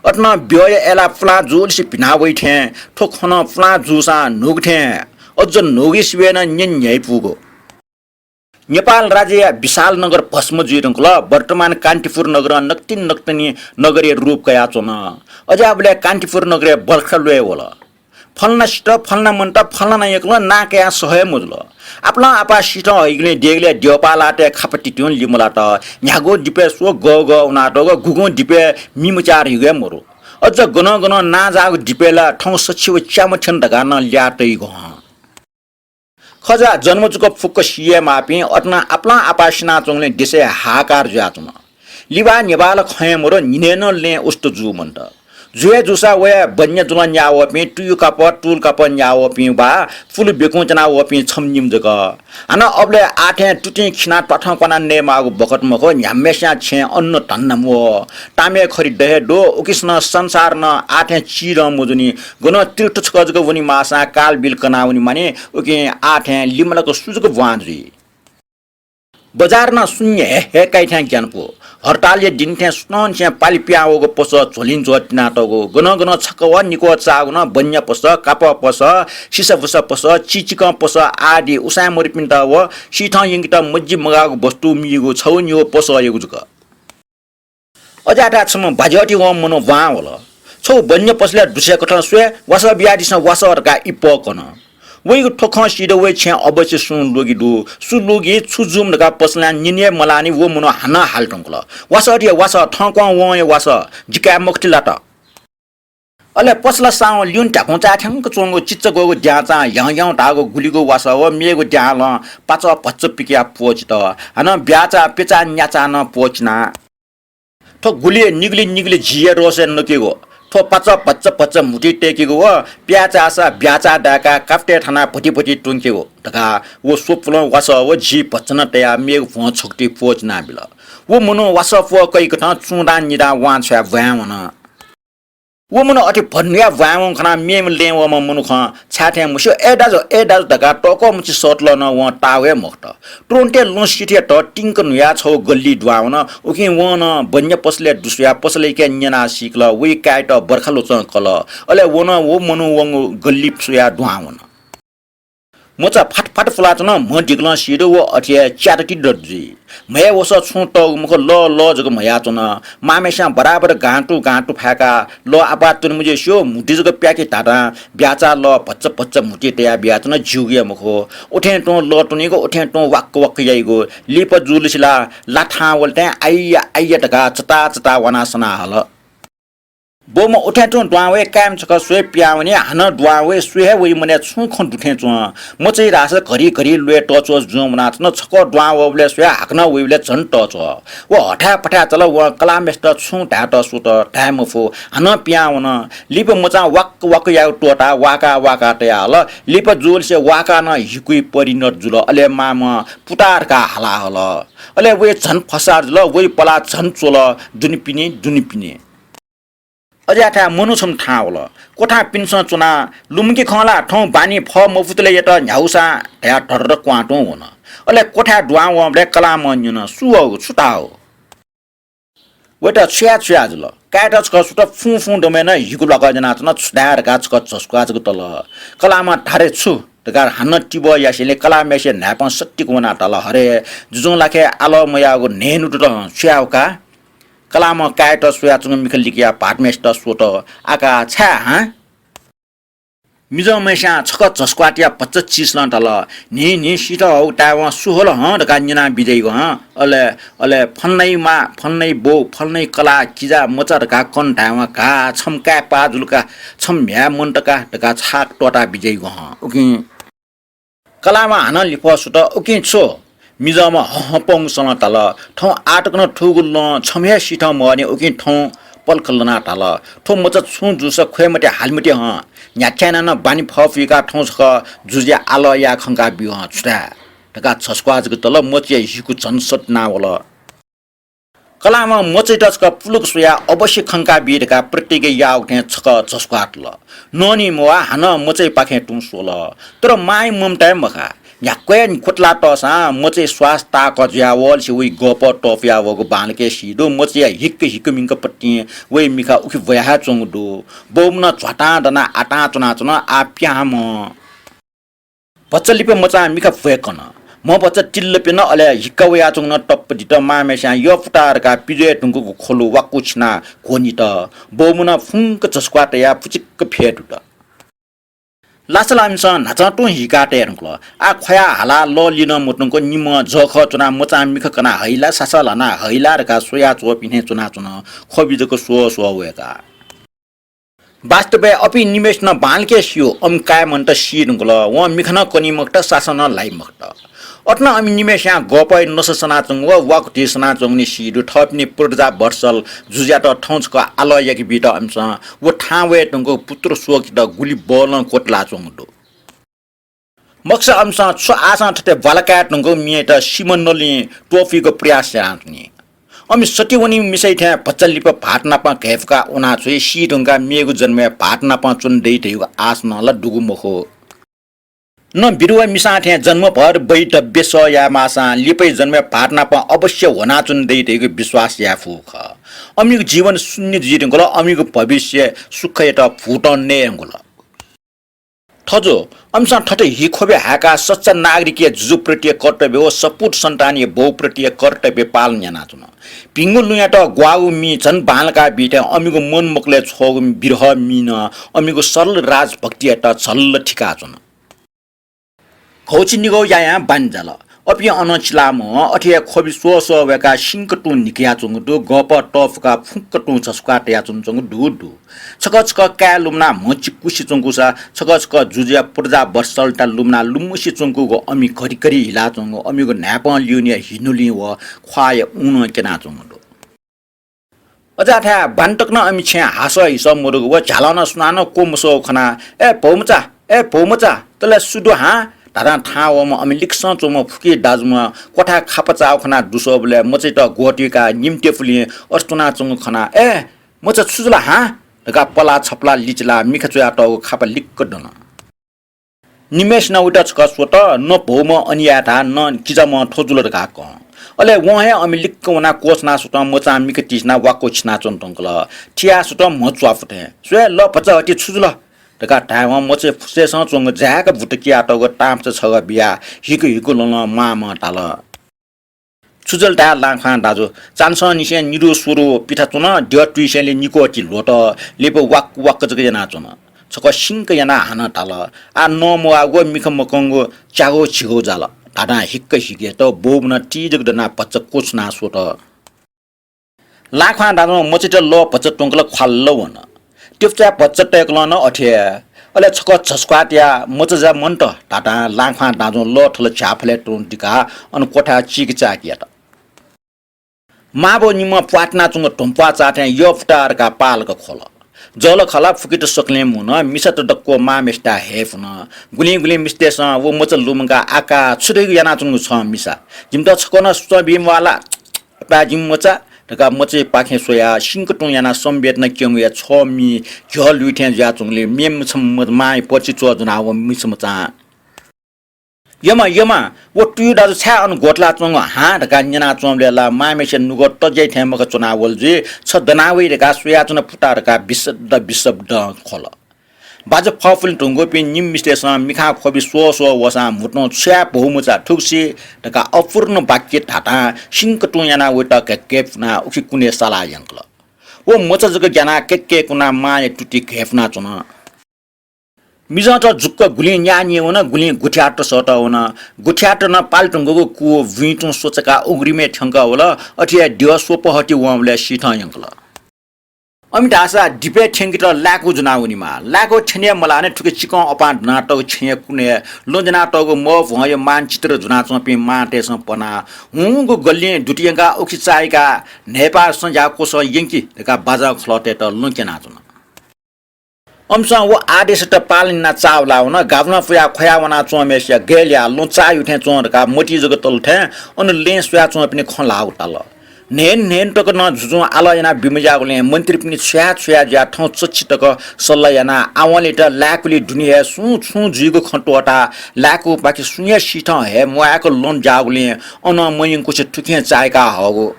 अथे नं ब्यःया अय्‌लाः पुलां जूलिसे भिना वइ थें थ्व खँ नं पुलां जूसां न्हूगु थें अझ न्हूगु सिबय् नं न्यने न्ह्याइपूगु। नेपाल राज्यया विशाल नगर भस्म जुइ धुंकल। वर्तमान कान्तिपुर नगरं नकतिनि नकतिनि नगरया रूप कयाच्वन। अज्याःबलय् कान्तिपुर नगरय् बल्खा ल्वय् वल। फलानासित, फलाना मनूत, फलाना यंकलं नां कयाः सह हे मजुल। आपालं आपाः सिथं हइगुलिं देगलय् द्यःपाः लाःतय् खापा तितिं लिमलात। न्ह्यागुं दिपय् स्व गः गः वनातःगु, गुगुं दिपय् मिमचार हिगु हे मरु। अझ गनं गनं नां जाःगु दिपय् ला थौं सछि व च्याम्ह थ्यन धकाः नं ल्याः तइगु हं। खजा जन्म जक फुक्क सिये माःपिं अथेनं आपालं आपाः सिनाच्वंगुलिं देशय् हाहाकार जुयाच्वन। लिबाः न्ह्यबाः ला खँ हे मरु, न्हिनय् नं लँय् उस्त जू मन्त। जुया जूसा वया बन्या जुलं न्याः वःपिं तुयु कापः, तुल कापः न्याः वःपिं वा पुल बेकुं च्याना वःपिं छम्ह निम्ह जक। हानं अबलय् आः थें तुतिं खिनाः त्वाथं क्वानाः नयेमाःगु बखत मखु, न्ह्याम्हय्‌सियां छेँय् अन्न धन्दा म्वः। तामय् खरि द हे दु, उकिसनं संसार नं आः थें चिधं मजूनि। गनं तीर्थ छकः जक वने माःसां कालबिल कनाः वने मानि, उकिं आः थें लिमलाक सु जक ब्वां जुइ। बजार नं शून्य हे हे काइ थें ग्यानापु। हरतालया दिं थें सुथंनिसें पालि पिहां वःगु पसः झ्वलिं झ्वः तिनातःगु, गनं गनं छकः व निकः चाःगु नं बन्या पसः, कापः पसः, सिसाबुसा पसः, चिचिकं पसः आदि उसाँय् मदुपिन्त व सिथं यंकेत मज्जि मगाःगु वस्तु मीगु छगू निगू पसःयागु जक। अज्याःथाय् छम्ह बाज्याःति वंम्ह मनू ब्वां वल। छगू बन्या पसलय् दुस्याकथं स्वये, वासः बियादिसँ वासः धकाः इप्पः कन। वइगु थ्व खँ सीदु वइ छेँय् अवश्य सुं लुगि दु। सु लुगि, छु जूम्ह धकाः पसलय् न्यने मलानि व मनू हानं हाले धुंकल। वासः धया वासः, थौंकं वं हे वासः, जि काये मखुति ला त? अले पसला सावं ल्यूने ध्याखुंचाय् थ्यंक च्वंगु चिच्चा ग्वःगु द्यांचां ह्याउँ ह्याउँ धाःगु गुलिगु वासः व मेगु द्यांलं पाचः भच्च पिकयाः प्वःचित। हानं ब्याचा प्यचा न्याचा नं प्वःचिना। थ्व गुलि निगुलि निगुलि झीया रोसय् नकेगु, थ्व पाचः भच्च भच्च म्हुतुइ तय्‌केगु व प्याचाःसा ब्याचा दाय्‌काः कापतय् थानाः भति भति त्वंकेगु धकाः व स्वपुलं वासः व झी भच्च नं तयाः मेगु भ्वं छकुति प्वःचिनाबिल। व मनू वासः प्वः कइकथं चुंदां निदां वां छ्वयाः ब्वाँय् वन। व मनू अथे भनुया ब्वाँय् वंगु खनाः मेम्ह लँय् वःम्ह मनुखं छाय् थें मस्यू, "ए दाजु, ए दाजु" धकाः तःकः मछि सःतलं नं वं ताःगु हे मखुत। तुरुन्ते लँ सिथय् तिंक न्हुयाः छगू गल्ली दुहां वन। उकिं वं नं बन्या पसलय् दुस्वयाः पसलय्‌के न्यनाः सीकल, वइ काय्‌यात बर्खा ल्वचं कल। अले व नं व मनू वंगु गल्ली स्वयाः दुहां वन। मचा फात फात फुलाच्वन, म्ह दिकलं सीदु व अथे हे च्यातति दत जुइ। म्हय् वसः छुं तःगु मखु, लः लः जक म्हयाच्वन। मांम्हय्‌सियां बराबर गांतु गांतु फाय्‌काः लः आपाः त्वने मज्यू स्यू, म्हुतुइ जक प्याकि धाधां ब्याचा लः भच्च भच्च म्हुतुइ तयाः बियाच्वन, ज्यूगु हे मखु। उथें तुं लः त्वनीगु, उथें तुं वाक्क वाक्क याइगु। लिपा जुलिसे ला लाथां वल थें आइया आइया धकाः चता चता वानाः सना हल। बौम्ह उथें तुं दुहां वइ, काय्‌म्ह छकः स्वये पिहां वनी, हानं दुहां वइ, स्वये हे वइ मनय् छुं खँ दु थें च्वं। मचइ धाःसा घरि घरि ल्वय् तःच्वः जुं वनाच्वन। छकः दुहां वःबलय् स्वये, हाकनं वइबलय् झन तःच्वः। व हथाय् पथाय् चल, वं कलाःम्हय्‌सित छुं धायेत स्वत, धाये मफु, हानं पिहां वन। लिपा मचां वाक्क वाक्क यायेगु त्वःताः वाका वाका तया हल। लिपा जुलिसे वाका नं हिकुइ परिणत जुल। अले मांम्हं पुता धकाः हाला हल। अले वइ झन फसार जुल, वइ पलाः झन च्वल, दुनेपिने दुनेपिने। अज्याःथाय् मनू छम्ह थाहां वल। क्वथां पिन्सं च्वनाः लुमंके खं ला, थौं बानी फः मफुतले यात न्ह्यागुसां धयाः धरधर क्वहां तुं वन। अले क्वथाय् दुहां वंबलय् कलाःम्हं न्यन, "सु वःगु, छु धाःगु?" वइत छुया छुया जुल। काय्‌यात छकः स्वत, फुं फुं दमय् नं हिकु ल्वाकः ज्वनाच्वन, छु धाये धकाः छकः झस्क्वाः जक तल। कलाःम्हं धारे छु धकाः हानं तिबः यासेंलि कलाःम्हय्‌सिया न्हाय्‌पं सत्तिक वनाः धाल, "हरे, जुजुं लाखे आलः मयाःगु न्हय्‌न्हु दुत हं, छु याये का?" कलाःम्हं काय्‌यात स्वयाच्वंगु मिखा लिकयाः भाःतम्हय्‌सित स्वत, "आका, छाय् हां?" मिजंम्हय्‌सियां छकः झस्क्वाः तयाः भचा चिसलं धाल, "न्हि न्हि सिथः हःगु ताय्‌वं सु हल हं धकाः न्यनाः बिज्याइगु हं। अले, अले फलानाया मां, फलानाया बौ, फलानाया कलाः, किजा, मचा धकाः कन धाय्‌वं का, छम्ह काय्‌पाः जुल का, छम्ह म्ह्याय् मन्त का" धकाः छाक त्वःताः बिज्याइगु हं। उकिं कलाःम्हं हानं लिफः स्वत, "उकिं छु?" मिजंम्हं हँ हँ पंगु सलं धाल, "थौं आःतक नं थुगु लँ छम्ह हे सिथं मवःनि, उकिं थौं पलख लनाः धाल, थ्व मचा छुं जूसा ख्वये मते, हाले मते हं। न्ह्याथाय् नं बानी फः पुइकाः थौं छकः जुजुया आलः याये खंका ब्यु हं, छु धाये?" धकाः झस्क्वाः जक तल, मचाया हिकु झन सत्तिना वल। कलाःम्हं मचायात छकः पुलुक स्वयाः अवश्य खंका बी धकाः प्रतिज्ञा याःगु थें छकः झस्क्वाः तल। नःनि म्वाः, हानं मचायापाखें तुं स्वल। तर माया ममता हे मखा। न्ह्याक्व हे ख्वतला तःसां मचाया श्वास ताःकः जुयावःलिसे वइ गःपः तःपुया वःगु बांलाक हे सी दु। मचाया हिक्क हिक्क मिंकपट्टिं वइ मिखा उखे ब्वया हे च्वंगु दु। बौम्ह नं झ्वातां दनाः आतां च्वनाच्वन, आः पिहां मं। भचा लिपा मचां मिखा ब्वय् कन। म्ह भचा तिल्ल प्यन, अले हिक्का वयाच्वंगु नं तप्प दित। मांम्हय्‌सियां यःपुता धकाः पिज्वये धुंकूगु ख्वलु वाक्कु छिनाः घ्वनित। बौम्ह नं फुंक झस्क्वाः तयाः पुचिक्क फ्यतुत। लासालामिसं न्हाचः तुं हिकातये धुंकल। आः ख्वया हालाः लः लिनं मधुंक निम्हं जःखः च्वनाः मचां मिखा कनाः हइला, सासः ल्हानाः हइला धकाः स्वयाच्वःपिं थें च्वनाच्वन। ख्वबि जक स्वः स्वः वय्काः। वास्तवय् अपिं निम्हय्सिनं बांलाक स्यू, अमि काय् मन्त सी धुंकल। वं मिखा नं कनी मखुत, सासः नं ल्हाइ मखुत। अथे नं अमि निम्हय्सियां गःपःया नसा सनाच्वंगु व वाकु धिं सनाच्वंगुलिं सी दु। थःपिनि प्रजा वत्सल जुजुयात थौं छकः आलः याकेबीत अमिसं व थाहां वये धुंकूगु पुत्र शोकयात गुलि बलं क्वतलाच्वंगु दु। मखुसा अमिसं छु आशां थथे ब्वाला काये धुंकूगु मियात सिमा नलिं त्वपुइगु प्रयास यानाच्वनी। अमि सति वनीम्ह मिसाइ थें भचा लिपा भाःत नाप घय्पुकाः वनाछ्वइ, सी धुंकाः मेगु जन्मय् भाःत नाप च्वने दइ धइगु आश नं ला दुगु मखु। न विधवा मिसां थें जन्मभर वैधव्य सह याये माःसां लिपाया जन्मय् भाःत नाप अवश्य ह्वनाच्वने दइ धइगु विश्वास याये फुगु खः। अमिगु जीवन शून्य जुइ धुंकल, अमिगु भविष्य सुखयात भूतं नये धुंकल। थजु, अमिसं थथे हि ख्वबि हाय्काः सच्चा नागरिकया जुजुप्रतिया कर्तव्य व सपूत सन्तानया बौप्रतिया कर्तव्य पालन यानाच्वन। भिंगु लुँयात ग्वाःगु मि झन बांलाका बी थें अमिगु मन मकलय् छ्वःगु विरह मिं नं अमिगु सरल राजभक्तियात झल्ल थिकाच्वन। घौछि निगौ यायां बान्हि जाल। अपिं अनं चिलामं अथे हे ख्वबि स्वः स्वः वय्काः सिंक तुं न्हिकयाच्वंगु दु, गःपः तःफुकाः फुक्क तुं झसुकाः तयाच्वनाच्वंगु दु दु। छकः छकः काय् लुमनाः म्हचि कुसि च्वंकूसा छकः छकः जुजुया प्रजा वत्सलता लुमनाः लुमसि च्वंकूगु अमि घरि घरि हिलाच्वंगु अमिगु न्हाय्पं ल्यूनेया हिनुलिं व ख्वाःया ऊनं क्यनाच्वंगु दु। अजाथाय् बान्हि तक नं अमि छेँय् हासः हिसः मदुगु व झ्यालं नं सुनानं क्वमसःगु खनाः, "ए भौमचा, ए भौमचा, तले सु दु हां?" धाधां थाहां वःम्ह अमि लिक्कसं च्वंम्ह फुकी दाजुम्ह क्वथाय् खापा चाःगु खनाः दुस्वःबलय् मचाइत ग्वतुइकाः निम्ह तेपुलिं अथे च्वनाच्वंगु खनाः, "ए मचा, छु जुल हां?" धकाः पलाः छपलाः लिचिलाः मिखा च्वयातःगु खापा लिक्क दन। निम्हय्सिनं वइत छकः स्वत, न भौम्ह अन यायेथाय्, न किजाम्ह थ्व जुल धकाः कं। अले वं हे अमि लिक्क वनाः क्वछुना स्वतं मचां मिखा तिसिनाः वाक्व छिनाच्वन धुंकल। थियाः स्वतं म्ह च्वापु थें, "स्वये ल भचा हति, छु जुल?" धकाः धायेवं मचाया फुसय्सं च्वंगु जाय्क बुट कियातःगु तांपचा छगः बियाः हिकु हिकु ललं मांम्हं धाल, "छु जुल धाये लांख्वां दाजु, चान्हंनिसें निदु स्वदु पिथा च्वन, द्यः तुइसेंलि निक्वः ति ल्ह्वत, लिपा वाक्क वाक्क जक यानाच्वन। छकः सिंक यानाः हानं धाल, आः नमवाःगु मिखा मकंगु च्यागू झिगू जाल।" धाधां हिक्क हिकेत बौम्हं ति जक दनाः भचा क्वछुना स्वत। लांख्वां दाजुं मचाइत लः भचा त्वंकल ख्वाल्ल वन। तेपुचाय् भचा तय्कलं नं अथे हे। अले छकः झसुकाः तयाः मचा जा मन्त धाधां लांख्वां दाजुं लः थल झ्याःफलय् तुं दिकाः अन क्वथाय् चीकिचाय्क यात। मांबौ निम्हं प्वातिनाच्वंगु धुंप्वाः चाःथें यःपुताः धकाः पालक ख्वल। जःलाखःला फुकित सकलें मुन, मिसात दक्व मांम्हय्सित हय्पुन। गुलिं गुलिं मिस्तय्सं व मचा लुमंकाः आका, छु धइगु यानाच्वंगु छं मिसा? जिमित छकः नं सुचं बी म्वाः ला? अपाय् जिमि मचा धकाः मचायापाखें स्वयाः सिंक तुं यानाः संवेदना क्यंगुया छः मि झ्यः लुइ थें जुयाच्वंगुलिं मेम्ह छम्ह मांया पर्चि च्वः ज्वनाः व मिसा मचां, "यमा, यमा, व तुयु दाजु छाय् अन ग्वतलाच्वंगु हां?" धकाः न्यनाच्वंबलय् ला मांम्हय्सिया नुगः तज्याइ थें मखा च्वनावल जुइ, "छ दनावइ धकाः स्वयाच्वन पुता" धकाः बिशब्द बिशब्दं ख्वल। बाज्या फःपुलिं धुंकूपिं निम्ह मिस्तय्सं मिखां ख्वबि स्वः स्वः वःसां म्हुतुं छु याये भौमचा, थुगु सी धकाः अपूर्ण वाक्य धाधां सिंक तुं यानाः वइत घय्क घय्क पुनाः उखे कुनय् साला यंकल। व मचा जक ग्यानाः कय्क कय्क कुनाः मांया तुति घय्पुनाच्वन। मिजंत जुक्क गुलिं न्याः न्यं वन, गुलिं गुथियात सःतः वन। गुथियात नं पाले धुंकूगु कू बुँइ तुं स्वचकाः उघ्रिमय् थ्यंकः वल। अथे हे द्यः स्वपहःति वंबलय् सीथं यंकल। अमित धाःसा दिपय् थ्यंकेत लाय्कू ज्वनाः वनेमाः। लाय्कू थ्यने मलाःनि थुखे चिकं अपां दनातःगु छेँया कुनय् लँ ज्वनातःगु मभ्वंया मानचित्र ज्वनाच्वंपिं मांतय्सं पनाः हुंगु गल्लिं दुति यंकाः उखे चाःहिकाः न्हय्पाः संझ्याः क्वसः यंकि धकाः बाजं खलःतय्त लँ क्यनाच्वन। अमिसं व आदेशत पालन यानाः चाःहुलाः वन। गाबलं पुयाः ख्वया वनाच्वंम्हय्सिया गय् ल्याः लँ चाःह्यू थें च्वं धकाः मतिइ जक तल थें अन लँय् स्वयाच्वंपिनि खँ ल्हाःगु ताल। न्हय्न न्हय्न तक नं जुजुं आलः यानाः बिमज्याःगुलिं मन्त्रीपिनि छु याये छु याये जुयाः थौं चच्छि तक सल्लाह यानाः आवंलित लाय्कुलि दुने हे सुं छुं जुइगु खँ त्वःताः लाय्कूपाखे सुं हे सीथं हये म्वायेक लँ ज्याःगुलिं अनं मयंकुसे थुखें चाःहिका हःगु।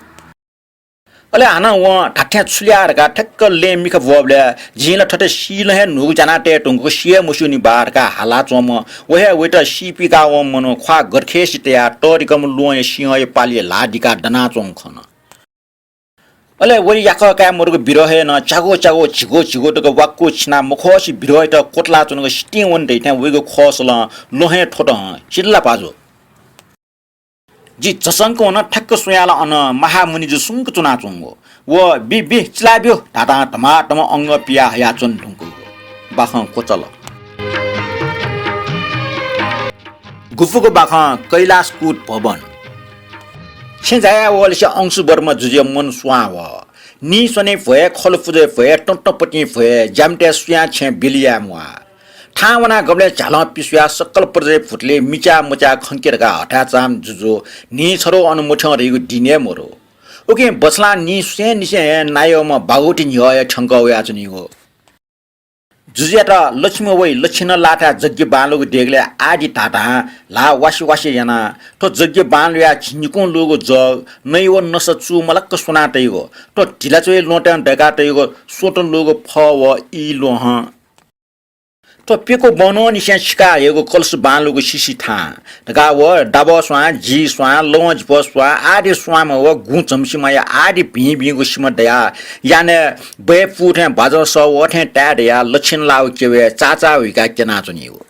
अले हानं वं धात्थें छु ल्याः धकाः ठ्याक्क लँय् मिखा ब्वःबलय् जिं ला थथे सीलं हे न्हूगु ज्यानातये धुंकूगु सी हे मस्यूनि बा धकाः हालाच्वंम्ह व हे वइत सीपिकावंम्ह मनू ख्वाः गथखेसि तयाः तःधिकःम्ह ल्वहंया सिंहया पालय् ल्हाः दिकाः दनाच्वंगु खन। अले वइ याकः काये मरुगु बिरहय् नं च्यागू च्यागू झिगू झिगू तक वाक्कु छिना मखसी बिरहयात क्वतलाच्वनागु सितिं वन धइथें वइगु ख्वःसलं ल्वहंय् थ्वतं सिधल पाजु। जि झसंक वन, ठ्याक्क स्वयाः ला अन महामुनिजु सुंक च्वनाच्वंगु। व बि बि चिलाब्यु धातां धमाधम अंगः पिया हयाच्वने धुंकूगु। बाखं क्वचल। गुफुगु बाखं कैलाशकूट भवन। छेँ जाया वःलिसे अंशुवर्मा जुजुया मन स्वां वः। निस्वने भ्वय्, खलु पुजय् भ्वय्, तंतंपतिं भ्वय्, ज्यामितय् सुयां छेँ बिलि याये म्वाः। थाहां वनाः गबलें झ्यालं पिसुयाः सकल प्रजाया भुतले मिचा मुचा खंके धकाः हथाय् चाम जुजु न्हिं छरौ अन मथ्यं धइगु दिनय् मरु। उकिं बछलां निस्वसेंनिसें हे नायःम्ह बागौति न्ह्यः हे थ्यंकः वयाच्वनीगु। जुजुयात लछिम्ह वइ, लछिन लाःथाय् जग्य बांलाःगु देगलय् आदि धाधां ल्हाः वासि वासि यानाः थ्व जग्य बांलाःया झिंनिकुं लूगु जग, नइ व नसा चूमलाक्क स्वनातइगु, थ्व धिलाच्वय् ल्वहंतय् दय्कातइगु स्वतं लूगु फः व ई ल्वहं। थ्व प्यकू बहनंनिसें छिकाः हयेगु कलश बांलाःगु सिसि थां धकाः व दाबः स्वां, जी स्वां, लवं जिपः स्वां आदि स्वांम्ह व गुँ झम्सिमाया आदि भिं भिंगु सिमा दयाः यानय् बय् पू थें बाजं सः वः थें ताये धयाः लछिन लाःगु क्यबय् चाचाः हुइकाः क्यनाच्वनीगु।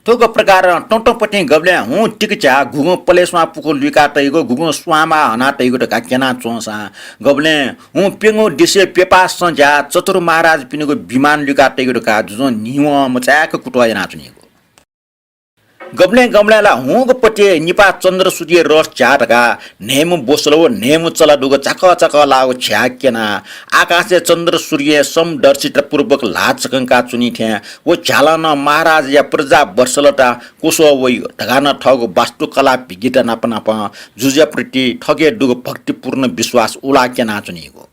थुगु प्रकारं तंतंपतिं गबलें हुँ तिकझ्याः गुगुं पलेस्वां पुखू लुइकातइगु, गुगुं स्वांमाः हनातइगु धकाः क्यनाच्वंसां गबलें हुँ प्यंगू देशय् प्यपाः सँ ज्याः चतुर महाराजपिनिगु विमान लुइकातइगु धकाः जुजुं न्हिं वहं मचाय्क कुतः यानाच्वनीगु। गबलें गबलें ला हुँक पतिइ निपाः चन्द्र सूर्य रथ झ्याः धकाः न्हय्म्ह ब्वसल व न्हय्म्ह चला दुगु चाकः चाकः लाःगु झ्याः क्यनाः आकाशय् चन्द्र सूर्यं समदर्शितापूर्वक ल्हाः चकंका च्वनी थें व झ्यालं नं महाराजया प्रजा वत्सलता क्वसः वइ धकाः नं थःगु वास्तुकला भिगिता नाप नापं जुजुया प्रति थःके दुगु भक्तिपूर्ण विश्वास उलाः क्यनाच्वनीगु।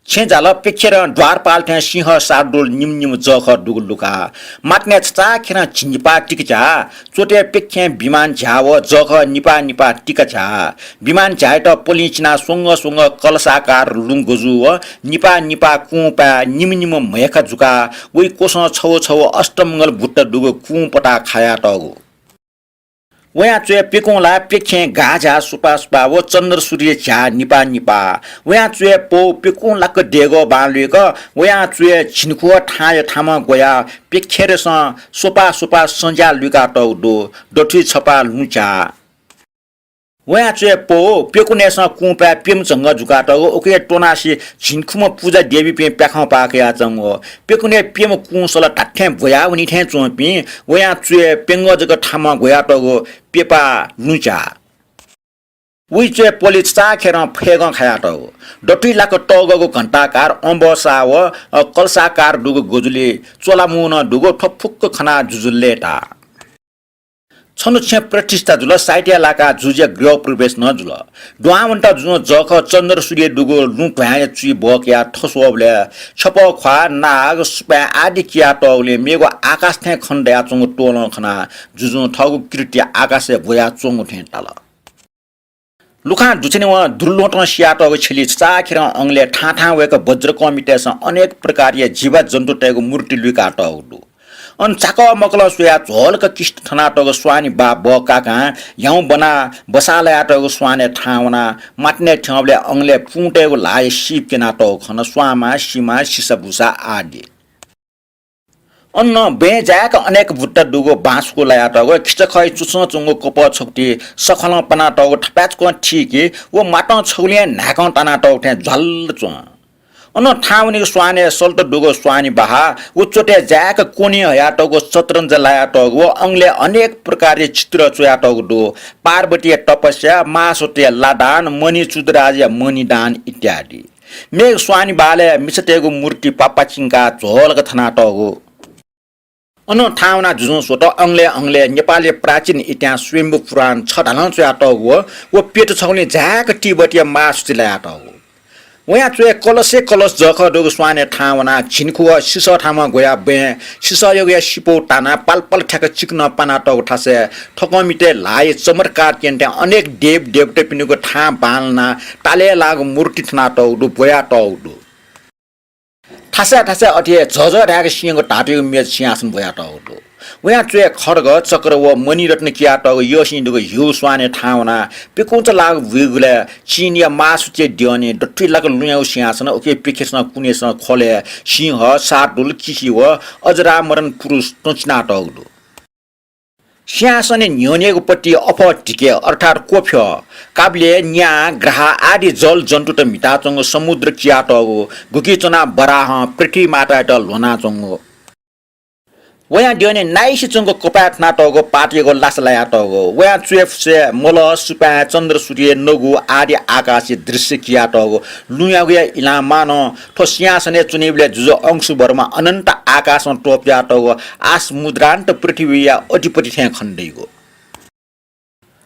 छेँ जाल प्यखेरं द्वारपाल थें सिंह शार्दूल निम्ह निम्ह जःखः दुगु लुका। मातनय् छचाःखेरं झिंनिपाः तिकझ्याः च्वतय् प्यखें विमान झ्याः व जःखः निपाः निपाः तिकझ्याः। विमान झ्याःयात पलिं चिनाः स्वंगः स्वंगः कलशाकार लुँ गजू व निपाः निपाः कुंपाय् निम्ह निम्ह म्हय्खा जुकाः वइ क्वसं छगू छगू अष्टमंगल बुट्टा दुगु कुं पताः खायातःगु। वयां च्वय् प्यकुं ला प्यखें गाः झ्याः सुपाः सुपाः व चन्द्र सूर्य झ्याः निपाः निपाः। वयां च्वय् पौ प्यकुं लाक्क देगः बांलाक वयां च्वय् झिंखुगः थाहांया थामं ग्वयाः प्यखेरसं स्वपाः स्वपाः सँ ज्याः लुइकातःगु दु। दथुइ छपाः लुँ झ्याः। वयां च्वय् पौ प्यकुनय्सं कुंपाय् प्यम्ह झंगः जुकातःगु, उकिया त्वनासि झिंखुम्ह पुजा देवीपिं प्याखं पाः कयाच्वंगु। प्यकुनय् प्यम्ह कुंसल धात्थें ब्वयावनी थें च्वंपिं वयां च्वय् प्यंगः जक थामं ग्वयातःगु प्यपाः लुँ झ्याः। वइ च्वय् पलि चाखेरं फय्गं खायातःगु। दथुइ लाक्क तःगःगु घण्टाकार, अम्बःसा व, अ, कलशाकार दुगु गजुलि च्वलामू नं दुगु थ्व फुक्क खनाः जुजु लय्ताः। छन्हु छेँ प्रतिष्ठा जुल, साहित्यय् लाकाः जुजुया गृह प्रवेश नं जुल। दुहां वनेत जुजुं जःखः चन्द्र सूर्य दुगु लुँ भ्वाँया चुइ बहकयाः थस्वःबलय् छपः ख्वाः, नाग, सुपाँय् आदि कियातःगुलिं मेगु आकाश थें खने दयाच्वंगु तोलं खनाः जुजुं थःगु कीर्ति आकाशय् ब्वयाच्वंगु थें ताल। लुखां दुछिने वं दुर्लुँतं सियातःगु छेलिइ छचाःखेरं अंगलय् थाहां थाहां वय्कः वज्रकर्मीतय्सं अनेक प्रकारया जीवा जन्तुतय्गु मूर्ति लुइकातःगु दु। अन चाकः मकलं स्वयाः झ्वलक किस्त थनातःगु स्वानि बाः बः काकां ह्याउँ ब्वनाः बसाः लायातःगु स्वानय् थाहां वनाः मातनय् थ्यंबलय् अंगलय् पुंतय्गु ल्हाःया सीप क्यनातःगु खन, स्वांमाः, सिमाः, सिसाबुसा आदि। अन बँय् जाय्क अनेक बुट्टा दुगु बाँसकू लायातःगु खिचाखय् चुसं च्वंगु कपः छगुति सखलं पानातःगु थपाय्चकं थीकि व मातं छगुलिं न्हाय्कं तानातःगु थें ज्वाल्ल च्वं। अन थाहां वनीगु स्वानय् सल्त दुगु स्वानि बाहाः व च्वतय् जाय्क कोने हयातःगु शतरंज लायातःगु व अंगलय् अनेक प्रकारया चित्र च्वयातःगु दु। पार्वतीया तपस्या, महासतीया लादान, मणिचूडराजया मणिदान इत्यादि। मेगु स्वानि बालय् मिसातय्गु मूर्ति पापाचिंकाः झ्वलक थनातःगु। अनं थाहां वनाः जुजुं स्वत, अंगलय् अंगलय् नेपालया प्राचीन इतिहास स्वयम्भू पुराण छ धालं च्वयातःगु व प्यतु छगुलिं जाय्क तिब्बतया महासुचि लायातःगु। वयां च्वय् कलशे कलश जःखः दुगु स्वानय् थाहां वनाः झिंखुगः सिसः थामं ग्वयाः बँय् सिसःयागुया सिपौ तानाः पालपाल थ्याक्क चिकनं पानातःगु थासय् थकंमितय् ल्हाःया चमत्कार क्यनेथें अनेक देवदेवतापिनिगु थाहां बांलानाः तालय् लाःगु मूर्ति थनातःगु दु, ब्वयातःगु दु। थासय् थासय् अथे हे झःझः धाय्क सिंहगु धातुयागु मेज सिंहासन ब्वयातःगु दु। वयां च्वय् खड्ग, चक्र व मणिरत्न कियातःगु यःसिं दुगु ह्यू स्वानय् थाहां वनाः प्यकुंचा लाःगु बुइगुलय् चिनया मासुचे द्यःने दथुइ लाक लुँयागु सिंहासन, उकी प्यखेसं कुनेसं ख्वलय् सिंह, शार्दूल, किसि व अजरामरन पुरुष च्वंचिनातःगु दु। सिंहासनया न्ह्यःनेगु पट्टि अफः धिके अर्थात् क्वफ्यः, काब्ले, न्याः, ग्राहा आदि जल जन्तुत म्हिताच्वंगु समुद्र कियातःगु, गुकी च्वनाः वराहं पृथ्वी मातायात ल्ह्वनाच्वंगु। वयां द्यःने नाइसे च्वंगु कपाय् थनातःगु पातयागु लासा लायातःगु, वयां च्वय् फुसय् मलः, सुपाँय्, चन्द्र, सूर्य, नगु आदि आकाशया दृश्य कियातःगु लुँयागुया इलां मानं थ्व सिंहासनय् च्वनीबलय् जुजु अंशुवर्मा अनन्त आकाशं त्वपुयातःगु आस मुद्रान्त पृथ्वीया अधिपति थें खनेदइगु।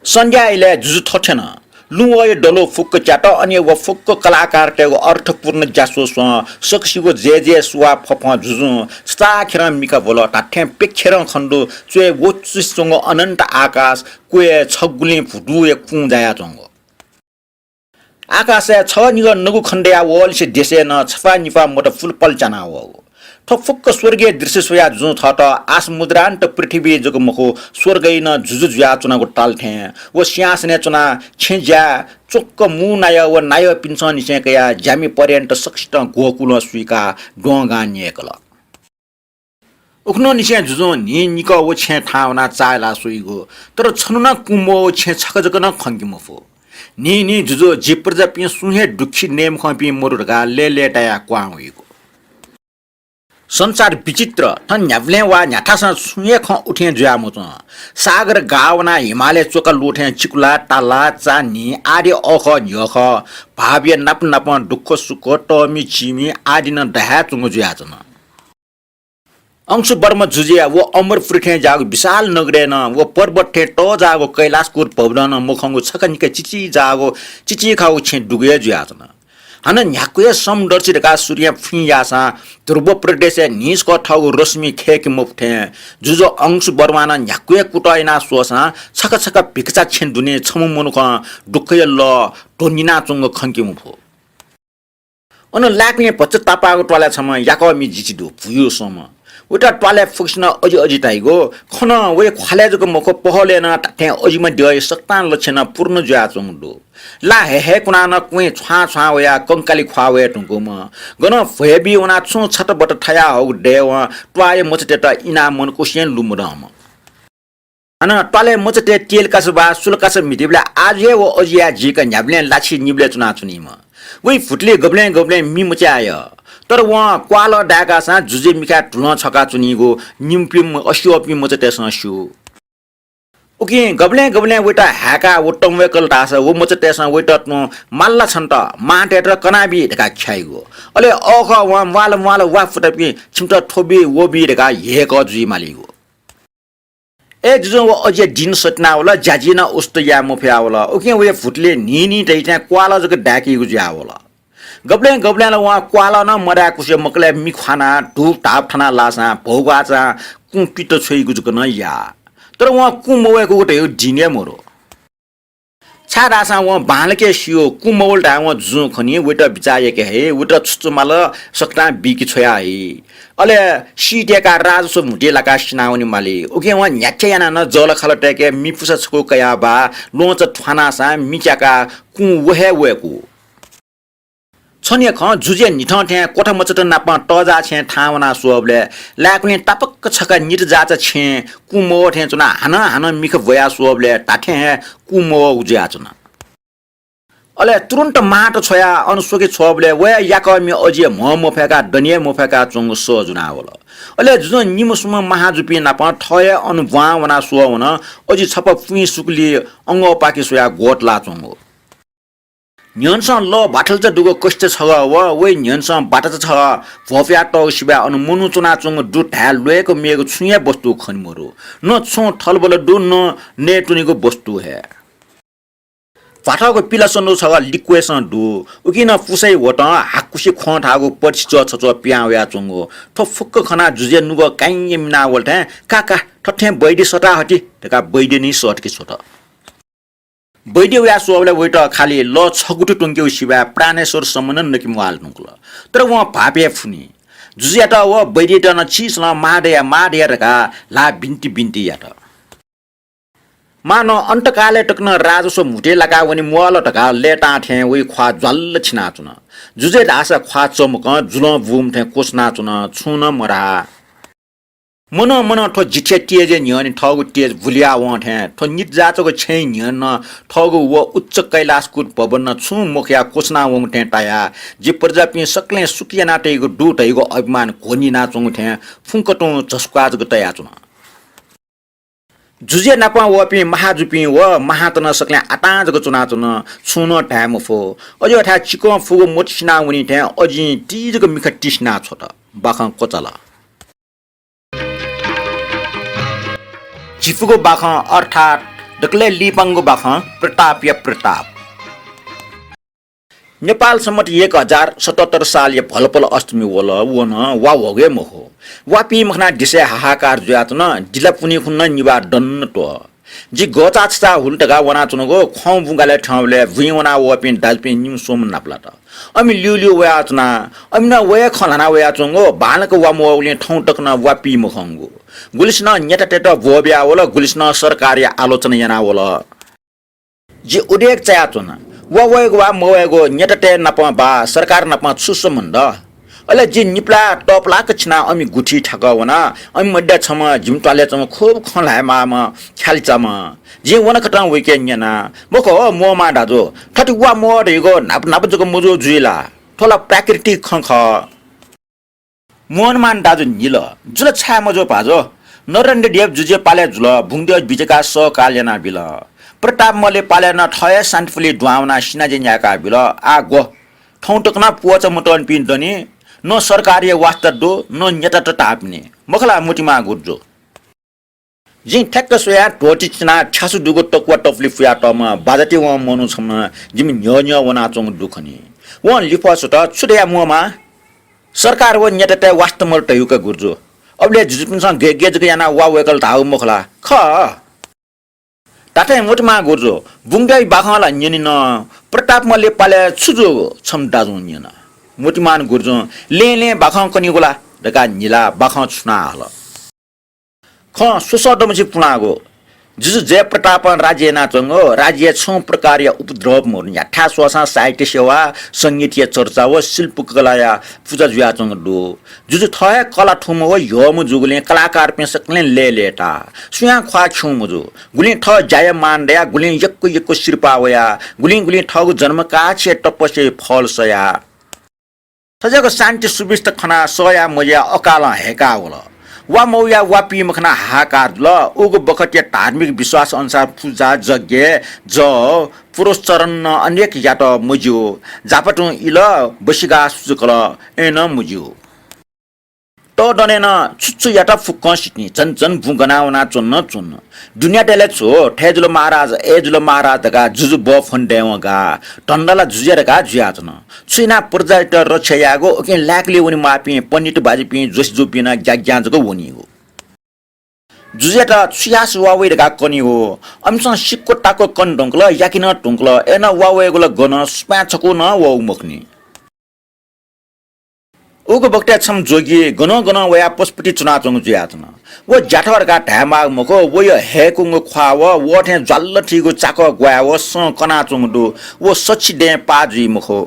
सन्ध्या इलय् जुजु थथें नं लुँवःया दलु फुक्क च्यात। अन व फुक्क कलाकारतय्गु अर्थपूर्ण ज्यासू स्वं सकसिगु जय जय सुवाः फफं जुजुं सदाखेरं मिखा ब्वल। धात्थें प्यखेरं खनेदु च्वय् वचुसे च्वंगु अनन्त आकाश क्वय् छगुलिं भुतुया कुँ जायाच्वंगु। आकाशय् छगः निगः नगु खनेदयावःलिसे देशय् नं छपाः निपाः मत फुलफल च्यानावःगु। थ्व फुक्क स्वर्गीय दृश्य स्वयाः जुजुं थःत आस मुद्रान्त पृथ्वी जक मखु, स्वर्गय् नं जुजु जुयाच्वनागु ताल थें व सिंहासनय् च्वनाः छेँ ज्याय् च्वक्क मू नायः व नायःपिन्संनिसें कयाः ज्यामि पर्यन्त सकसितं ग्वःकुलं सुइकाः द्वंगां न्यय्कल। उखुन्हुनिसें जुजुं न्हिं निकः व छेँ थाहां वनाः चाःहिला स्वइगु, तर छन्हु नं कुमवःगु छेँ छकः जक नं खंके मफु। न्हिं न्हिं जुजु जि प्रजापिं सुं हे दुःखी नये मखंपिं मदु धकाः लय्‌लय्‌तायाः क्वहां वइगु। संसार विचित्र, थन न्ह्याबलें वा न्ह्याथासं छुं हे खँ उथें जुयामच्वं। सागर गाः वनाः हिमालय च्वका लू थें चिकुला, ताला, चा, न्हि आदि अःखः न्ह्यःखः भावया नाप नापं दुःख सुख, तःमि चिमि आदि नं दहाय्‌च्वंगु जुयाच्वन। अंशुवर्मा जुजुया व अमरपुरी थें ज्याःगु विशाल नगरय् नं व पर्वत थें तःजाःगु कैलाशकुट भवनं नं मखंगु छकः निकः चिचिजाःगु चिचीखाःगु छेँ दुगु हे जुयाच्वन। हानं न्ह्याक्व हे समदर्शी धकाः सूर्यं फुइँ याःसां ध्रुव प्रदेशय् न्हिसकः थःगु रश्मि खय्‌के मफु थें जुजु अंशुवर्मां नं न्ह्याक्व हे कुतः यानाः स्वःसां छकः छकः भिकचा छेँ दुने छम्ह मनुखं दुःखया लः ध्वनिनाच्वंगु खंके मफु। अन लाय्‌कुलिं भचा तापाःगु त्वालय् छम्ह याकःमि जिचि दु, भुयु स्वम्ह। वयात त्वालय् फुक्कसिनं अजि अजि धाइगु। खँ नं वया ख्वालय् जक मखु, पहलय् नं धात्थें अजिम्ह द्यःया सकतां लक्षणं पूर्ण जुयाच्वंगु दु। ला हय्‌हय्‌कुनाः नं क्वँय् छ्वां छ्वां वयाः कंकाली ख्वाः वये धुंकूम्ह। गनं भ्वय् बी वनाः छुं छतबत थयाहःगु दय्‌वं त्वाःया मचातय्‌त इनाः मनकुसें लुमधंम्ह। हानं त्वालय् मचातय् तेलकासा वा सुलकासा म्हितीबलय् आजु हे व अजिया जीक न्ह्याबलें लाछि निबलय् च्वनाच्वनीम्ह। वइ भुतुलि गबलें गबलें मि मचाय् हयः। तर वं क्वाःलः दाय्‌काःसां जुजुया मिखाय् धुलं छकाच्वनीगु निम्हपिं असिवःपिं मचातय्‌सं स्यू। उकिं गबलें गबलें वयात हाय्‌काः व तं वय्‌कल धाःसा व मचातय्‌सं वयात तुं माल्ला छन्त, मांतय्‌त कनाबी धकाः ख्याइगु। अले अःखः वं म्वाल म्वाल वा पुतापिं, छिमित थ्व बी व बी धकाः ह्यय्‌कः जुइ मालीगु। अय् जुजुं व अजिया दिं सतिनावल, ज्याझी नं उस्त याये मफयावल। उकिं वया भुतुलि न्हिं न्हिं धइथें क्वाःलः जक दाय्‌कीगु जुयावल। गबलें गबलें ला वं क्वाःलः नं मदाय्‌कुसे मकलय् मि ख्वानाः धूप धाप थानाः लाःसां भौग्वाःचां कुँ पित छ्वइगु जक नं याः। तर वं कुँ मवय्‌कूगु धइगु दिं हे मदु। छाय्‌धाःसा वं बांलाक हे स्यू, कुँ मवल धायेवं जुजुं खनी, वयात बिचाः याके हये, वयात छु छु माल सकतां बीके छ्वया हइ। अले शीत याकाः राजस्व म्हुतुइ लाकाः सिनावने माली। उकिं वं न्ह्याथे यानाः नं जःलाखःलातय्‌के मिपुसा छकू कयाः वा ल्वहंचा थ्वानाःसां मि च्याकाः कुँ व हे वय्‌कू। छन्हुया खँ जुजुया न्हिथं थें क्वथा मचात नाप तःजाः छेँ थाहां वनाः स्वःबलय् लाय्‌कुलिं तापाक्क छकः नित जाःचा छेँ कुँ मवः थें च्वनाः हानं हानं मिखा ब्वयाः स्वःबलय् धात्थें हे कुँ मवःगु जुयाच्वन। अले तुरुन्त माहात छ्वयाः अन स्वके छ्वःबलय् वया याकःमि अजिया म्ह मफय्‌काः दने हे मफय्‌काः च्वंगु सः जुनावल। अले जुजुं निम्ह स्वम्ह माहाजुपिं नाप थः हे अन ब्वां वनाः स्वः वन। अजि छपा पुइँ सुकुली अंगःपाखे स्वयाः ग्वतुलाच्वंगु। न्ह्यःनेसं लः बाथल्चा दुगु कसिचा छगः व वइ न्ह्यःनेसं बाथल्चा छगः भ्वपुयातःगु सिबय् अन मनू च्वनाच्वंगु दु धाये ल्वय्‌क मेगु छुं हे वस्तु खने मदु। न छुं थलबल दु, न नयेत्वनेगु वस्तु हे। भ्वाथःगु पिलासन्दु छगः लिक्वय्‌सं दु। उकिं नं पुसय् वतं हाकुसे ख्वं धाःगु पतिचः छच्वः पिहां वयाच्वंगु। थ्व फुक्क खनाः जुजुया नुगः काइँया मिनावल थें, "का का, थथें बैद्य सःता हति" धकाः बैद्यनी सःतके छ्वत। बैद्य वयाः स्वःबलय् वयात खालि लः छगू थुति त्वंकेगु सिबय् प्राणेश्वर सम्म नं नके म्वाःले धुंकल। तर वं भाःपे फुनि। जुजुयात व वैद्ययात नं छिसं नं माः दया, माः दया धकाः ल्हाः बिन्ति बिन्ति यात। मां नं अन्तकालय् तक नं राजस्व म्हुतुइ लाकाः वने म्वाःल धकाः लय्तां थें वइ ख्वाः ज्वाल्ल छिनाच्वन। जुजुया धाःसा ख्वाः चमकं जुलं बूम्ह थें क्वछुनाच्वन, छुं नं मधाः। मनं मनं थ्व जिथ्या तेजया न्ह्यःने थःगु तेज बुलिया वं थें थ्व नित जाचःगु छेँया न्ह्यःने नं थःगु व उच्च कैलाशकूट भवन नं छुं मखुया क्वछुना वंगु थें तायाः जि प्रजापिं सकलें सुख याना तइगु दु धइगु अभिमान घ्वनिनाच्वंगु थें फुक्क तुं झसुक्वाः जक तयाच्वन। जुजुया नाप वःपिं महाजुपिं व महात नं सकलें आतां जक च्वनाच्वन, छुं नं धाये मफु। अज्याःगु थाय् चिकं फुगु मतिसिना वनी थें अजिं ति जक मिखा तिसिना छ्वत। बाखं क्वचाल। झिफुगु बाखं अर्थात् दकलय् लिपांगु बाखं प्रतापया प्रताप। नेपाल सम्बत एक हजार सतहत्तर सालया भलपल अष्टमी वल, व नं वा ह्वःगु हे मखु। वा पीम्ह खनाः देशय् हाहाकार जुयाच्वन, दिलापुन्हि खुन्हु नं निभाः दन त्वः। जि गःचाः छचाः हुल धकाः वनाच्वनागु खँ बुँ गालय् थ्यंबलय् बुँइ वना वःपिं दाजुपिं निम्ह स्वम्ह नापलात। अमि ल्यूल्यू वयाच्वना। अमि नं व हे खँ ल्हाना वयाच्वंगु, बांलाक वा मवःगुलिं थौं तक नं वा पी मखंगु। गुलिसिनं न्यतातय्त ब्वः बियावल, गुलिसिनं सरकारया आलोचना यानावल। जि उदेक चायाच्वना, वा वयेगु वा मवयेगु न्यतातय् नाप वा सरकार नाप छु सम्बन्ध? अले जि निपलाः तःपलाक छिनाः अमि गुथि थाकः वना। अमि मध्ये छम्ह जिमि त्वालय् च्वंम्ह खुब खँ ल्हायेमाःम्ह ख्यालिचाम्ह। जिं वनाकथं वय्कः न्यना, मखु हो म्वःम्ह दाजु, थथे वा मवः धइगु न्हापा न्हापा जक मजू जुइ ला? थ्व ला प्राकृतिक खँ खः। मोहनमान दाजु न्हिल। जुल छाय् मजू भाजु? नरेन्द्र देव जुजुया पालय् जुल, बुंगद्यः बिज्याकाः सःकाल यानाबिल। प्रताप मल्लया पालय् नं थः हे शान्तिपुलय् दुहां वनाः सिनाज्या न्यायेकाबिल। आः ग्व, थौं तक नं प्वःचा मतःनिपिं दनि, न सरकारया वास्ता दु, न न्यतात धाःपिनि। मखु ला मोतिमा गुरुजु? जिं ठ्याक्क स्वयाः धोती चिनाः छ्यासु दुगु तकुवा तपुलि पुयातःम्ह बाजाति वं मनू छम्ह जिमि न्ह्यः न्ह्यः वनाच्वंगु दु खनी। वं लिफः स्वत, छु धयाः म्वःम्ह? सरकार व न्यतातय् वास्ता मदु धयागु का गुरुजु। अबलय् जुजुपिन्सं गय् गय् जक यानाः वा वय्कल धाःगु मखु ला? खः। धात्थें मोतिमा गुरुजु, बुंगद्यःया बाखं ला न्यनिन, प्रताप मल्लया पालय् छु जूगु छम्ह दाजुं न्यन। मोतिमान गुरुजुं लँय् लँय् बाखं कनीगु ला धकाः न्हिलाः बाखं छुना हल। खँ स्वसः दमछि पुलांगु। जुजु जयप्रतापं राज्य यानाच्वंगु, राज्यय् छुं प्रकारया उपद्रव मदु। न्ह्याथाय् स्वःसां साहित्य सेवा, संगीतया चर्चा व शिल्पकलाया पुजा जुयाच्वंगु दु। जुजु थः हे कला थूम्ह व ह्यःम्ह जूगुलिं कलाकारपिं सकलें लय्‌लय्‌ताः। सुयां ख्वाः खिउँ मजू। गुलिं थः ज्याया मान दयाः, गुलिं यक्व यक्व सिरपाः वयाः, गुलिं गुलिं थःगु जन्मकाछिया तपस्याया फल सयाः। थज्याःगु शान्ति सुविस्ता खनाः सह याये मज्याः अकालं हय्‌काः वल। वा मवयाः वा पीम्ह खनाः हाहाकार जुल। उगु बखतया धार्मिक विश्वास अनुसार पुजा, यज्ञ, जव, पुरस्चरण नं अनेक यात मज्यू। जापा तुं इल, बसिगाः सुचुकल, अय्‌नं मज्यू। तःदँय् नं छु छु यात फुक्कं सितिं, झन झन बुँ गना वनाच्वन नं च्वन। दुनियातय् ला छु, थय् जुल महाराज, अय् जुल महाराज धकाः जुजु बफन दयेवं गाः। धन्दा ला जुजुया धकाः जुयाच्वन। छु यानाः प्रजायात रक्षा यायेगु, उकिं लाय्‌कले वनेमाःपिं पण्डित बाजुपिं, जोशी जुपिं नं ग्याग्यां जक वनीगु। जुजुयात छु याःसा वा वइ धकाः कनीगु। अमिसं सिक्व ताक्व कने धुंकल, याके नं धुंकल, अय्‌नं वा वयेगु ला गन, सुपाँय् छकू नं वःगु मखुनि। उगु बखतय् छम्ह जोगी गनं गनं वयाः पशुपति च्वनाच्वंगु जुयाच्वन। व ज्याथः धकाः धायेमाःगु मखु, वया हय्‌कूगु ख्वाः व, व थें ज्वाल्ल थीगु चाकः ग्वाये व सँ कनाच्वंगु दु। व सछि दँय् पाः जुइ मखु।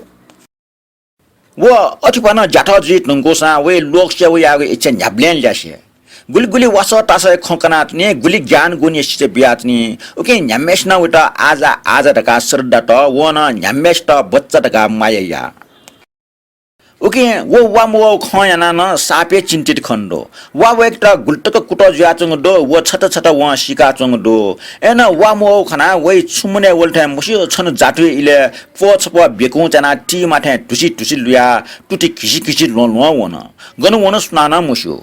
व अथेफानं ज्याथः जुइ धुंकूसां वया लोकसेवा यायेगु इच्छा न्ह्याबलें ल्यासे। गुलि गुलि वासः तासःया खँ कनाच्वनी, गुलि ज्ञान गुणया शिक्षा बियाच्वनी। उकिं न्ह्याम्हय्‌सिनं वयात आजा आजा धकाः श्रद्धा तः, वं नं न्ह्याम्हय्‌सित बच्चा धकाः माया याः। उकिं व वा मवःगु खँ यानाः नं साप हे चिन्तित खनेदु। वा वय्‌केत गुलितक कुतः जुयाच्वंगु दु, व छता छता वं सीकाच्वंगु दु। अय्‌नं वा मवःगु खनाः वइ छुं मनय् वल थें मस्यू, छन्हु जाथुइ इलय् प्वः छप्वः बेकुं च्यानाः तीमा थें धुसि धुसि लुयाः तुति घिसि घिसि ल्वँ ल्वँ वन। गन वन सुनानं मस्यू।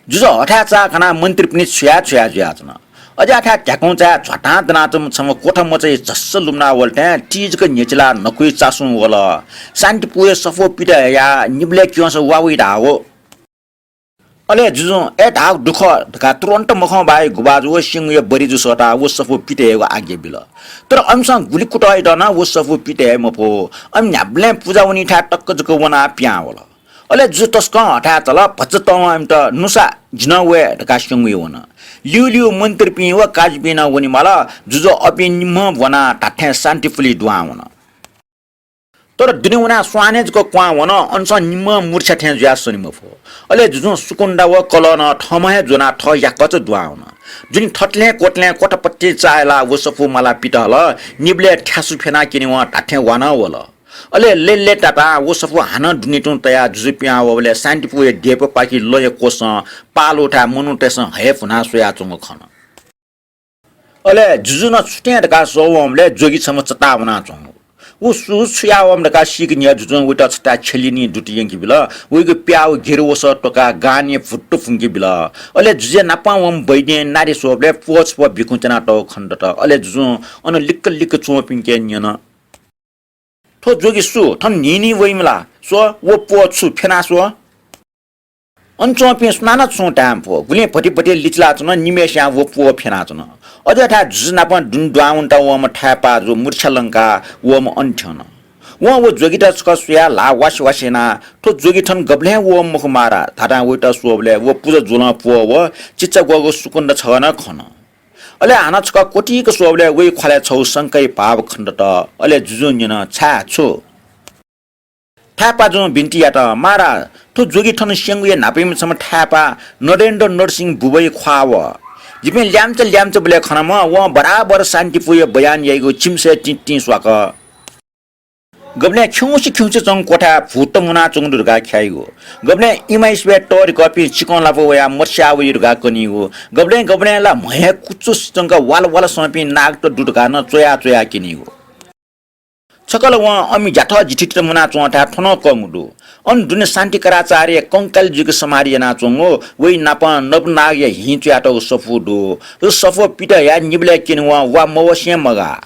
जुजु हथाय् चाःगु खनाः मन्त्रीपिनि छुया छुया जुयाच्वन। अज्याःथाय् ध्याकुं चाय् झ्वातां दनाच्वंम्ह छम्ह क्वथा मचाया झस्स लुमना वल थें ति जक न्ह्यचिलाः न्हकुइ चासुं वल। शान्तिपूया सफू पित हयाः निबलय् क्यंसा वा वइ धाः व। अले जुजुं अय् धाःगु दु खः धकाः तुरुन्त मखं बाःया गुभाजु व स्यंगुया बरिजु सःताः व सफू पित हयेगु आज्ञा बिल। तर अमिसं गुलि कुतः यात नं व सफू पित हये मफु। अमि न्ह्याबलें पुजा वनीथाय् तक जक वनाः पिहां वल। अले जुजु तसकं हथाय् तल, भचा तःवंम्हय्‌सित नुसा जि नं वये धकाः स्यंगु हे वन। ल्यूल्यू मन्त्रीपिं व काजुपिं नं वनेमाल। जुजु अपिं निम्हं ब्वनाः धात्थें शान्तिपुलय् दुहां वन। तर दुने वनाः स्वानय् जक क्वहां वन, अनसं निम्हं मूर्छा थें जुयाः सने मफु। अले जुजुं सुकुन्दा व कलः नं थःम्हं हे ज्वनाः थः याकःचा दुहां वन। जुनि थतलें क्वतलें क्वथापत्ति चाःहिलाः व सफू मालाः पित हल। निबलय् थ्यासु फ्यनाः क्यनेवं धात्थें वा नं वल। अले लय्‌लय्‌तातां व सफू हानं दुने तुं तयाः जुजु पिहां वःबलय् शान्तिपुलया देपापाखे लँया क्वसं पाल उथाय् मनूतय्‌सं हये भुनाः स्वयाच्वंगु खन। अले जुजु नं छु थें धकाः स्वः वंबलय् जोगी छम्ह चताः वनाच्वंगु। व सु छु याः वःम्ह धकाः सीके न्ह्यः जुजुं वयात छता छ्यलिनि दुत यंके बिल। वयागु प्याः व गिर वसः त्वकाः गानय् भुट्टु फुंके बिल। अले जुजुया नापं वःम्ह वैद्यं नारे स्वःबलय् प्वः छपः बिखुं त्यानातःगु खनेदत। अले जुजुं अन लिक्क लिक्क च्वंपिन्के न्यन, थ्व जोगी सु? थन न्हिं न्हिं वइम्ह ला? स्व, व प्वः छु, फ्यना स्व। अन च्वंपिं सुनानं छुं धाये मफु। गुलिं भति भति लिचिलाच्वन, निम्हय्‌सियां व प्वः फ्यनाच्वन। अज्याःथाय् जुजु नाप दुने दुहां वनेत वःम्ह थाय्‌पाः जु मूर्छा लंकाः वःम्ह अन थ्यन। वं व जोगीत छकः स्वयाः ल्हाः वासे वासे यानाः, थ्व जोगी थन गबलें वःम्ह मखु महाराज धाधां वयात स्वःबलय् व पुजा ज्वलं प्वः व चिचा ग्वःगु सुकुन्दा छगः नं खन। अले हानं छकः क्वतिक स्वःबलय् वइ ख्वालय् छगू शंकाया भाव खनेदत। अले जुजुं न्यन, छाय्, छु? थाय्‌पाजुं बिन्ति यात, महाराज, थ्व जोगी थन स्यंगुया न्हापायाम्ह छम्ह थाय्‌पाः नरेन्द्र नरसिंह बुबई ख्वाः वः। जिपिं ल्याम्चा ल्याम्चाबलय् खनाम्ह, वं बराबर शान्तिपुलया बयान याइगु चिमिसय् तिं तिं स्वाक। गबलें खिउँसे खिउँसे च्वंगु क्वथाय् भूत मुनाच्वंगु दु धकाः ख्याइगु। गबलें इमाइस्वय् तःधिकःपिं चिकंलापा वयाः मस्याः वइ धकाः कनीगु। गबलें गबलें ला म्हय् कुचुस च्वंक वाल वाल संपिं नागत दु धकाः नं च्वया च्वया क्यनीगु। छकः ला वं अमि ज्याथ जिथित मुनाच्वंथाय् थ्व नं कंगु दु। अन दुने शान्तिकराचार्य कंकाली जुइक समाधि यानाच्वंगु, वइ नापं नवनागया हिं च्वयातःगु सफू दु। व सफू पित हयाः निबलय् क्यनेवं वा मवसें मगाः।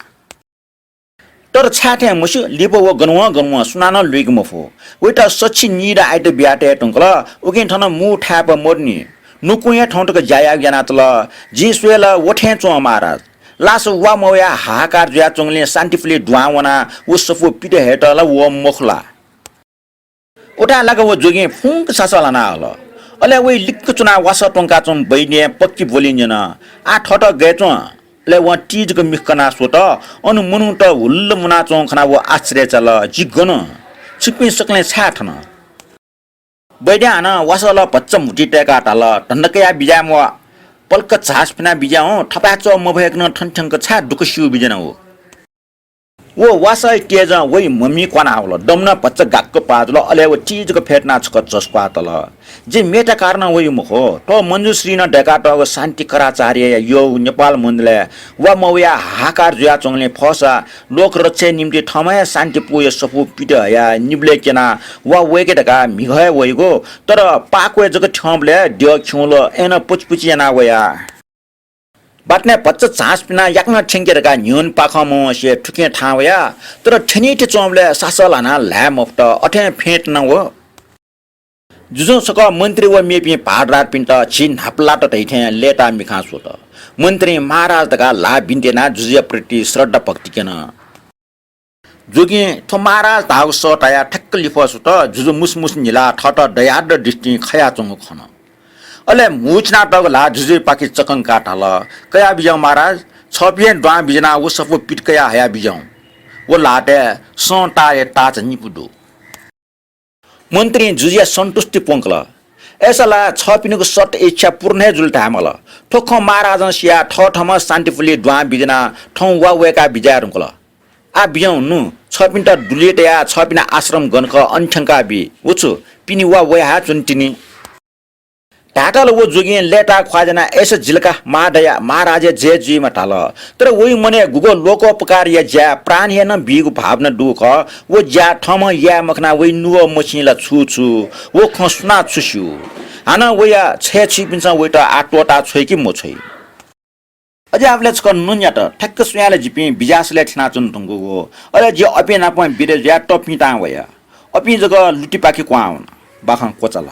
तर छाय् थें मस्यू, लिपा व गनवं गनवं सुनानं लुइके मफु। वयात सछि निदँ आइत बियातये धुंकल। उकिं थन मू थाय्‌पा मदुनि। नुकुं हे थौं तक ज्या यायेगु यानातल। जिं स्वये ला व थें च्वं महाराज। लास वा मवयाः हाहाकार जुयाच्वंगुलिं शान्तिपुलय् दुहां वनाः व सफू पित हयेत ला वःम्ह मखु ला? उथाय् लाक व जोगिं फुंक सासः ल्हाना हल। अले वइ लिक्क च्वनाः वासः त्वंकाच्वंम्ह वैद्यं पक्की ब्वलिं न्यन, आः थःत गय् च्वं? अले वं ति जक मिख कनाः स्वत। अन मनूत हुल्ल मुनाच्वंगु खनाः व आश्चर्य चाल, जि गन? छिकपिं सकलें छाय् थन? वैद्यं हानं वासः ला भचा म्हुतुइ तय्‌काः धाल, धन्दा कयाः बिज्याये म्वाः। पलख झास फ्यनाः बिज्याहुँ, थपाय् च्वः मभय्‌क नं थन थ्यंक छाय् दुःख स्यू बिज्यानागु? व वासःया तेजं वइ ममि क्वाना वल। दम नं भचा गाक्क पाः जुल। अले व ति जक फ्यतुनाः छकः झसुकाः तल। जि मेता कारणं वइ मखु। थ्व मञ्जुश्रीं नं दय्‌कातःगु शान्तिकराचार्यया यःगु नेपाल मण्डलय् वा मवयाः हाहाकार जुयाच्वंगुलिं फःसा लोकरक्षाया निंतिं थःम्हं हे शान्तिपुलया सफू पित हयाः निबलय् क्यनाः वा वय्‌के धकाः म्हिगः हे वइगु। तर पाक्वय् जक थ्यंबलय् द्यः खिउँल, अय्‌नं पुचि पुचि यानाः वया। बाटनाय् भचा झास पिनाः याकनं थ्यंके धकाः न्ह्यःने पाखं मवंसे थुखें थाहां वया। तर थ्यनीथ्यंच्वंबलय् सासः ल्हानाः ल्हाये मफुत, अथें फ्यतुना वः। जुजुं छकः मन्त्री व मेपिं भारदारपिन्त झी न्हापालात धइथें लय्‌ताः मिखां स्वत। मन्त्रीं महाराज धकाः ल्हाः बिन्ति यानाः जुजुया प्रति श्रद्धा भक्ति क्यन। जोगिं थ्व महाराज धाःगु सः तायाः ठ्याक्क लिफः स्वत। जुजु मुसुमुसु न्हिलाः थःत दयार्द्र दृष्टिं खयाच्वंगु खन। अले म्हुचिनातःगु ल्हाः जुजुयापाखे चकंकाः धाल, कयाबिज्याहुँ महाराज, छःपिं हे दुहां बिज्यानाः व सफू पित कयाः हयाबिज्याहुँ। व ल्हातय् सँ ताःया ताःचा निपु दु। मन्त्रीं जुजुया सन्तुष्टि प्वंकल। अय्‌सा ला छःपिनिगु सत इच्छा पूर्ण हे जुल धायेमाल। थ्व खँ महाराजं सियाः थःथम्हं शान्तिपुलय् दुहां बिज्यानाः थौं वा वय्‌काः बिज्याये धुंकल। आः बिज्याहुँ नु, छःपिन्त दुलय् तयाः छःपिनि आश्रम गन खः अन थ्यंकाबी। व छु, पिने वा वया हे च्वनी तिनि। धायेत ला व जोगिं लय्‌ताः ख्वाः ज्यानाः अय्‌सा जिल का, महादया, महाराजया जय जुइमा धाल। तर वइ मनय् गुगु लोकोपकारया ज्याय् प्राण हे नं बीगु भावना दुगु खः। व ज्या थःम्हं याये मखनाः वइ नुगः मछिं ला छु छु, व खँ सुनां छु स्यू? हानं वया छय् छुइपिन्सं वइत आः त्वःता छ्वइ कि मछ्वइ? अज्याःबलय् छकः नुन्यात, ठ्याक्क स्वयाः ला जिपिं बिज्यासलय् थ्यनाच्वने धुंकूगु। अले जि अपिं नाप बिदा जुयाः तःपिं तां वया। अपिं जक लुतिपाखे क्वहां वन। बाखं क्वचाल।